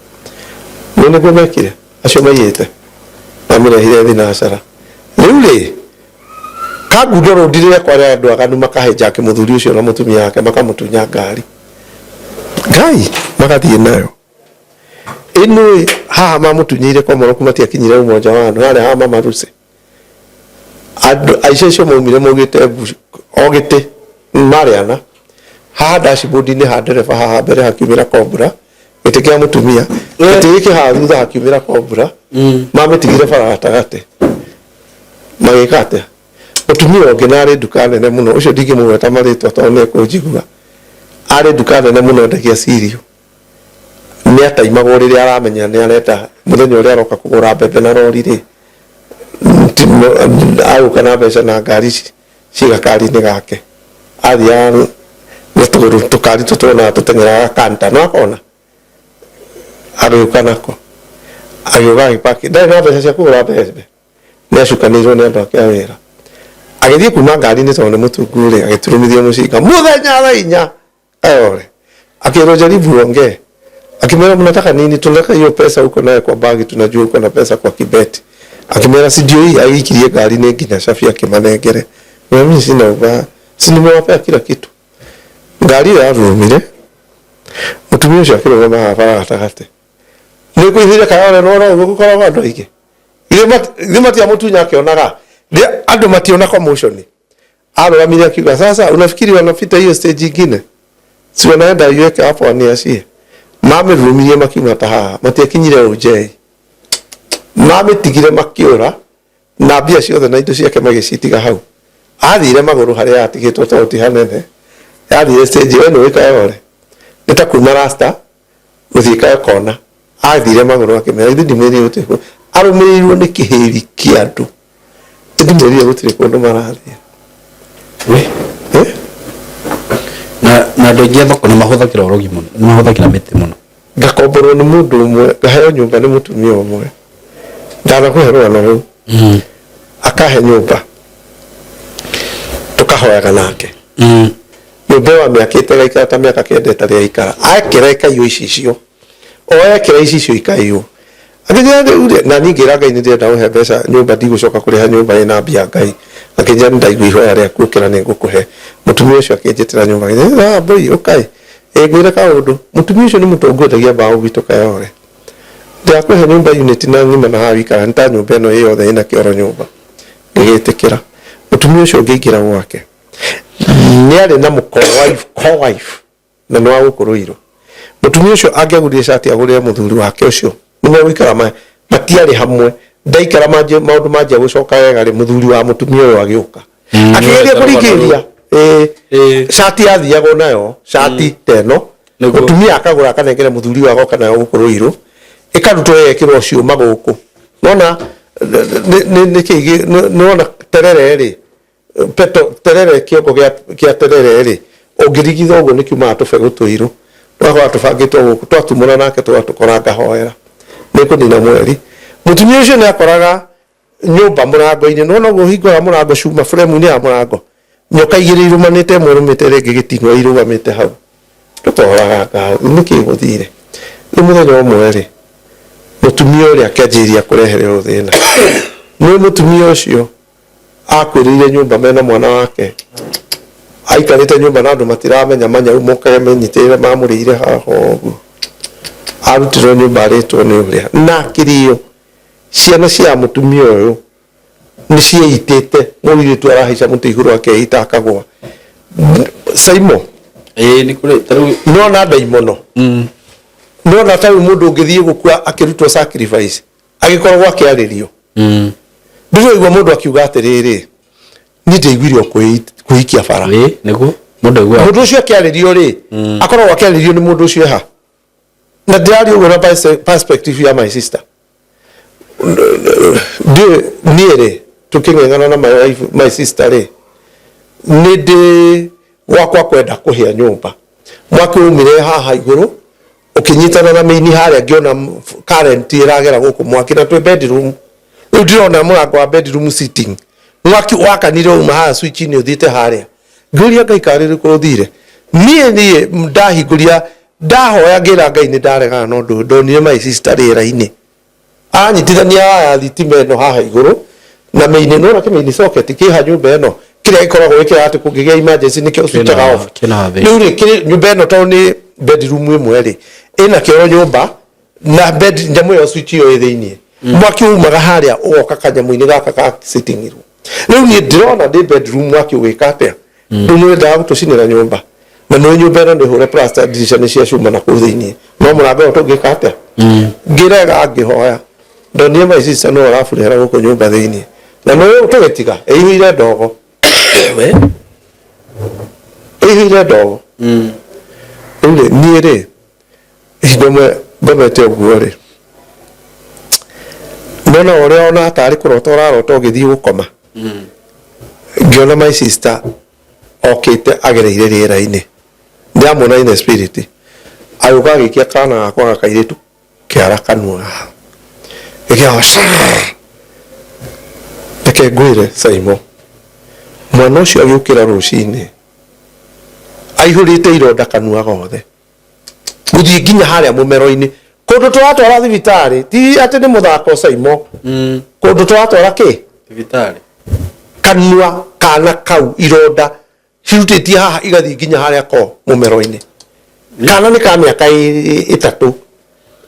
Nĩ nĩguo mekire acio maiyĩte mamĩrehire thinacara. Rĩu rĩ, Kangundo Road rĩrĩa kwarĩ andũ aganu makahijack mũthuri ũcio na mũtumia wake makamũtunya ngari. Ngai magathiĩ nayo. Ĩno haha mamũtunyĩire Komoroku matiakinyire Umoja wa Andũ harĩa ha Mama Lucy. Andũ aici acio maumire maugĩte o gĩtĩ marĩ ana. Haha dashboard-inĩ ha ndereba haha mbere hakiumĩra Cobra, gĩtĩ kĩa mũtumia, gĩtĩ gĩkĩ haha thutha hakiumĩra Cobra, mamĩtigire bara gatagatĩ. Magĩka atĩa? Mũtumia ũngĩ na arĩ nduka nene mũno, ũcio ndingĩmũgweta marĩtwa tondũ nĩ ekũnjigua. Arĩ nduka nene mũno endagia cereal. Nĩ ataimagwo rĩrĩa aramenya nĩ arenda mũthenya ũrĩa aroka kũgũra mbembe na rori rĩ, agũka na mbeca na ngari ciĩ gakari-inĩ gake. Athiaga na tũgũrũ tũkari tũtũ tuonaga tũteng'eraga kanta, nĩ wakona? Agĩũka nako. Agĩũka agĩpaki, ndarĩ na mbeca cia kũgũra mbembe. Nĩ acukanĩirwo nĩ andũ ake a wĩra. Agĩthiĩ kuma ngari-inĩ tondũ nĩ mũtungu rĩ, agĩturumithio mũcinga mũthenya thaa 4 Kayore. Akĩrwo jaribu uongee. Akimwĩra mnataka nini? Tunataka hiyo pesa uko nayo kwa bagi, tunajua uko na pesa kwa kibeti. Akimwĩra si ndio hii, agĩikirie ngari-inĩ nginya Shafi akĩmanengere. Na mimi sina ubaya, si nimewapea kila kitu. Ngari ĩyo yarurumire, mũtumia ũcio akĩrũgama haha bara gatagatĩ. Nĩ kũihũire Kayole nĩwona ũguo gũkoragwo andũ aingĩ. Githĩ matiamũtunya akĩonaga. Andũ mationa commotion. Arũgamire akiuga sasa unafikiri wanapita hiyo stage ingine? Si wanaenda iweke hapo waniachie. Mamĩrumirie makiuma ta haha, matiakinyire ũnjei. Mamĩtigire makĩũra na mbia ciothe na indo ciake magĩcitiga hau. Athire magũrũ harĩa yatigĩtwo tondũ ti hanene. Yathire stage ĩyo nĩ Kayole. Nĩ ta kuma Rasta gũthiĩ Kayokona. Athire magũrũ akĩmera ithuĩ ndimwĩrire gũtirĩ kũndũ. Arũmĩrĩirwo nĩ kĩhĩri kĩa andũ. Ndimwĩrire gũtirĩ kũndũ marathiĩ. We. Eh? Na andũ aingĩ a thoko nĩ mahũthagĩra ũrogi mũno, nĩ mahũthagĩra mĩtĩ mũno. Ngakomborwo nĩ mũndũ ũmwe, ngaheo nyũmba nĩ mũtumia ũmwe. Ndanakũhe rũgano rũu. Akahe nyũmba. Tũkahoyaga nake. Nyũmba ĩyo amĩakĩte ĩgaikara ta mĩaka kenda ĩtarĩ yaikara. Akĩra ĩkaiywo icicio. O ekĩra icicio ikaiywo. Akĩnjĩra rĩu rĩ, na niĩ ngĩra Ngai nĩ ndĩrenda ũhe mbeca nyũmba ndigũcoka kũrĩha nyũmba ĩna mbia Ngai. Akĩnjĩra nĩ ndaigua ihoya rĩaku ũkĩra nĩ ngũkũhe. Mũtumia ũcio akĩnjĩtĩra nyũmba akĩnjĩra, "Ah, boy, ũkai. Ĩ ngwĩre kaũndũ." Mũtumia ũcio nĩ mũtongu endagia mbaũ gwitũ Kayole. Ndĩrakũhe nyũmba unit na ng'ima na haha wĩikaraga nĩ ta nyũmba ĩno ĩ yothe ĩna kĩoro nyũmba. Ngĩgĩtĩkĩra. Mũtumia ũcio ngĩingĩra gwake. Nĩ arĩ na mũko wife, co-wife na nĩ wa gũkũ Ruiru. Mũtumia ũcio angĩagũrire cati agũrĩre mũthuri wake ũcio. Nĩ megũikara matiarĩ hamwe. Ndaikara maũndũ manjia gũcoka wega rĩ, mũthuri wa mũtumia ũyũ agĩũka. Akĩgeria kũringĩrĩria. Cati yathiagwo nayo, cati ta ĩno. Mũtumia akagũra akanengera mũthuri ũyũ agoka nayo gũkũ Ruiru. Ĩkarutwo ĩgekĩrwo ciũma gũkũ. Nona nĩ kĩ nĩwona terere rĩ, peto terere kĩongo gĩa terere rĩ, ũngĩrigitha ũguo nĩ kiumaga tũbegũ tũirũ. Tũgakorwo tũbangĩtwo gũkũ, twatumũra nake tũgatũkora ngahoera. Nĩ kũnina mweri. Mũtumia ũcio nĩ akoraga nyũmba mũrango-inĩ, nĩwona ũguo ũhingũraga mũrango cuma frame-inĩ ya mũrango. Nyoka igĩrĩ irũmanĩte, ĩmwe ĩrũmĩte ĩrĩa ĩngĩ gĩting'o irũgamĩte hau. Tũkoraga nĩkĩ gũthire. Rĩu mũthenya ũmwe rĩ, mũtumia ũrĩa akĩanjĩrĩria kũrehererwo thĩna. Nĩ mũtumia ũcio akwĩrĩire nyũmba mena mwana wake. Aikarĩte nyũmba na andũ matiramenya manyau mokage menyitĩrĩre mamũrĩire haha ũguo. Arutirwo nyũmba arĩtwo nĩ ũrĩa. Na akĩrĩo ciana cia mũtumia ũyũ nĩ cieitĩte mũirĩtu arahaica mũtĩ igũrũ akeita akagwa. Saimo. Nĩ kũrĩ ta rĩu Nĩwona ndaimono. Nĩwona ta rĩu mũndũ ũngĩthiĩ gũkua akĩrutwo sacrifice agĩkoragwo akĩarĩrio. Ndĩraigua mũndũ akiuga atĩrĩrĩ, niĩ ndaiguire o kwĩikia bara. Nĩguo mũndũ aiguaga. Mũndũ ũcio akĩarĩrio rĩ, akoragwo akĩarĩrio nĩ mũndũ ũcio eha. Na ndĩraria ũguo na perspective ya my sister. Niĩ rĩ, tũkĩng'eng'ana na my wife, my sister rĩ, nĩ ndĩ gwakwa kwenda kũhĩa nyũmba. Mwaki waumire haha igũrũ, ũkĩnyitana na mĩini harĩa ngĩona current ĩragera gũkũ mwaki na twĩ bedroom. Rĩu ndĩrona mũrango wa bedroom sitting. Mwaki wakanire wauma haha switch-inĩ ũthiĩte harĩa. Ngĩũria Ngai karĩ rĩkũ ũthire. Niĩ ndahingũria, ndahoya ngĩra Ngai nĩ ndaregana na ũndũ ũyũ. Ndonire my sister rĩera-inĩ. Anyitithania waya thitima ĩno haha igũrũ na mĩini, nĩwona kĩmĩini socket kĩha nyũmba ĩno kĩrĩa gĩkoragwo gĩkĩra atĩ kũngĩgĩa emergency nĩkĩo switchaga off. Kĩna thĩ. Rĩu rĩ, kĩrĩ nyũmba ĩno tondũ nĩ bedroom ĩmwe rĩ, ĩna kĩoro nyũmba na bed nyamũ ĩyo switch ĩyo ĩ thĩiniĩ. Mwaki umaga harĩa ũgoka kanyamũ-inĩ gaka ka sitting room. Rĩu niĩ ndĩrona ndĩ bedroom mwaki ũgĩka atĩa? Rĩu nĩ wendaga gũtũcinĩra nyũmba. Na nĩ nyũmba ĩno nĩ hũre plaster ndirisha nĩ cia cuma na kũu thĩiniĩ. No mũrango ũyũ tũngĩka atĩa? Ngĩrega ngĩhoya. Ndonire my sister no araburĩra gũkũ nyũmba thĩiniĩ. Na nĩ tũgĩtiga ĩihũire ndogo. We? Ĩihũire ndogo. Rĩu rĩ, niĩ rĩ, ihinda rĩmwe ngomete ũguo rĩ, ndona ũrĩa ona tarĩ kũrota ũrarota ũgĩthiĩ gũkoma. Ngĩona my sister okĩte agereire rĩera-inĩ. Ndĩramuona in the spirit. Agĩũka agĩikia kana gakwa ga kairĩtu kĩara kanua haha. Gĩkĩaga caa. Reke ngwĩre Saimo, mwana ũcio agĩũkĩra rũcinĩ aihũrĩte ironda kanua gothe. Gũthiĩ nginya harĩa mũmero-inĩ kũndũ tũratwara thibitarĩ, ti atĩ nĩ mũthako Saimo. Kũndũ tũratwara kĩ Thibitarĩ. Kanua kana kau ironda cirutĩtie haha igathiĩ nginya harĩa ko mũmero-inĩ. Kana nĩ ka mĩaka 3.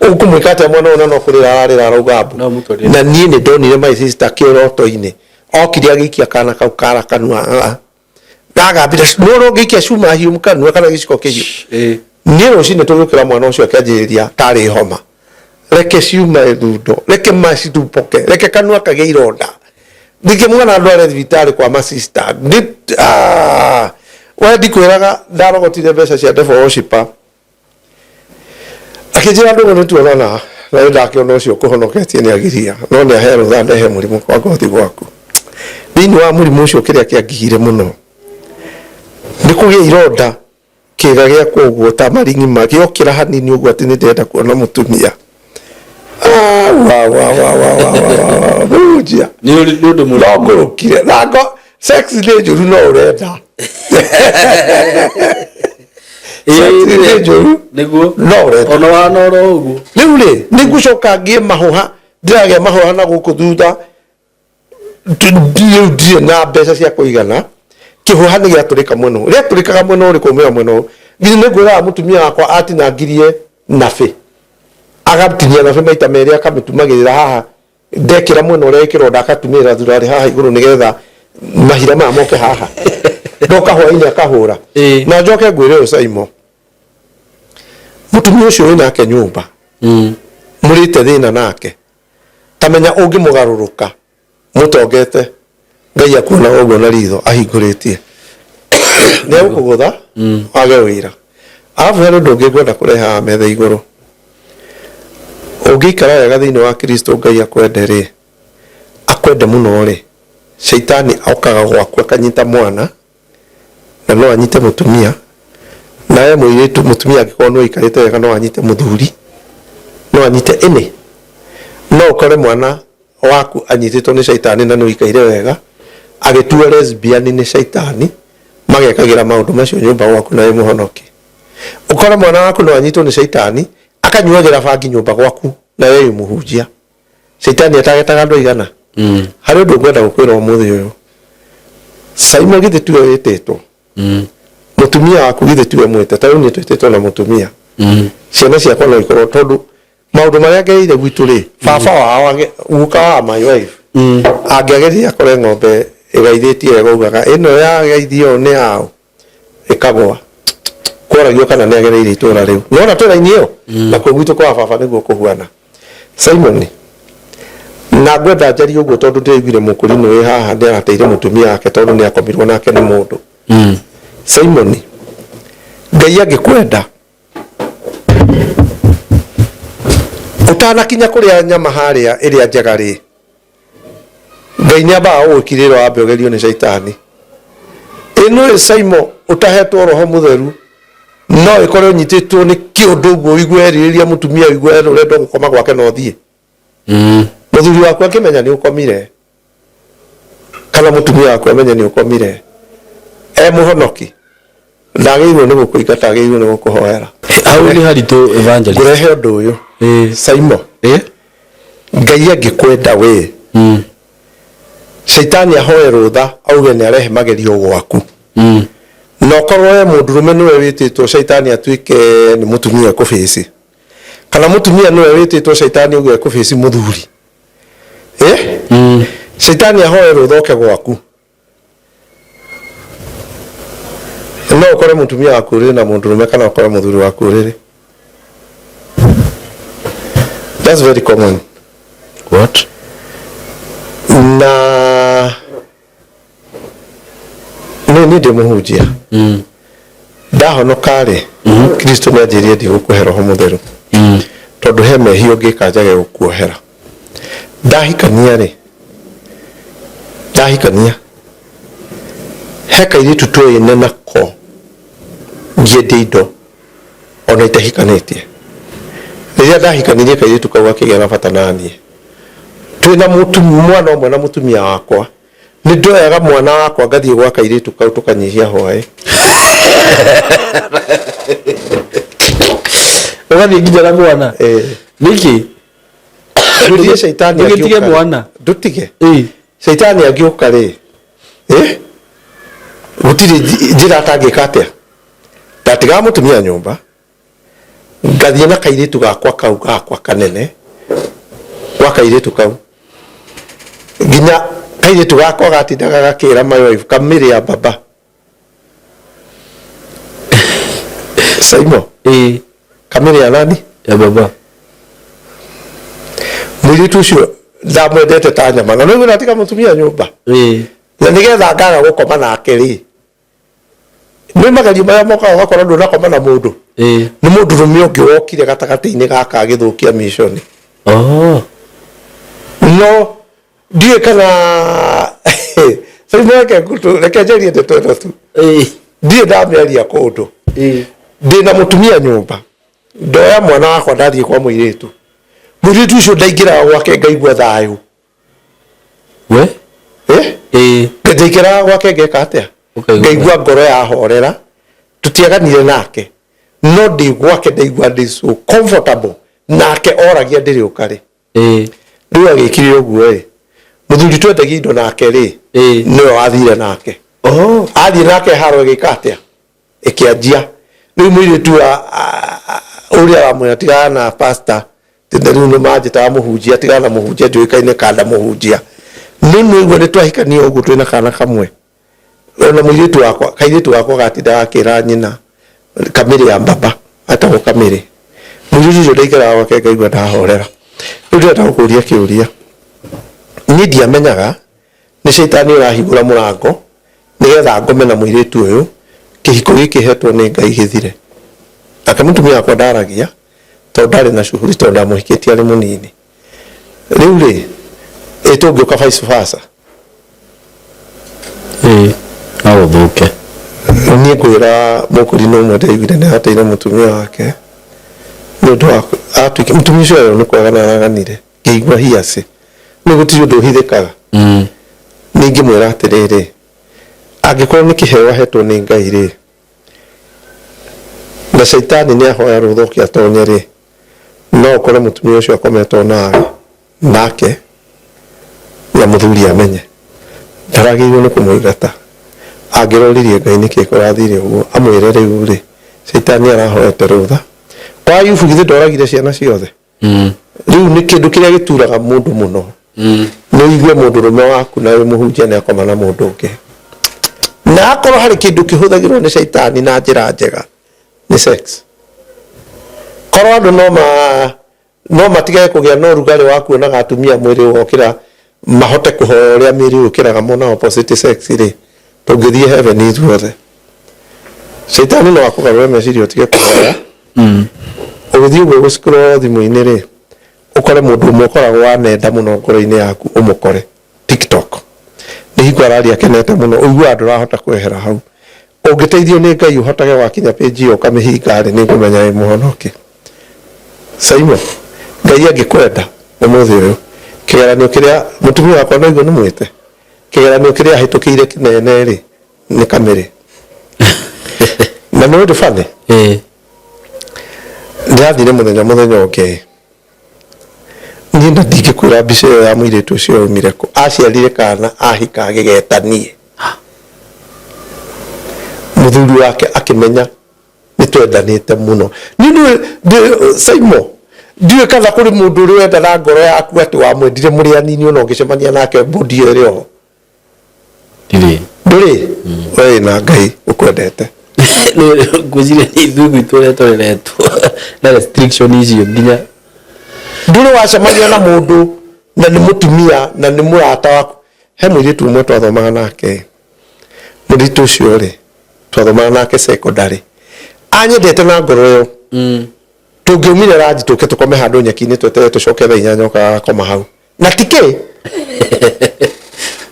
Ũkũmwĩka atĩa mwana ũyũ? Na no kũrĩra ararĩra arauga mbu. No mũtwarire. Na niĩ nĩ ndonire my sister kĩroto-inĩ okire agĩikia kana kau kara kanua gagambire nĩ ũngĩikia cuma hiũ kanua kana gĩciko kĩhiũ. Niĩ rũcinĩ tũgĩũkĩra mwana ũcio akĩanjĩrĩria tarĩ homa. Reke ciuma thundo, reke macithumbũke, reke kanua kagĩe ironda. Ningĩ mwana ndware thibitarĩ kwa masista. We ndikwĩraga ndarogotire mbeca cia devil worshiper. Akĩnjĩra ndũgũ nĩ tuonana na nĩ ndakĩona ũcio ũkũhonoketie nĩ agiria no nĩ ahe rũtha ndehe mũrimũ kwa ngothi gwaku. Thĩinĩ wa mũrimũ ũcio kĩrĩa kĩangigire mũno nĩ kũgĩa ironda kĩga gĩakwa ũguo ta maring'i gĩokĩra hanini ũguo atĩ nĩ ndĩrenda kuona mũtumia. Ah, wa wa wa wa wa wa wa mũhunjia. Nĩ ũndũ mũritũ. No ngũrũkire na ngo sex nĩ njũru no ũrenda. Sex nĩ njũru Nĩguo. no ũrenda. Ona wana oro ũguo. Rĩu rĩ nĩ ngũcoka ngĩe mahũha, ndĩragĩa mahũha na gũkũ thutha. Rĩu ndirĩ na mbeca cia kũigana. Kĩhũha nĩ gĩatũrĩka mwena ũyũ, rĩatũrĩkaga mwena ũrĩkũ umĩra mwena ũyũ. Nginya nĩ ngwĩraga mũtumia wakwa atinangirie nabĩ, agatinia nabĩ maita merĩ, akamĩtumagĩrĩra haha, ndekĩra mwena ũrĩa ĩkĩronda akatumĩrĩra thurarĩ haha igũrũ nĩgetha mahira maya moke haha. Ndoka hwainĩ akahũra. Na njoke ngwĩre ũyũ Saimo, mũtumia ũcio wĩ nake nyũmba mũrĩte thĩna nake, tamenya ũngĩmũgarũrũka mũtongete Ngai akuona ũguo na ritho ahingũrĩtie nĩ egũkũgũtha wage wĩra. Arabu harĩ ũndũ ũngĩ ngwenda kũrehe haha metha igũrũ. Ũngĩikara wega thĩinĩ wa Kristo Ngai akwende rĩ, akwende mũno rĩ, caitani okaga gwaku akanyita mwana na no anyite mũtumia, nawe mũirĩtu mũtumia angĩkorwo nĩ ũikarĩte wega no anyite mũthuri, no anyite ĩnĩ, no ũkore mwana waku anyitĩtwo nĩ caitani na nĩ ũikaire wega agĩtuo lesbian nĩ caitani, magekagĩra maũndũ macio nyũmba gwaku na wĩ mũhonoki. Ũkore mwana waku no anyitwo nĩ caitani akanyuagĩra bangi nyũmba gwaku na we wĩ mũhunjia. Caitani atagetaga andũ aigana. Harĩ ũndũ ngwenda gũkwĩra ũmũthĩ ũyũ Saimo, githĩ tiwe wĩtĩtwo? Mũtumia waku githĩ tiwe mwĩte? Ta rĩu niĩ twĩtĩtwo na mũtumia. Ciana ciakwa no ikorwo, tondũ maũndũ marĩa ngereire gwitũ rĩ, baba wao guka wa my wife angĩagerire akore ng'ombe ĩgaithĩtie wega augaga ĩno yagaithio ũũ nĩ yaũ, ĩkagũa. Kworagio kana nĩ agereire itũra rĩu nona twĩ raini ĩyo nakuo gwitũ kwa baba nĩguo kũhuana. Simon, na ngwenda njarie ũguo tondũ ndĩraiguire mũkũrinũ wĩ haha nĩ arateire mũtumia wake tondũ nĩ akomirwo nake nĩ mũndũ. Simon, Ngai angĩkwenda ũtanakinya kũrĩa nyama harĩa ĩrĩa njega rĩ, Ngai nĩ ambaga gũgũkirĩra wambe ũgerio nĩ caitani. Ĩno ĩ Saimo ũtahetwo roho mũtheru no ĩkorwo ũnyitĩtwo nĩ kĩũndũ ũguo ũigue erirĩria mũtumia, ũigue ũrenda gũkoma gwake na ũthiĩ. Mũthuri waku akĩmenya nĩ ũkomire kana mũtumia waku amenye nĩ ũkomire, e mũhonoki ndagĩrĩirwo nĩ gũkũingata, agĩrĩirwo nĩ gũkũhoera. Hau nĩ haritũ, evangelist. Ngũrehe ũndũ ũyũ Saimo. Ngai angĩkwenda we, caitani ahoe rũtha auge nĩ arehe magerio gwaku, na ũkorwo we mũndũrũme nĩwe wĩtĩtwo caitani atuĩke nĩ mũtumia ekũbĩci, kana mũtumia nĩwe wĩtĩtwo caitani auge ekũbĩci mũthuri, caitani ahoe rũtha oke gwaku, no ũkore mũtumia waku ũrĩrĩ na mũndũrũme kana ũkore mũthuri waku ũrĩrĩ. That's very common. What? Na nĩ niĩ ndĩ mũhunjia, ndahonoka rĩ, Kristo nĩ anjĩrire ndigũkũhe roho mũtheru tondũ he mehia ũngĩka njage gũkuohera. Ndahikania rĩ, ndahikania he kairĩtu tũĩne nako ngĩendia indo ona itahikanĩtie. Rĩrĩa ndahikanirie kairĩtu kau gakĩgĩa na bata naniĩ, twĩna mwana ũmwe na mũtumia wakwa, nĩ ndoyaga mwana wakwa ngathiĩ gwa kairĩtu kau tũkanyihia hwaĩ. Ũgathiĩ nginya na mwana. Eh. Nĩkĩ? Ndũtige caitani Ndũgĩtige angĩũka rĩ. mwana. Ndũtige. Ĩĩ. Caitani angĩũka rĩ, eh? Gũtirĩ njĩra atangĩka atĩa. Ndatigaga mũtumia nyũmba, ngathiĩ na kairĩtu gakwa kau gakwa kanene, gwa kairĩtu kau. Nginya kairĩtu gakwa gatindaga gakĩra my wife, kamĩrĩ ya baba. Saimo, Ĩĩ. kamĩrĩ ya nani? Ya baba. Mũirĩtu ũcio ndamwendete ta nyama, na nĩguo ndatiga mũtumia nyũmba. Ĩĩ. Na nĩgetha ngaga gũkoma nake rĩ, nĩ magerio marĩa mokaga ũgakora ndũnakoma na mũndũ. Ĩĩ. Nĩ mũndũrũme ũngĩ wokire gatagatĩ-inĩ gaka agĩthũkia mission. Oh. No ndiũĩ kana Saimo, reke reke njarie ndeto ĩno tu. Ĩĩ. Ndirĩ ndamĩaria kũndũ. Ĩĩ. Ndĩna mũtumia nyũmba, ndoya mwana wakwa ndathiĩ kwa mũirĩtu. Mũirĩtu ũcio ndaingĩraga gwake ngaigua thayũ. We? Eh? Ĩĩ. Ndaingĩraga gwake ngeka atĩa? Ũkaigua. Ngaigua ngoro yahorera. Tũtiaganire nake, no ndĩ gwake ndaigua ndĩ so comfortable nake, oragia ndĩrĩ ũka rĩ. Ĩĩ. Rĩu agĩkire ũguo ĩ, mũthuri twendagia indo nake rĩ, Ĩĩ. nĩwe wathire nake. Oh. Athiĩ nake haro ĩgĩka atĩa? Ĩkĩanjia. Rĩu mũirĩtu ũrĩa wamwĩra tigana na pastor, tinde rĩu nĩ manjĩtaga mũhunjia, tigana na mũhunjia, njũĩkaine kanda mũhunjia. Nĩ nĩguo nĩ twahikania ũguo twĩna kana kamwe. Ona mũirĩtu wakwa, kairĩtu gakwa gatindaga gakĩra nyina kamĩrĩ ya baba, etagwo kamĩrĩ. Mũirĩtu ũcio ndaikaraga gwake ngaigua ndahorera. Rĩu ndĩrenda gũkũria kĩũria. Niĩ ndiamenyaga nĩ caitani ũrahingũra mũrango nĩgetha ngome na mũirĩtu ũyũ, kĩhiko gĩkĩ hetwo nĩ Ngai gĩthire. Nake mũtumia wakwa ndaragia tondũ ndarĩ na shughuli, tondũ ndamũhikĩtie arĩ mũnini. Rĩu rĩ, ĩ tũngĩũka vice versa? Ĩĩ. No gũthũke. Niĩ ngwĩra mũkũrinũ ũmwe ndaiguire nĩ ateire mũtumia wake nĩ ũndũ wa atuĩke mũtumia ũcio erwo nĩ kwagana araganire, ngĩigua hiaci nĩ gũtirĩ ũndũ ũhithĩkaga. Nĩ ingĩmwĩra atĩrĩrĩ, angĩkorwo nĩ kĩheo ahetwo nĩ Ngai rĩ, na caitani nĩ ahoya rũtha oke atonye rĩ, no ũkore mũtumia ũcio akometwo nawe nake na mũthuri amenye ndaragĩrĩirwo nĩ kũmũingata. Angĩroririe Ngai nĩkĩ kũrathire ũguo, amwĩre rĩu rĩ, caitani arahoete rũtha. Kwa Ayubu githĩ ndoragire ciana ciothe? Rĩu nĩ kĩndũ kĩrĩa gĩturaga mũndũ mũno, nĩ ũigue mũndũrũme waku na wĩ mũhunjia nĩ akoma na mũndũ ũngĩ. Na akorwo harĩ kĩndũ kĩhũthagĩrwo nĩ caitani na njĩra njega nĩ sex. Korwo andũ no matigage kũgĩa na ũrugarĩ wa kuonaga atumia mwĩrĩ wokĩra, mahote kũhoya ũrĩa mĩĩrĩ yũkĩraga mona opposite sex rĩ, tũngĩthiĩ heaven ithuothe. Caitani no akũgarũre meciria ũtige kũhoya. Ũgĩthiĩ ũguo gũscroll thimũ-inĩ rĩ, ũkore mũndũ ũmwe ũkoragwo wanenda mũno ngoro-inĩ yaku, ũmũkore TikTok. Nĩ hingo araria akenete mũno, ũiguaga ndũrahota kwehera hau. Ũngĩteithio nĩ Ngai ũhotage wakinya page ĩyo ũkamĩhinga rĩ, nĩ ngũmenya wĩ mũhonoki. Saimo, Ngai angĩkwenda ũmũthĩ ũyũ, kĩgeranio kĩrĩa mũtumia wakwa no igua nĩ mwĩte, kĩgeranio kĩrĩa ahĩtũkĩire kĩnene rĩ, nĩ kamĩrĩ. Na nĩ ũndũ funny, Ĩĩ. ndĩrathire mũthenya ũngĩ, niĩ na ndingĩkwĩra mbica ĩyo ya mũirĩtu ũcio yaumire kũ. Aciarire kana ahika agĩgeta niĩ. Mũthuri wake akĩmenya nĩ twendanĩte mũno. Niĩ ndũĩ, Saimo, ndiũĩ kana kũrĩ mũndũ ũrĩ wenda na ngoro yaku atĩ wamwendire mũrĩ anini ona ũngĩcemania nake mbũndi ĩyo ĩrĩ oho. Ndirĩ. Ndũrĩ? We wĩna Ngai ũkwendete. Ngwĩciria nĩ ithuĩ gwitũ ũrĩa tũreretwo na restriction icio nginya. Ndũrĩ wacemania na mũndũ na nĩ mũtumia na nĩ mũrata waku. He mũirĩtu ũmwe twathomaga nake, mũirĩtu ũcio rĩ, twathomaga nake secondary. Anyendete na ngoro ĩyo. Tũngĩaumire ranji tũke tũkome handũ nyeki-inĩ tweterere tũcoke thaa inyanya okaga agakoma hau. Na ti kĩ?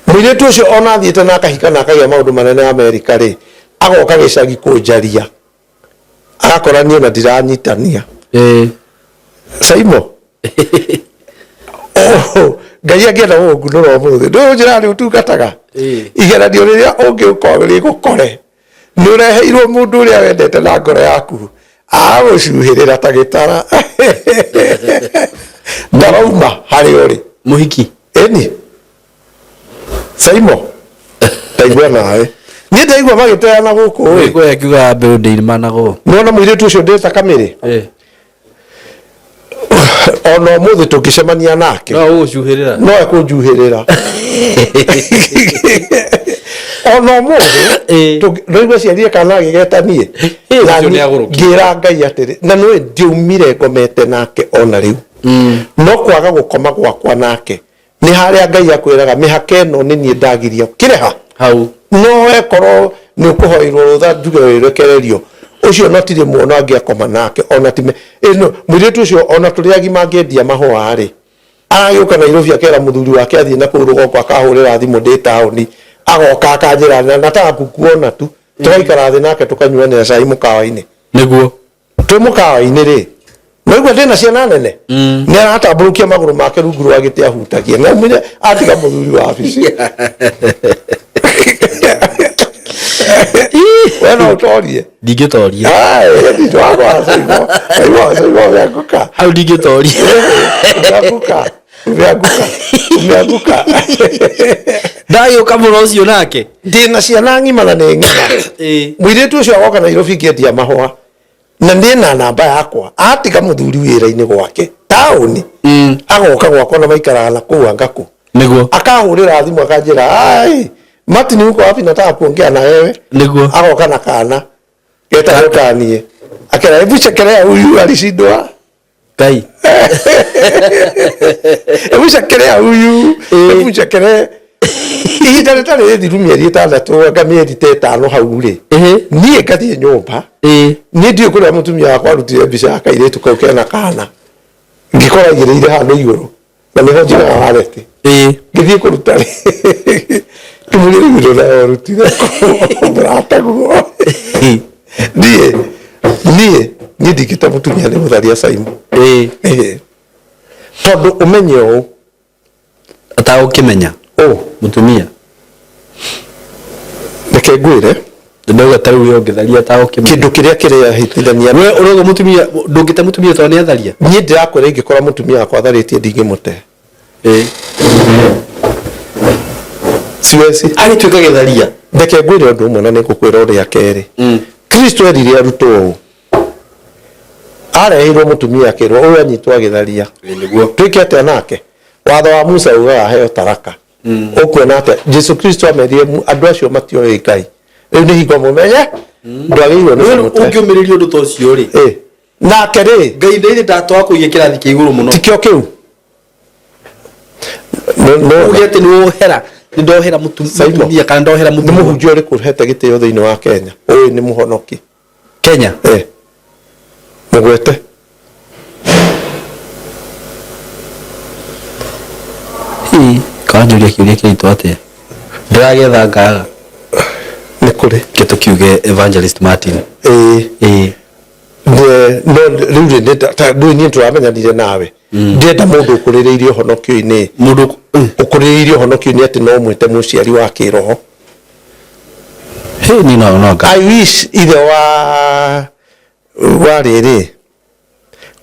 Mũirĩtu ũcio ona athiĩte na akahika na akagĩa maũndũ manene Amerika rĩ, agoka gĩcagi kũnjaria. Agakora niĩ ona ndiranyitania. Ĩĩ. Saimo. Oh, Ngai angĩenda gũgũkunũra ũmũthĩ, ndũĩ ũnjĩraga nĩ ũtungataga? Ĩĩ. Igeranio rĩrĩa ũngĩũka rĩgũkore, nĩ ũreheirwo mũndũ ũrĩa wendete na ngoro yaku. Agũcuhĩrĩra ta gĩtara. Ndarauma harĩa ũrĩ. Mũhiki. Ĩni. Saimo. Ndaigua nawe. Niĩ ndaigua magĩteana gũkũ ĩ. Ngũya kiuga mbeũ ndĩimanagwo. Nĩwona mũirĩtu ũcio ndĩta kamĩrĩ. Eh. Ona ũmũthĩ tũngĩcemania nake. No ũgũcuhĩrĩra. No ekũnjuhĩrĩra. Ona ũmũthĩ Ĩ. ndũigua ciarire kana agĩgeta niĩ. Ĩ, Na ũcio niĩ nĩagũrũkire. ngĩra Ngai atĩrĩ, na nĩũĩ ndiaumire ngomete nake ona rĩu. No kwaga gũkoma gwakwa nake nĩ harĩa Ngai akwĩraga mĩhaka ĩno nĩ niĩ ndagiria kĩrĩha. Hau. No wekorwo nĩ ũkũhoirwo rũtha njuge wĩrekererio ũcio no tirĩ muono angĩakoma nake ona time ĩno mũirĩtu ũcio ona tũrĩ agima angĩendia mahũa rĩ aragĩũka Nairobi akera mũthuri wake athiĩ na kũu rũgongo akahũrĩra thimũ ndĩ taũni agoka akanjĩra na nataka kukuona tu tũgaikara thĩ nake tũkanyuanĩra cai mũkawa-inĩ. Nĩguo. Twĩ mũkawa-inĩ rĩ naigua ndĩna ciana nene nĩ aratambũrũkia magũrũ make rungu rwa gĩtĩ ahutagie na aumire atiga mũthuri wa wabici. We no ũtorie. Ndingĩtoria. Umeanguka. Hau ndingĩtoria. Umeanguka. Umeanguka. Umeanguka. Ndagĩũka mũno ũcio nake. Ndĩna ciana ng'ima na nĩ ng'ima. Ĩ. Mũirĩtu ũcio agoka Nairobi ngĩendia mahũa na ndĩna namba yakwa atiga mũthuri wĩra-inĩ gwake taũni agoka gwakwa na maikaraga na kũu angaku. Nĩguo. Akahũrĩra thimũ akanjĩra ai Martin uko wapi nataka kuongea na wewe. Nĩguo. Agoka na kana getagwo tanie akera hebu chekelea huyu alishindwa. Ngai. Hebu chekelea huyu. Hebu chekelee. Ihinda rĩtarĩ rĩthiru mĩeri ĩtandatũ anga mĩeri ta ĩtano hau rĩ niĩ ngathiĩ nyũmba niĩ ndiũĩ kũrĩa mũtumia wakwa arutire mbica ya kairĩtu kau kena kana ngĩkora igĩrĩire handũ igũrũ na nĩho njigaga wareti ngĩthiĩ kũruta rĩ kĩmũrĩ rĩu nawe ũrutire mũrataguo niĩ niĩ niĩ ndingĩte mũtumia nĩ mũtharia Saimu. Tondũ ũmenye ũũ Atagũkĩmenya ũũ mũtumia reke ngwĩre ndauga ta rĩu we ũngĩtharia atagũkĩmenya kĩndũ kĩrĩa kĩrehitithania we ũrauga mũtumia ndũngĩte mũtumia tondũ nĩ atharia. Niĩ ndĩrakwĩra ingĩkora mũtumia wakwa atharĩtie ndingĩmũte. Siwezi. Agĩtuĩka gĩtharia. Reke ngwĩre ũndũ ũmwe na nĩngũkwĩra ũrĩa kerĩ. Kristo erire arutwo ũũ areheirwo mũtumia akĩrwo ũyũ anyitwo agĩtharia. Nĩguo. Twĩke atĩa nake? Watho wa Musa ugaga aheo taraka. Ũkuona atĩa? Jesu Kristo amerire andũ acio matioĩ Ngai. Rĩu nĩ hingo mũmenye ndwagĩrĩirwo nĩ kũmũte. Ũngĩũmĩrĩria ũndũ ta ũcio rĩ. Nake rĩ Ngai ndĩrĩ ndatwaga kũiga kĩrathi kĩa igũrũ mũno. Tikĩo kĩu. Uge atĩ nĩ wohera, nĩ ndohera mũtumia kana ndohera Nĩ mũtumia. mũhunjia ũrĩkũ ũhete gĩtĩo thĩinĩ wa Kenya? Ũyũ nĩ mũhonoki. Kenya? Mũgwete. Kanjũria kĩũria kĩritũ atĩa? Ndĩragetha ngaga. Nĩ kũrĩ. Ke tũkiuge Evangelist Martin. No rĩu rĩ ndũĩ niĩ tũramenyanire nawe. Ndĩrenda mũndũ ũkũrĩrĩirie ũhonokio-inĩ. Mũndũ ũkũrĩrĩirie ũhonokio-inĩ atĩ no ũmwĩte mũciari wa kĩroho. Hey, ni no no I wish ithe wa rĩrĩ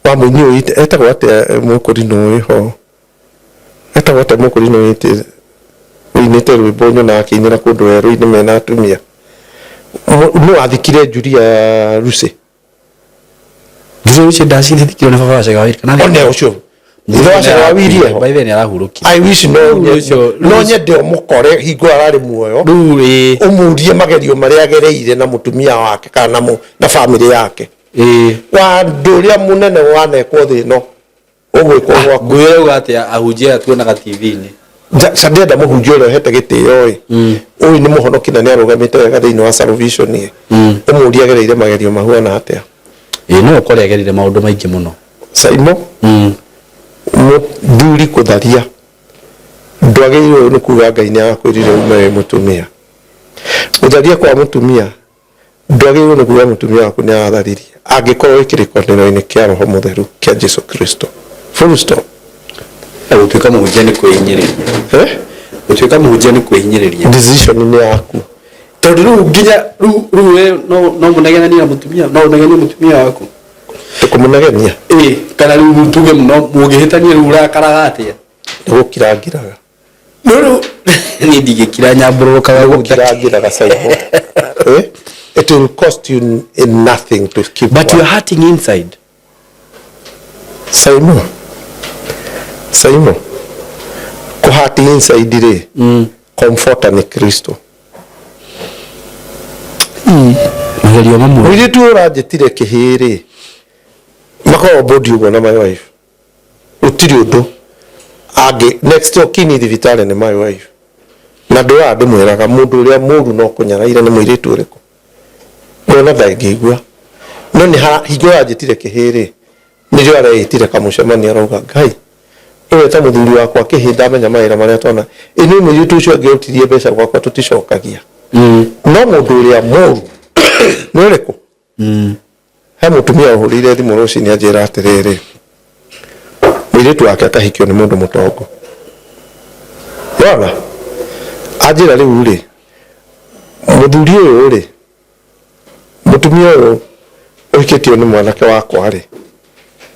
wa mũini ũyũ etagwo atĩa mũkũrinũ wĩho etagwo atĩa mũkũrinũ wĩte ũinĩte rwĩmbo nyonaga akĩinĩra kũndũ werũ-inĩ mena atumia. Nũ wathikire Julia Lucy? Julia Lucy ndacithikirwo nĩ baba wa Cegawiri kana One ũcio. Ithe wa Cegawiri eho. By the way nĩ arahurũkire. I wish no nyende ũmũkore hingo ararĩ muoyo. Rĩu ĩ. Ũmũrie magerio marĩa agereire na mũtumia wake kana na family yake. Wa ũndũ ũrĩa mũnene wanekwo thĩ ĩno ũgwĩkwo gwaku. Ngwĩra uga atĩa ahunjia aya tuonaga TV-inĩ. Ca ndĩrenda mũhunjia ũrĩa ũhete gĩtĩo ĩ. Ũyũ nĩ mũhonoki na nĩ arũgamĩte wega thĩinĩ wa salvation ĩ. Ũmũrie agereire magerio mahuana atĩa. Ĩ no ũkore agereire maũndũ maingĩ mũno. Saimo, mũthuri kũtharia ndwagĩrĩirwo nĩ kuga Ngai nĩ arakwĩrire ume wĩ mũtumia. Gũtharia kwa mũtumia ndwagĩrĩirwo nĩ kuga mũtumia waku nĩ aratharirie angĩkorwo wĩ kĩrĩkanĩro-inĩ kĩa Roho Mũtheru kĩa Jesu Kristo. Full stop. Na gũtuĩka mũhunjia nĩ kwĩhinyĩrĩria. Gũtuĩka mũhunjia nĩ kwĩhinyĩrĩria. Decision nĩ yaku. Tondũ rĩu nginya rĩu we no mũnegenanie na mũtumia, no ũnegenie mũtumia waku. Kũmũnegenia. Ĩ kana rĩu tuge mũno mũngĩhĩtania rĩu ũrakaraga atĩa? Nĩ gũkirangiraga. No rĩu niĩ ndingĩkira, nyambũrũrũkaga gũkira. Gũkirangiraga, Simon. Eh? It will cost you in nothing to keep But you quiet. are hurting inside. Simon, Simon, kũhati inside rĩ, comforter nĩ Kristo. Magerio mamwe. Mũirĩtu ũyũ ũranjĩtire kĩhĩ rĩ, makoragwo bodi ũguo na my wife, gũtirĩ ũndũ angĩ. Next okini thibitarĩ nĩ my wife na ndũraga ndĩmwĩraga mũndũ ũrĩa mũru no kũnyaraire nĩ mũirĩtu ũrĩkũ nona ndangĩigua, no nĩ hingo ĩranjĩtire kĩhĩ rĩ, nĩrĩo areĩtire kamũcemanio, arauga Ngai ũyũ ta mũthuri wakwa kĩhĩ, ndamenya mawĩra marĩa twana ĩnĩ mũirĩtu ũcio angĩrutirie mbeca gwakwa tũticokagia. No mũndũ ũrĩa mũru nĩ ũrĩkũ? He mũtumia ũhũrĩire thimũ rũcinĩ anjĩra atĩrĩrĩ, mũirĩtu wake akahikio nĩ mũndũ mũtongu. Wona anjĩra rĩu rĩ, mũthuri ũyũ rĩ, mũtumia ũyũ ũhikĩtio nĩ mwanake wakwa rĩ,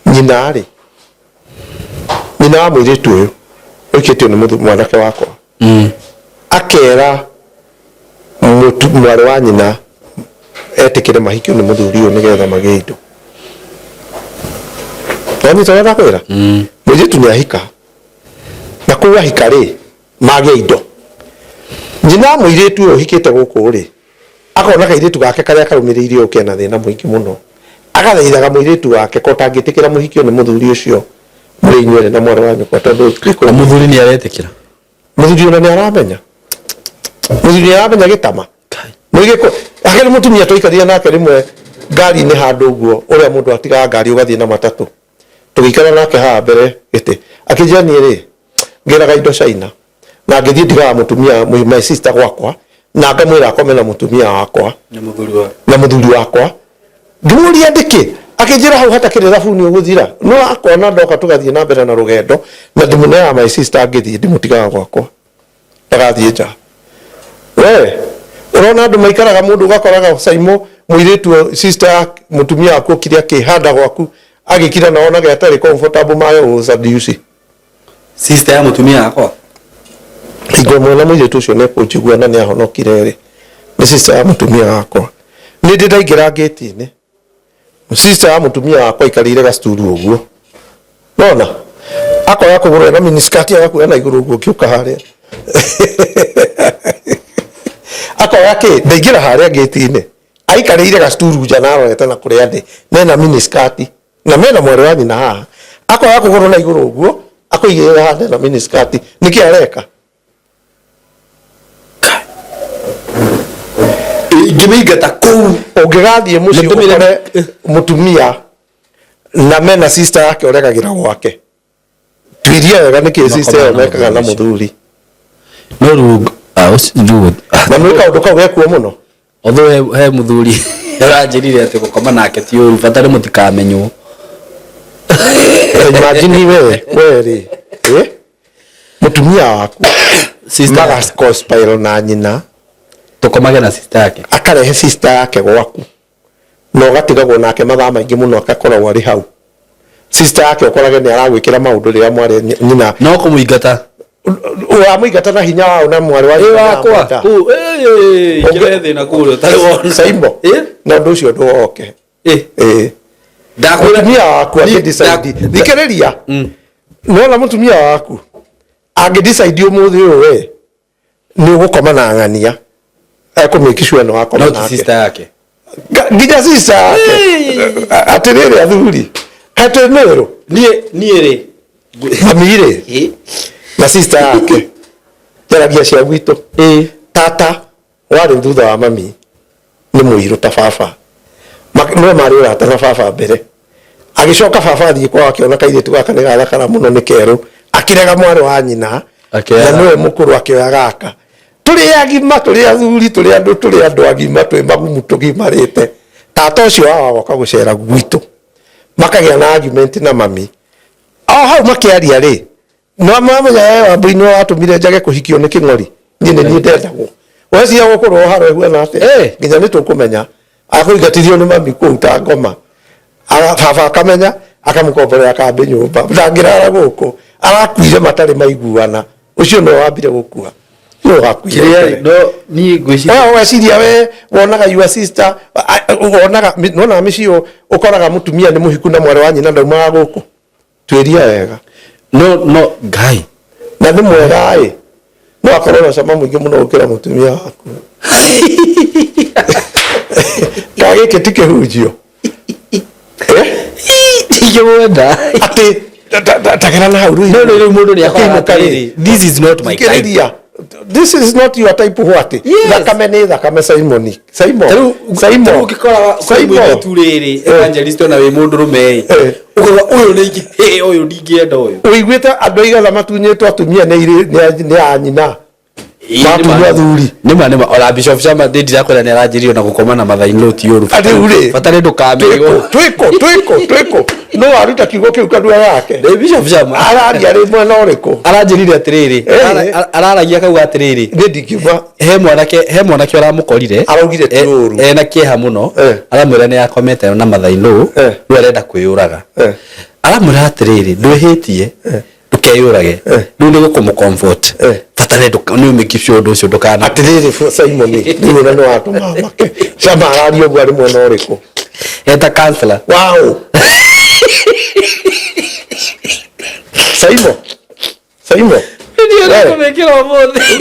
nyina rĩ, nyina wa mũirĩtu ũyũ ũhikĩtio nĩ mwanake wakwa, akera mwarĩ wa nyina etĩkĩre mahikio nĩ mũthuri ũyũ nĩgetha magĩe indo. Wanyita ũrĩa ndakwĩra? Mũirĩtu nĩ ahika, na kũu ahika rĩ, magĩe indo. Nyina wa mũirĩtu ũyũ ũhikĩte gũkũ rĩ, akona kairĩtu gake karĩa karũmĩrĩire ũyũ kena thĩna mũingĩ mũno, agathaithaga mũirĩtu wake ko tangĩtĩkĩra mũhikio nĩ mũthuri ũcio mũrĩ inyuerĩ na mwarĩ wa nyũkwa, tondũ na mũthuri nĩ aretĩkĩra. Mũthuri ona nĩ aramenya, mũthuri nĩ aramenya gĩtama nĩ hakĩrĩ mũtumia twaikarire nake rĩmwe ngari-inĩ handũ ũguo, ũrĩa mũndũ atigaga ngari ũgathiĩ na matatũ, tũgĩikara nake haha mbere gĩtĩ, akĩnjĩra niĩ rĩ, ngĩraga indo China na ngĩthiĩ ndigaga mũtumia, my sister gwakwa, na ngamwĩra akome na mũtumia wakwa. Na mũthuri wa Na mũthuri wakwa. Ngĩmũria ndĩkĩ, akĩnjĩra hau hatakĩrĩ thabuni ũgũthira no akona ndoka tũgathiĩ na mbere na rũgendo, na ndĩmũneaga my sister, ngĩthiĩ ndĩmũtigaga gwakwa ndagathiĩ nja. We ũrona andũ maikaraga, mũndũ ũgakoraga Saimo mũirĩtu, sister ya mũtumia waku okire akĩhanda gwaku, agĩkira na onage atarĩ comfortable mayo gũcaduce. Sister ya mũtumia wakwa. Hingo ĩmwe na mũirĩtu ũcio nĩ ekũnjigua na nĩ ahonokire rĩ, nĩ sister ya mũtumia wakwa. Nĩ ndĩ ndaingĩra ngĩti-inĩ, sister ya mũtumia wakwa aikarĩire gacturu ũguo, nona akoya kũgũrũ ena miniskirt, agakuoya na igũrũ ũguo, ngĩũka harĩa akoya kĩ, ndaingĩra harĩa ngĩti-inĩ aikarĩire gacturu nja na arorete na kũrĩa ndĩ nena miniskirt na mena mwarĩ wa nyina haha, akoya kũgũrũ na igũrũ ũguo akũigĩrĩra haha nena miniskirt. Nĩkĩ areka? Ingĩmĩingata kũu. Ũngĩgathiĩ mũciĩ Nĩtũmĩre- ũkore mũtumia na mena sister yake ũregagĩra gwake, tuiria wega nĩkĩ sister ĩyo mekaga na mũthuri. No rĩu rĩu Na nĩ kaũndũ kau gekuo mũno. Although he mũthuri aranjĩrire atĩ gũkoma nake ti ũru, bata nĩ mũtikamenywo. Imagine we rĩ, eh? Mũtumia waku Sister yake. magaconspire na nyina. Tũkomage na sister yake. Akarehe sister yake gwaku na ũgatigagwo nake mathaa maingĩ mũno, akakoragwo arĩ hau. Sister yake ũkorage nĩ aragwĩkĩra maũndũ rĩrĩa mwarĩ nyina. No kũmũingata. Ũramũingata na hinya wao na mwarĩ wa ĩ nyina wakwa nĩaramwenda. kũu ingĩrehe thĩna kũu ũtarĩ wona. Saimbo. Ĩ? Na ũndũ ũcio ndũgoke. Ĩ. Ĩ. Ndakwĩra Mũtumia waku Niĩ- angĩdecide, thikĩrĩria, nĩwona mũtumia waku angĩdecide ũmũthĩ ũyũ we nĩ ũgũkoma na ng'ania, ekũmake sure nĩ wakoma no ti nake. Sister yake. Nginya sister yake. Atĩrĩrĩ athuri, kaĩ nĩrũ Niĩ rĩ mami rĩ Ĩ? Na sister yake, njaragia cia gwitũ. Ĩ. Tata warĩ thutha wa mami nĩ mũirũ ta baba. Nĩwe marĩ ũrata na baba mbere, agĩcoka baba athiĩ kwao akĩona kairĩtu gaka nĩ gathakara mũno, nĩ kerũ, akĩrega mwarĩ wa nyina. Akĩoya na nĩwe mũkũrũ, akĩoya gaka. Tũrĩ agima, tũrĩ athuri, tũrĩ andũ, tũrĩ andũ agima, twĩ magumu tũgimarĩte. Tata ũcio wao agoka gũcera gwitũ, makagĩa na argument na mami o hau makĩaria rĩ, no mamenya we Wambui nĩwe watũmire njage kũhikio nĩ kĩng'ori, niĩ nĩ niĩ ndendagwo, weciria gũkũrwo haro ĩhuana atĩa? Eh. Nginya nĩ tũkũmenya akũingatithio nĩ mami kũu ta ngoma. Baba akamenya akamũkomborera kambĩ nyũmba ndangĩrara gũkũ arakuire matarĩ maiguana ũcio nĩwe wambire gũkua nĩwe wakuire Kĩrĩa mbere. no niĩ ngwĩciria We weciria we wonaga your sister wonaga wonaga mĩciĩ ũkoraga mũtumia nĩ mũhiku na mwarĩ wa nyina ndaumaga gũkũ twĩria wega no no ngai na nĩ mwega ĩ no akorwo na cama mũingĩ mũno gũkĩra mũtumia waku ka gĩkĩ ti kĩhunjio. Eh? Ndingĩmwenda. Atĩ tagera na hau rĩu No, no, rĩu mũndũ nĩ akoraga Ũkĩinũka rĩ, atĩrĩrĩ, this is not my type. thikĩrĩria, this is not your type what? Yes. Thakame nĩ thakame Simon. Simon. Tarĩu Simon. tarĩu ũngĩkora kwĩ Simon. mũirĩtu rĩrĩ evangelist ona wĩ mũndũ rũme ĩ Eh. ũkauga ũyũ nĩ ingĩ ĩ, ũyũ ndingĩenda ũyũ Ũiguĩte andũ aigana matunyĩtwo atumia nĩ irĩ- nĩ a- nĩ a nyina. Matunywo athuri. Nĩma nĩma ona Bishop Chama ndĩ ndirakwĩra nĩ aranjĩrire ona gũkoma na mathainĩ ti ũru Atĩ rĩu rĩ, bata nĩ ndũkamerwo twĩkũ twĩkũ twĩkũ no waruta kiugo kĩu kanua gake Nĩ Bishop Chama araria rĩ mwena ũrĩkũ aranjĩrire atĩrĩrĩ Eh. araragia akauga atĩrĩrĩ niĩ ndingiuga he mwanake he mwanake ũramũkorire Araugire ti ũru. ena kĩeha mũno Eh. aramwĩra nĩ akomete na mathainũ Eh. rĩu arenda kwĩyũraga Eh. aramwĩra atĩrĩrĩ ndwĩhĩtie ndũkeyũrage Eh. rĩu nĩ gũkũmũ comfort Eh. bata nĩ nĩ ũmĩki sure ũndũ ũcio ndũkana atĩrĩrĩ Simon rĩu na nĩ watũma make Chama araria ũguo arĩ mwena ũrĩkũ eta counselor wow Simon Simon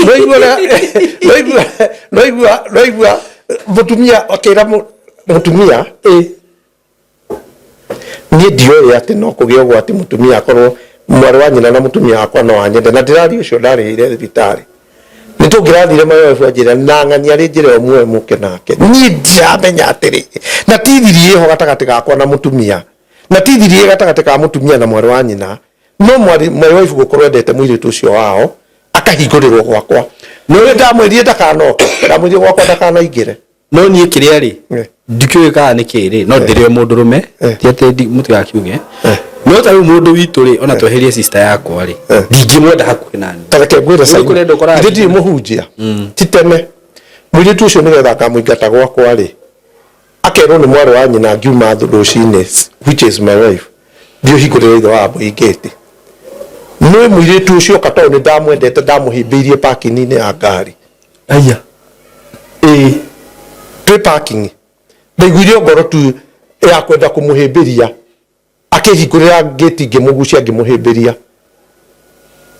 Noigua noigua noigua noigua mũtumia akĩra mũtumia niĩ ndioĩ atĩ no kũgĩa ũguo atĩ mũtumia akorwo mwarĩ wa nyina na mũtumia wakwa no anyende na ndĩraria ũcio ndarĩhĩire thibitarĩ nĩ tũngĩrathire mayoebu anjĩra na ng'ania rĩ njĩra ĩmwe mũke nake niĩ ndiramenya atĩrĩ na ti thiri ĩho gatagatĩ gakwa na mũtumia na ti thiri ĩ gatagatĩ ka mũtumia na mwarĩ wa nyina no mwarĩ mwarĩ wa ibu gũkorwo endete mũirĩtu ũcio wao akahingũrĩrwo gwakwa nĩ ndamwĩrire ndakanoke ndamwĩrire gwakwa ndakanaingĩre no niĩ kĩrĩa rĩ Eh. ndikĩũĩ kana nĩ kĩ rĩ no ndĩrĩ o mũndũ rũme Eh. ti atĩ mũtigakiuge Eh. no ta rĩu mũndũ witũ rĩ ona tweherie sister yakwa rĩ Eh. ndingĩmwenda hakuhĩ nani ta reke ngwĩre Rĩu Simon, kũrĩ andũ ũkoraga ithe ndirĩ mũhunjia ti tene mũirĩtu ũcio nĩgetha ngamũingata gwakwa rĩ akerwo nĩ mwarĩ wa nyina ngiuma rũcinĩ which is my wife thiĩ ũhingũrĩre ithe wa mũingĩti nĩ mũirĩtu ũcio oka tondũ nĩ ndamwendete ndamũhĩmbĩirie parking-inĩ ya ngari aya ĩĩ twĩ parking ndaiguire ngoro tu ya kwenda kũmũhĩmbĩria akĩhingũrĩra ngĩti ngĩmũgucia ngĩmũhĩmbĩria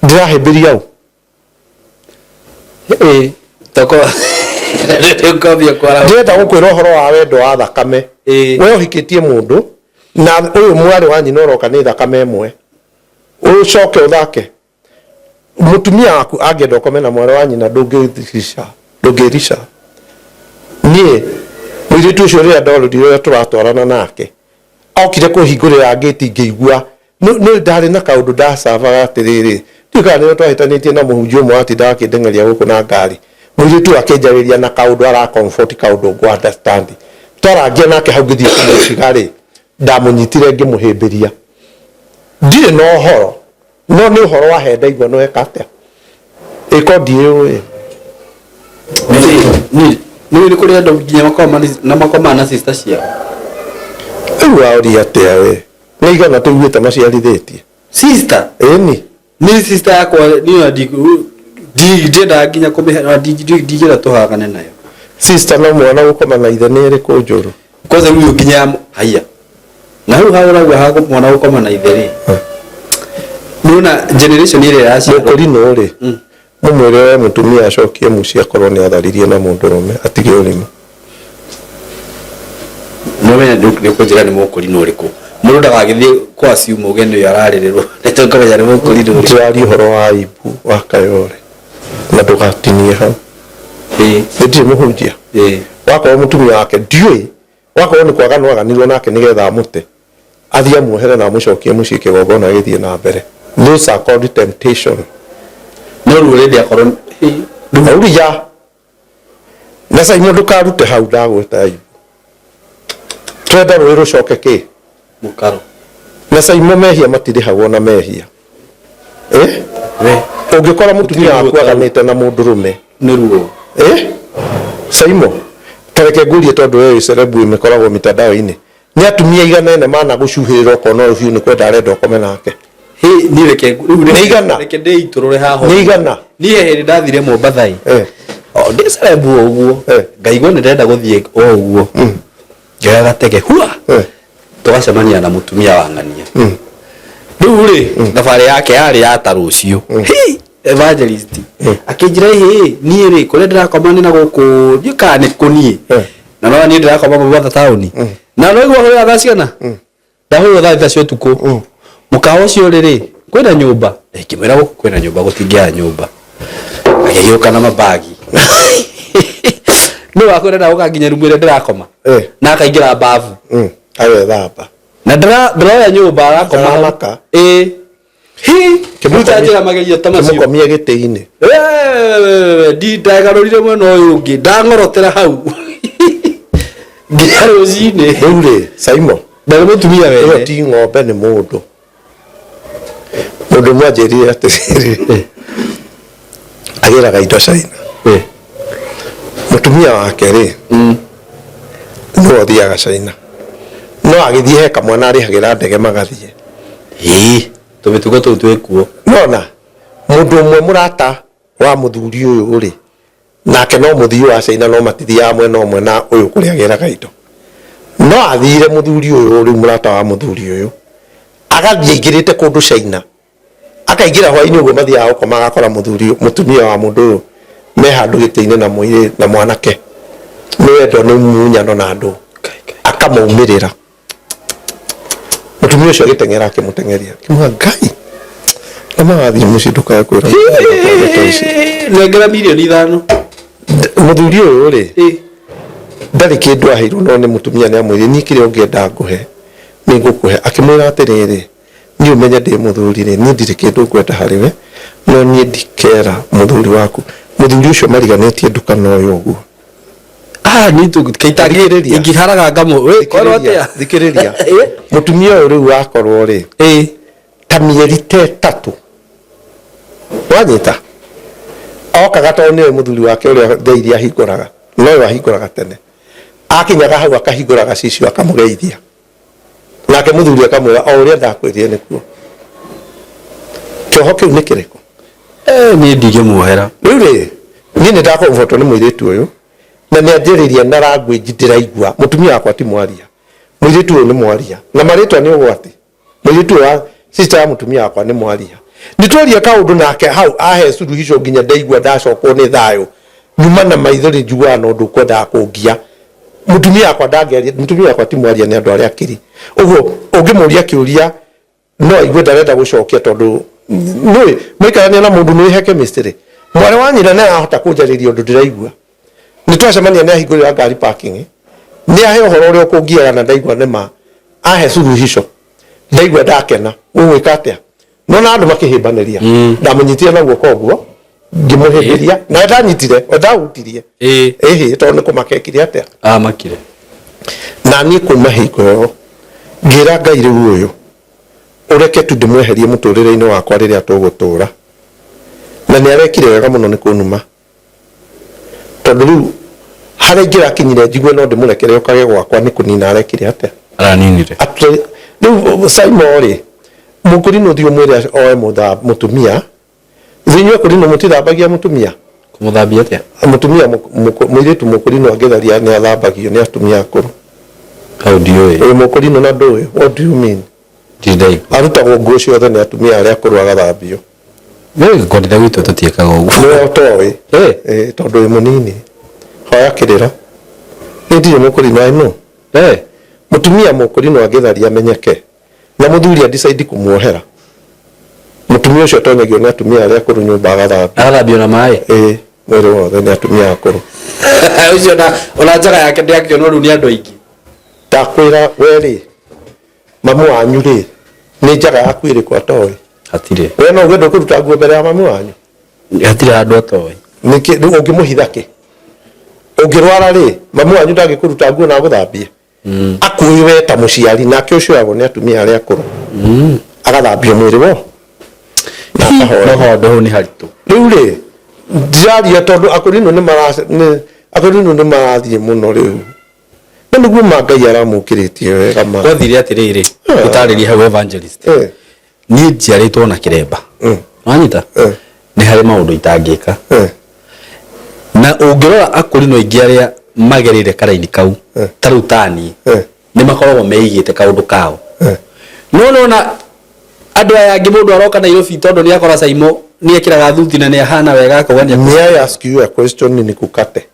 ndĩrahĩmbĩria ũ ĩĩ toko rĩu kwara ndĩrenda gũkwĩra ũhoro wa wendo wa thakame Ĩĩ. we ũhikĩtie mũndũ na ũyũ mwarĩ wa nyina ũroka nĩ thakame ĩmwe ũcoke ũthake mũtumia waku angĩenda ũkome na mwarĩ wa nyina ndũngĩrica ndũngĩrica niĩ mũirĩtu ũcio rĩrĩa ndorire ũrĩa tũratwarana nake okire kũhingũrĩra ngĩti ngĩigua nĩ ndarĩ na kaũndũ ndacavaga atĩrĩrĩ ndiũ kana nĩo twahĩtanĩtie na mũhunjia ũmwe watindaga akĩndengeria gũkũ na ngari mũirĩtu ũyũ akĩnjarĩria na kaũndũ ara comfort kaũndũ ngũ understand twarangia nake hau ngĩthiĩ kũmũtiga rĩ ndamũnyitire ngĩmũhĩmbĩria ndirĩ na ũhoro no nĩ ũhoro wa he ndaigua no eka atĩa ĩko ndiĩũĩ nĩ nĩ kũrĩ andũ nginya makoma na makomaga na sister ciao rĩu waũria atĩa we nĩ igana tũiguĩte maciarithĩtie sister ĩni nĩ sister yakwa niĩ ona ndiendaga nginya kũmĩhe ona ndingĩenda tũhagane nayo sister na mwana gũkoma na ithe nĩ ĩrĩkũ njũru kwanza rĩu nginya ya haya na hau hau ũrauga ha mwana gũkoma na ithe rĩ nĩona generation ĩrĩa yaciarwo mũkũrinũ rĩ mũmwĩre we mũtumia acokie mũciĩ akorwo nĩ atharirie na mũndũrũme atige ũrimũ Mũmenya nĩ ũkũnjĩra nĩ mũkũrinũ ũrĩkũ mũndũ ndagagĩthiĩ kwa assume ũgeni ũyũ ararĩrĩrwo nĩ tũkũmenya nĩ mũkũrinũ ũrĩkũ ndĩraria ũhoro wa aibu wa kayore na ndũgatinie hau Ĩĩ, nĩ ndirĩ mũhunjia ĩĩ. wakorwo mũtumia wake ndiũĩ wakorwo nĩ kwaga nwaganirwo nake nĩgetha amũte athiĩ amuohere na amũcokie mũciĩ kĩgongona gĩthiĩ na mbere those are called temptation no rĩu rĩndĩ akorwo ĩĩ, auria na Simon ndũkarute hau ndagwĩta aibu twenda rũĩ rũcoke kĩ mũkaro na Simon mehia matirĩhagwo na mehia eh we ũngĩkora mũtumia waku aganĩte na mũndũrũme nĩ ruo eh Simon tareke ngurie tondu we wĩ celeb ĩkoragwo mitandao-inĩ Nĩ atumia igana ene mana gũcuhĩrĩra ũkona ũyũ biũ nĩ kwenda arenda ũkome nake. Hĩ, niĩ reke rĩu Nĩ igana. Reke ndĩitũrũre haha. Nĩ igana. Niĩ he hĩndĩ ndathire Mombatha ĩ. O ndĩ celeb o ũguo. Ngaigua nĩ ndĩrenda gũthiĩ o ũguo. Ngĩoya gatege hua. Tũgacemania na mũtumia wa ng'ania. Rĩu rĩ, thabarĩ yake yarĩ ya ta rũciũ. Hĩ, evangelist. Akĩnjĩra hĩ, niĩ rĩ, kũrĩa ndĩrakoma nĩ na gũkũ, ndiũĩ kana nĩ kũ niĩ. Na no niĩ ndĩrakoma Mombatha taũni. Na no igua hũrĩra thaa cigana? Ndahũrĩrwo thaa 3 cia ũtukũ. Mũkawa ũcio rĩ rĩ, kwĩna nyũmba? Ngĩmwĩra gũkũ kwĩna nyũmba gũtingĩaga nyũmba. Agĩgĩũka na mabagi. Nĩ wakwĩra ndagũka nginya rumu ĩrĩa ndĩrakoma. Na akaingĩra babu. Agethamba. Na ndĩroya nyũmba arakoma hau. Aramaka. Ĩĩ. Hi, rĩu ta njĩra magerio ta macio. Kĩmũkomie gĩtĩ-inĩ. Wewe, ndi ndagarũrire mwena ũyũ ũngĩ ndang'orotera hau nginya rũcinĩ. Rĩu rĩ, Simon. Na nĩ mũtumia Ĩyo wene. ti ng'ombe nĩ mũndũ. Mũndũ ũmwe anjĩrire atĩrĩrĩ, agĩraga indo China. Mũtumia wake rĩ, nĩwe ũthiaga China. No agĩthiĩ he kamwana arĩhagĩra ndege magathiĩ. Ĩĩ, tũmĩtugo tũu twĩkuo. Nona, mũndũ ũmwe mũrata wa mũthuri ũyũ rĩ, nake no mũthii wa China no matithiaga mwena ũmwe na ũyũ kũrĩa agĩraga indo. No athire mũthuri ũyũ rĩu mũrata wa mũthuri ũyũ, agathiĩ aingĩrĩte kũndũ China. Akaingĩra hwainĩ ũguo mathiaga gũkoma agakora mũthuri mũtumia wa mũndũ ũyũ me handũ gĩtĩ-inĩ na mũirĩ na mwanake. Nĩ wendo nĩ munyano na andũ. Akamaumĩrĩra. Mũtumia ũcio agĩteng'era akĩmũteng'eria. Akĩmwĩra Ngai na magathiĩ mũciĩ ndũkae kwĩra ndeto ici. Nengera mirioni 5. Mũthuri ũyũ rĩ, ndarĩ kĩndũ aheirwo no nĩ mũtumia nĩ amwĩrire niĩ kĩrĩa ũngĩenda ngũhe nĩ ngũkũhe. Akĩmwĩra atĩrĩrĩ, niĩ ũmenye ndĩ mũthuri rĩ, niĩ ndirĩ kĩndũ ngwenda harĩ we, no niĩ ndikera mũthuri waku. Mũthuri ũcio mariganĩtie nduka na ũyũ ũguo. Ah, ni tu kaitangĩ Thikĩrĩria. ingĩharaga ngamũ. Wĩ, kwarwo atĩa? Thikĩrĩria. Mũtumia ũyũ rĩu akorwo rĩ, ta mĩeri ta 3 wanyita okaga tondũ nĩoĩ mũthuri wake ũrĩa thaa iria ahingũraga, no ũyũ ahingũraga tene. Akinyaga hau akahingũra gacicio akamũgeithia. Nake mũthuri akamwĩra o ũrĩa ndakwĩrire nĩkuo. Kĩoho kĩu nĩ kĩrĩkũ? Niĩ ndingĩmuohera. Rĩu rĩ, niĩ nĩ ndakombortwo nĩ mũirĩtu ũyũ na nĩ anjĩrĩria na language ndĩraigua. Mũtumia wakwa ti mwaria, mũirĩtu ũyũ nĩ mwaria na marĩtwa nĩ ũgwati. Mũirĩtu ũyũ wa sister ya mũtumia wakwa nĩ mwaria. Nĩ twaria kaũndũ nake hau ahe suluhisho nginya ndaigua ndacokwo nĩ thayũ. Nyuma na maithori njiguaga na ũndũ ũkwendaga kũngia. Mũtumia wakwa ndangĩaria, mũtumia wakwa ti mwaria nĩ andũ arĩa akiri. Ũguo ũngĩmũria kĩũria no aigue ndarenda gũcokia tondũ nĩũĩ mwaikarania na mũndũ nĩũĩ he chemistry. Mwarĩ wa nyina nĩ arahota kũnjarĩria ũndũ ndĩraigua. Nĩ twacemania nĩ ahingũrĩra ngari parking, nĩ ahe ũhoro ũrĩa ũkũngiaga na ndaigua nĩ ma, ahe suluhisho ndaigua ndakena. Ũgwĩka atĩa? Nona andũ makĩhĩmbanĩria. Ndamũnyitire na guoko ũguo ngĩmũhĩmbĩria na ndanyitire we ndahutirie. Ĩhĩ tondũ nĩ kũmakekire atĩa? Amakire. Na niĩ kuma hingo ĩyo ngĩra Ngai rĩu ũyũ ũreke tu ndĩmweherie mũtũrĩre-inĩ wakwa rĩrĩa tũgũtũra. Na nĩ arekire wega mũno nĩ kũnuma. Tondũ rĩu harĩa ingĩrakinyire njigue no ndĩmũrekere okage gwakwa nĩ kũnina arekire atĩa? Araninire. Rĩu Simon rĩ, mũkũrinũ thiĩ ũmwĩre oe mũtumia. Inyuĩ akũrinũ mũtithambagia mũtumia? Kũmũthambia atĩa? Mũtumia mũirĩtu mũkũrinũ angĩtharia nĩ athambagio nĩ atumia akũrũ. Hau ndiũĩ. Wĩ mũkũrinũ na ndũĩ? What do you mean? Ndindaigua. Arutagwo nguo ciothe nĩ atumia arĩa akũrũ agathambio. Nĩ kanitha gwitũ tũtiĩkaga ũguo. Nĩwe ũtoĩ. Tondũ wĩ mũnini. Hoya kĩrĩra. Niĩ ndirĩ mũkũrinũ, I know. Mũtumia mũkũrinũ angĩtharia amenyeke na mũthuri a decide kũmuohera, mũtumia ũcio atonyagio nĩ atumia arĩa akũrũ nyũmba agathambio. Agathambio na maĩ? Ĩĩ, mwĩrĩ wothe nĩ atumia akũrũ. Ũcio ona njaga yake ndĩangĩonwo rĩu nĩ andũ aingĩ. Ndakwĩra we rĩ, mamu wanyu rĩ, nĩ njaga yaku ĩrĩkũ atoĩ? Hatirĩ. We no uge ndũkũruta nguo mbere ya mamu wanyu? Hatirĩ handũ atoĩ. Nĩkĩ, rĩu ũngĩmũhitha kĩ? Ũngĩrwara rĩ, mamu wanyu ndangĩkũruta nguo na agũthambie? Akũĩ we ta mũciari, nake ũcio oyagwo nĩ atumia arĩa akũrũ. Agathambio mwĩrĩ wo. Na akahoya. No handũ hau nĩ haritũ. Rĩu rĩ, ndiraria tondũ akũrinũ nĩ mara, nĩ, akũrinũ nĩ marathiĩ mũno rĩu. Na nĩguo ma Ngai aramũkĩrĩtie wega ma. Gwathire atĩrĩrĩ, gũtarĩria hau evangelist. Niĩ njiarĩtwo na kĩremba. Wanyita? Nĩ harĩ maũndũ itangĩka. Na ũngĩrora akũrinũ aingĩ arĩa magereire karaini kau, ta rĩu taniĩ, nĩ makoragwo meigĩte kaũndũ kao. No nona andũ aya angĩ mũndũ aroka Nairobi tondũ nĩ akora Saimo nĩ ekĩraga thuti na nĩ ahana wega akauga nĩ May I ask you a question nikukate?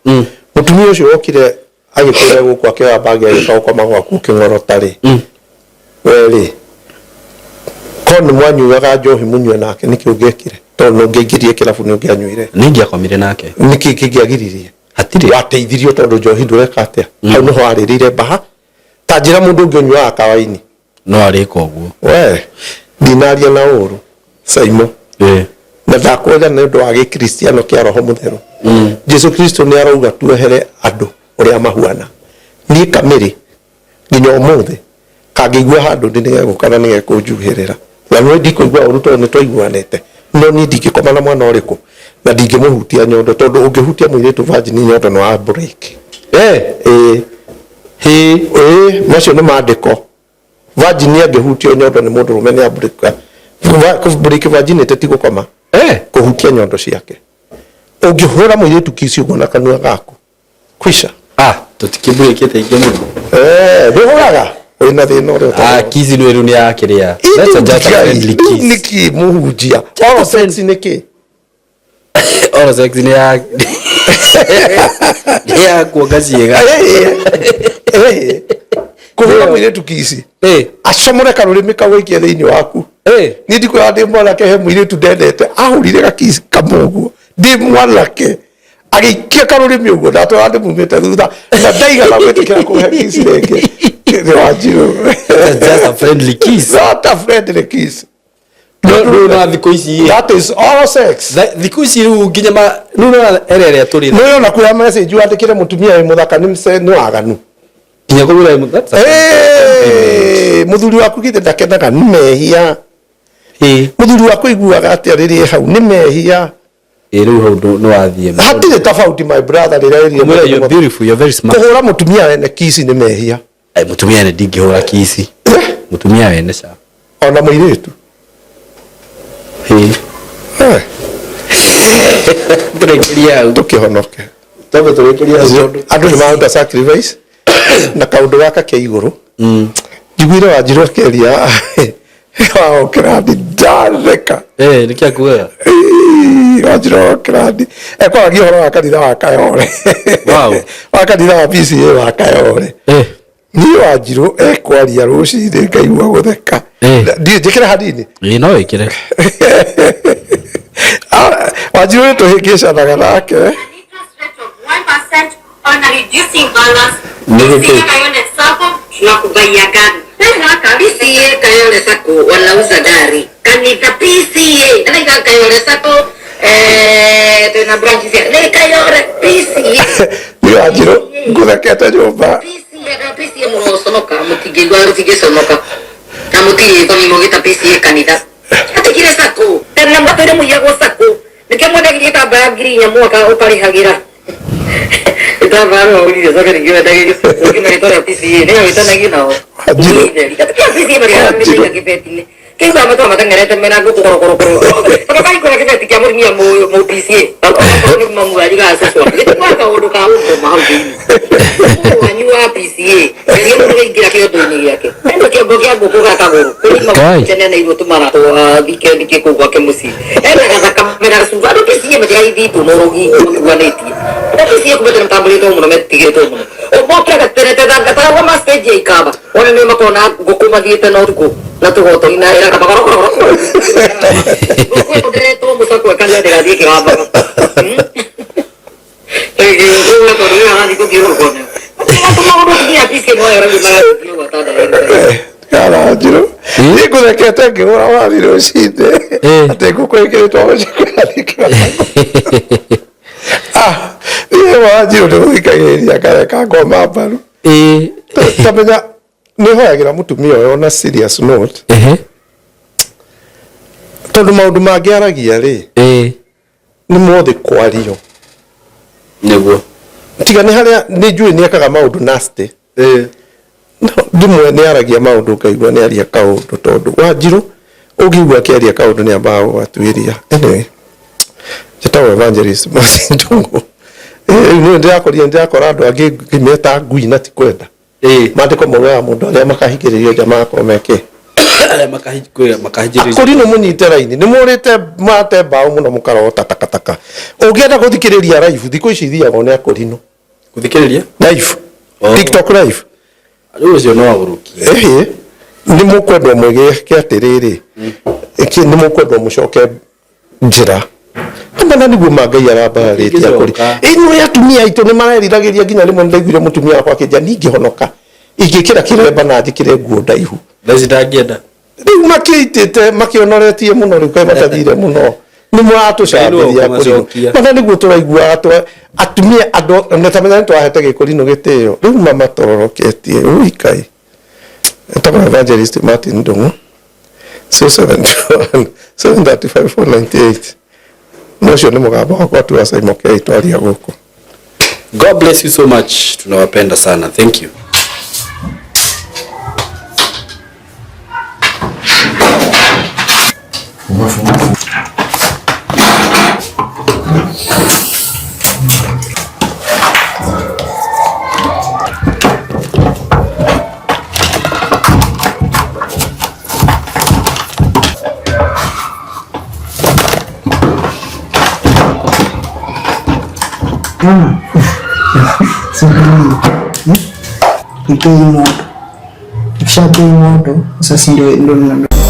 Mũtumia ũcio wokire agĩkũrĩa gũkũ akĩoya bagi agĩũka gũkoma gwaku ũkĩng'orota rĩ, we rĩ, korwo nĩ mwanyuaga njohi mũnyue nake nĩkĩ ũngĩekire? Tondũ nĩ ũngĩaingĩrire kĩrabu nĩ ũngĩanyuire. Nĩ ingĩakomire nake. Nĩkĩ kĩngĩagiririe? Hatirĩ. Wateithirio tondũ njohi ndũreka atĩa? Hau nĩho warĩrĩire mbaha. Ta njĩra mũndũ ũngĩ ũnyuaga kawaini. No arĩka ũguo. We, ndinaria na ũru, Saimo. Na ndakwenda nĩ ũndũ wa gĩkristiano kĩa roho mũtheru. Jesu Kristo nĩ arauga tuohere andũ ũrĩa mahuana. Niĩ kamĩrĩ nginya ũmũthĩ kangĩigua handũ ndĩ nĩgegũka na nĩgekũnjuhĩrĩra. Na nĩ ndikũigua ũru tondũ nĩ twaiguanĩte. No niĩ ndingĩkoma na mwana ũrĩkũ na ndingĩmũhutia nyondo tondũ ũngĩhutia mũirĩtu virgin nyondo nĩ wa break. Ĩĩ. Ĩĩ, macio nĩ maandĩko. Virgin angĩhutio nyondo nĩ mũndũrũme nĩ abreak. Break virginity ti gũkoma. Kũhutia nyondo ciake. Ũngĩhũra mũirĩtu kiss ũguo na kanua gaku. Kwisha. Ah, tũtikĩmburĩkĩte ingĩ mũno. Ndũhũraga? Wĩna thĩna ũrĩa ũtarĩ. Ah, kiss nĩ rĩu nĩ ya kĩrĩa. That's a just a friendly kiss. Nĩkĩ mũhunjia? Oral sex nĩkĩ? Oral sex nĩ ya nĩ ya kuonga ciĩga. Kũhũra mũirĩtu kiss. Acomore karũrĩmĩ kau aikie thĩinĩ waku. Niĩ ndikwĩra ndĩ mwanake he mũirĩtu ndendete ahũrire gakiss kamwe ũguo ndĩ mwanake agĩikia karũrĩmĩ ũguo ndatwara ndĩmumĩte thutha na ndaigana gwĩtĩkĩra kũhe kiss rĩngĩ. Nĩ Wanjirũ. Just a friendly kiss. Not a friendly kiss. No rĩu na thikũ ici. That is oral sex. Thikũ ici rĩu nginya ma rĩu no era ĩrĩa tũrĩ. Nĩ ũrona kuoya message wandĩkĩre mũtumia wĩ mũthaka nĩ mse nĩ waganu. Nginya kũmwĩra that's a Mũthuri waku githĩ ndakenaga nĩ mehia. Mũthuri waku aiguaga atĩa rĩrĩa hau nĩ mehia. Ĩ rĩu hau nĩ wathiĩ. Hatirĩ tofauti my brother rĩrĩa ĩrĩa. Kũmwĩra you're beautiful, you're very smart. Kũhũra mũtumia wene kiss nĩ mehia. Mũtumia wene ndingĩhũra kiss. Mũtumia wene ca. Ona mũirĩtu. Tũrĩkĩrie hau. Tũkĩhonoke. Twambe tũrĩkĩrie hau tondũ andũ nĩ maruta sacrifice na kaũndũ gaka ke igũrũ. Njiguire Wanjirũ akĩaria wa Oakland ndatheka. Nĩkĩ akugaga? Wanjirũ wa Oakland ekwaragia ũhoro wa kanitha wa Kayole. Wow. Wa kanitha wa PCA wa Kayole. Niĩ Wanjirũ ekwaria rũcinĩ ngaigua gũtheka. Ndiĩ njĩkĩre hanini? Ĩĩ no wĩkĩre. Wanjirũ nĩ tũhĩngĩcanaga nake. 1% on a reducing balance. Nĩ gĩkĩ? Kayole Sacco tunakubaia gari. PCA Kayole Sacco wanauza gari. Kanitha PCA. Nani Kayole Sacco tena branch cia nĩ Kayole PCA. Niĩ Wanjirũ ngũthekete nyũmba. PCA PCA mũroconoka mũtingĩigua mũtingĩconoka. Na mũtirĩ thoni mũgĩta PCA kanitha. Atigire Sacco. Tene matũire mũiyagwo Sacco. Nĩkĩo mwendagirie itambaya 4,000 mwaka ũkarĩhagĩra. Itambaya no ũgũrire coke ningĩ wendagĩrio ũngĩ na rĩtwa rĩa PCA nĩyo wĩtanagio nao. PCA marĩhaga mĩthaiga kĩbeti-inĩ. Kĩu matũra mateng'erete mena ngũkũ korokorokoro. Tondũ kĩbeti kĩa mũtumia mũ PCA. Okorwo nĩ mamu wanyu kana cũcũ wanyu. Gĩtikuaga kaũndũ ka gũkoma hau thĩinĩ. Mũndũ wanyu wa PCA ngeria mũndũ aingĩra kĩondo-inĩ gĩake. Ena kĩongo kĩa ngũkũ ga kagũrũ. Ngai. Tene tũmara twa weekend kĩ kũu gwake mũciĩ. Ena gathakame na gacuba. Andũ PCA matiraithitwo na ũrogi mũtiguanĩtie. Andũ PCA kuma tene matambũrĩtwo mũno metigĩrĩtwo mũno. Mokĩraga tene ta ma stage ya ikamba. Ona nĩ makona ngũkũ mathiĩte na ũtukũ na tũgoto na ĩraka makorokoro. Ngũkũ ĩyo ndĩretwo mũcakwe kanitha ndĩgathiĩ kĩgambaga. Kana Wanjirũ niĩ ngũthekete ngĩhũra wari rũcinĩ atĩ ngũkũ ĩkĩrĩtwo mũcakwe niĩ Wanjirũ nĩ gũthikagĩrĩria ngareka ngoma mbaru. Tamenya nĩ hoyagĩra mũtumia ũyũ on a serious note. Tondũ maũndũ mangĩ aragia rĩ nĩ mothe kwario. Nĩguo. Tiga nĩ harĩa nĩ njũĩ nĩ ekaga maũndũ nasty. Ndimwe nĩ aragia maũndũ ngaigua nĩ aria kaũndũ tondũ Wanjirũ ũngĩigua akĩaria kaũndũ nĩ ambaga gũgatuĩria. Anyway, njĩtagwo Evangelist Mercy Ndung'u. Rĩu nĩ ndĩrakorire ndĩrakora andũ angĩ ngĩmeta ngui na ti kwenda. Maandĩko maugaga mũndũ arĩa makahingĩrĩrio nja magakorwo meke arĩa makahingĩrĩrio. Akũrinũ mũnyite raini nĩ mũrĩte mate mbaũ mũno mũkarogota takataka. Ũngĩenda gũthikĩrĩria live thikũ ici ithiagwo nĩ akũrinũ. Gũthikĩrĩria? Live. TikTok live. Rĩu ũcio no agũrũkie. Ĩhĩ, nĩ mũkwendwo mwĩgĩke atĩrĩrĩ, nĩ mũkwendwo mũcoke njĩra. Mana nĩguo ma Ngai arambararĩtie akũri. Ĩno atumia aitũ nĩ mareriragĩria nginya rĩmwe nĩndaiguire mũtumia wakwa akĩnjĩra niĩ ingĩhonoka ingĩkĩra kĩremba na njĩkĩre nguo ndaihu. Thaa ici ndangĩenda. Rĩu makĩitĩte makĩonoretie mũno rĩu kaĩ matathire mũno. Nĩ mũratũcambĩria akũrinũ. Mana nĩguo tũraiguaga atumia andũ na ta menya nĩ twahete gĩkũrinũ gĩtĩo. Rĩu mamatororoketie ũi Ngai. Etagwo Evangelist Martin Ndung'u. 071 735 498. No ũcio nĩ mũgambo wakwa tu wa Simon K twaria gũkũ. God bless you so much. Tunawapenda sana. Thank you. Ipei moto, ikishapei moto sasa ndio ndio.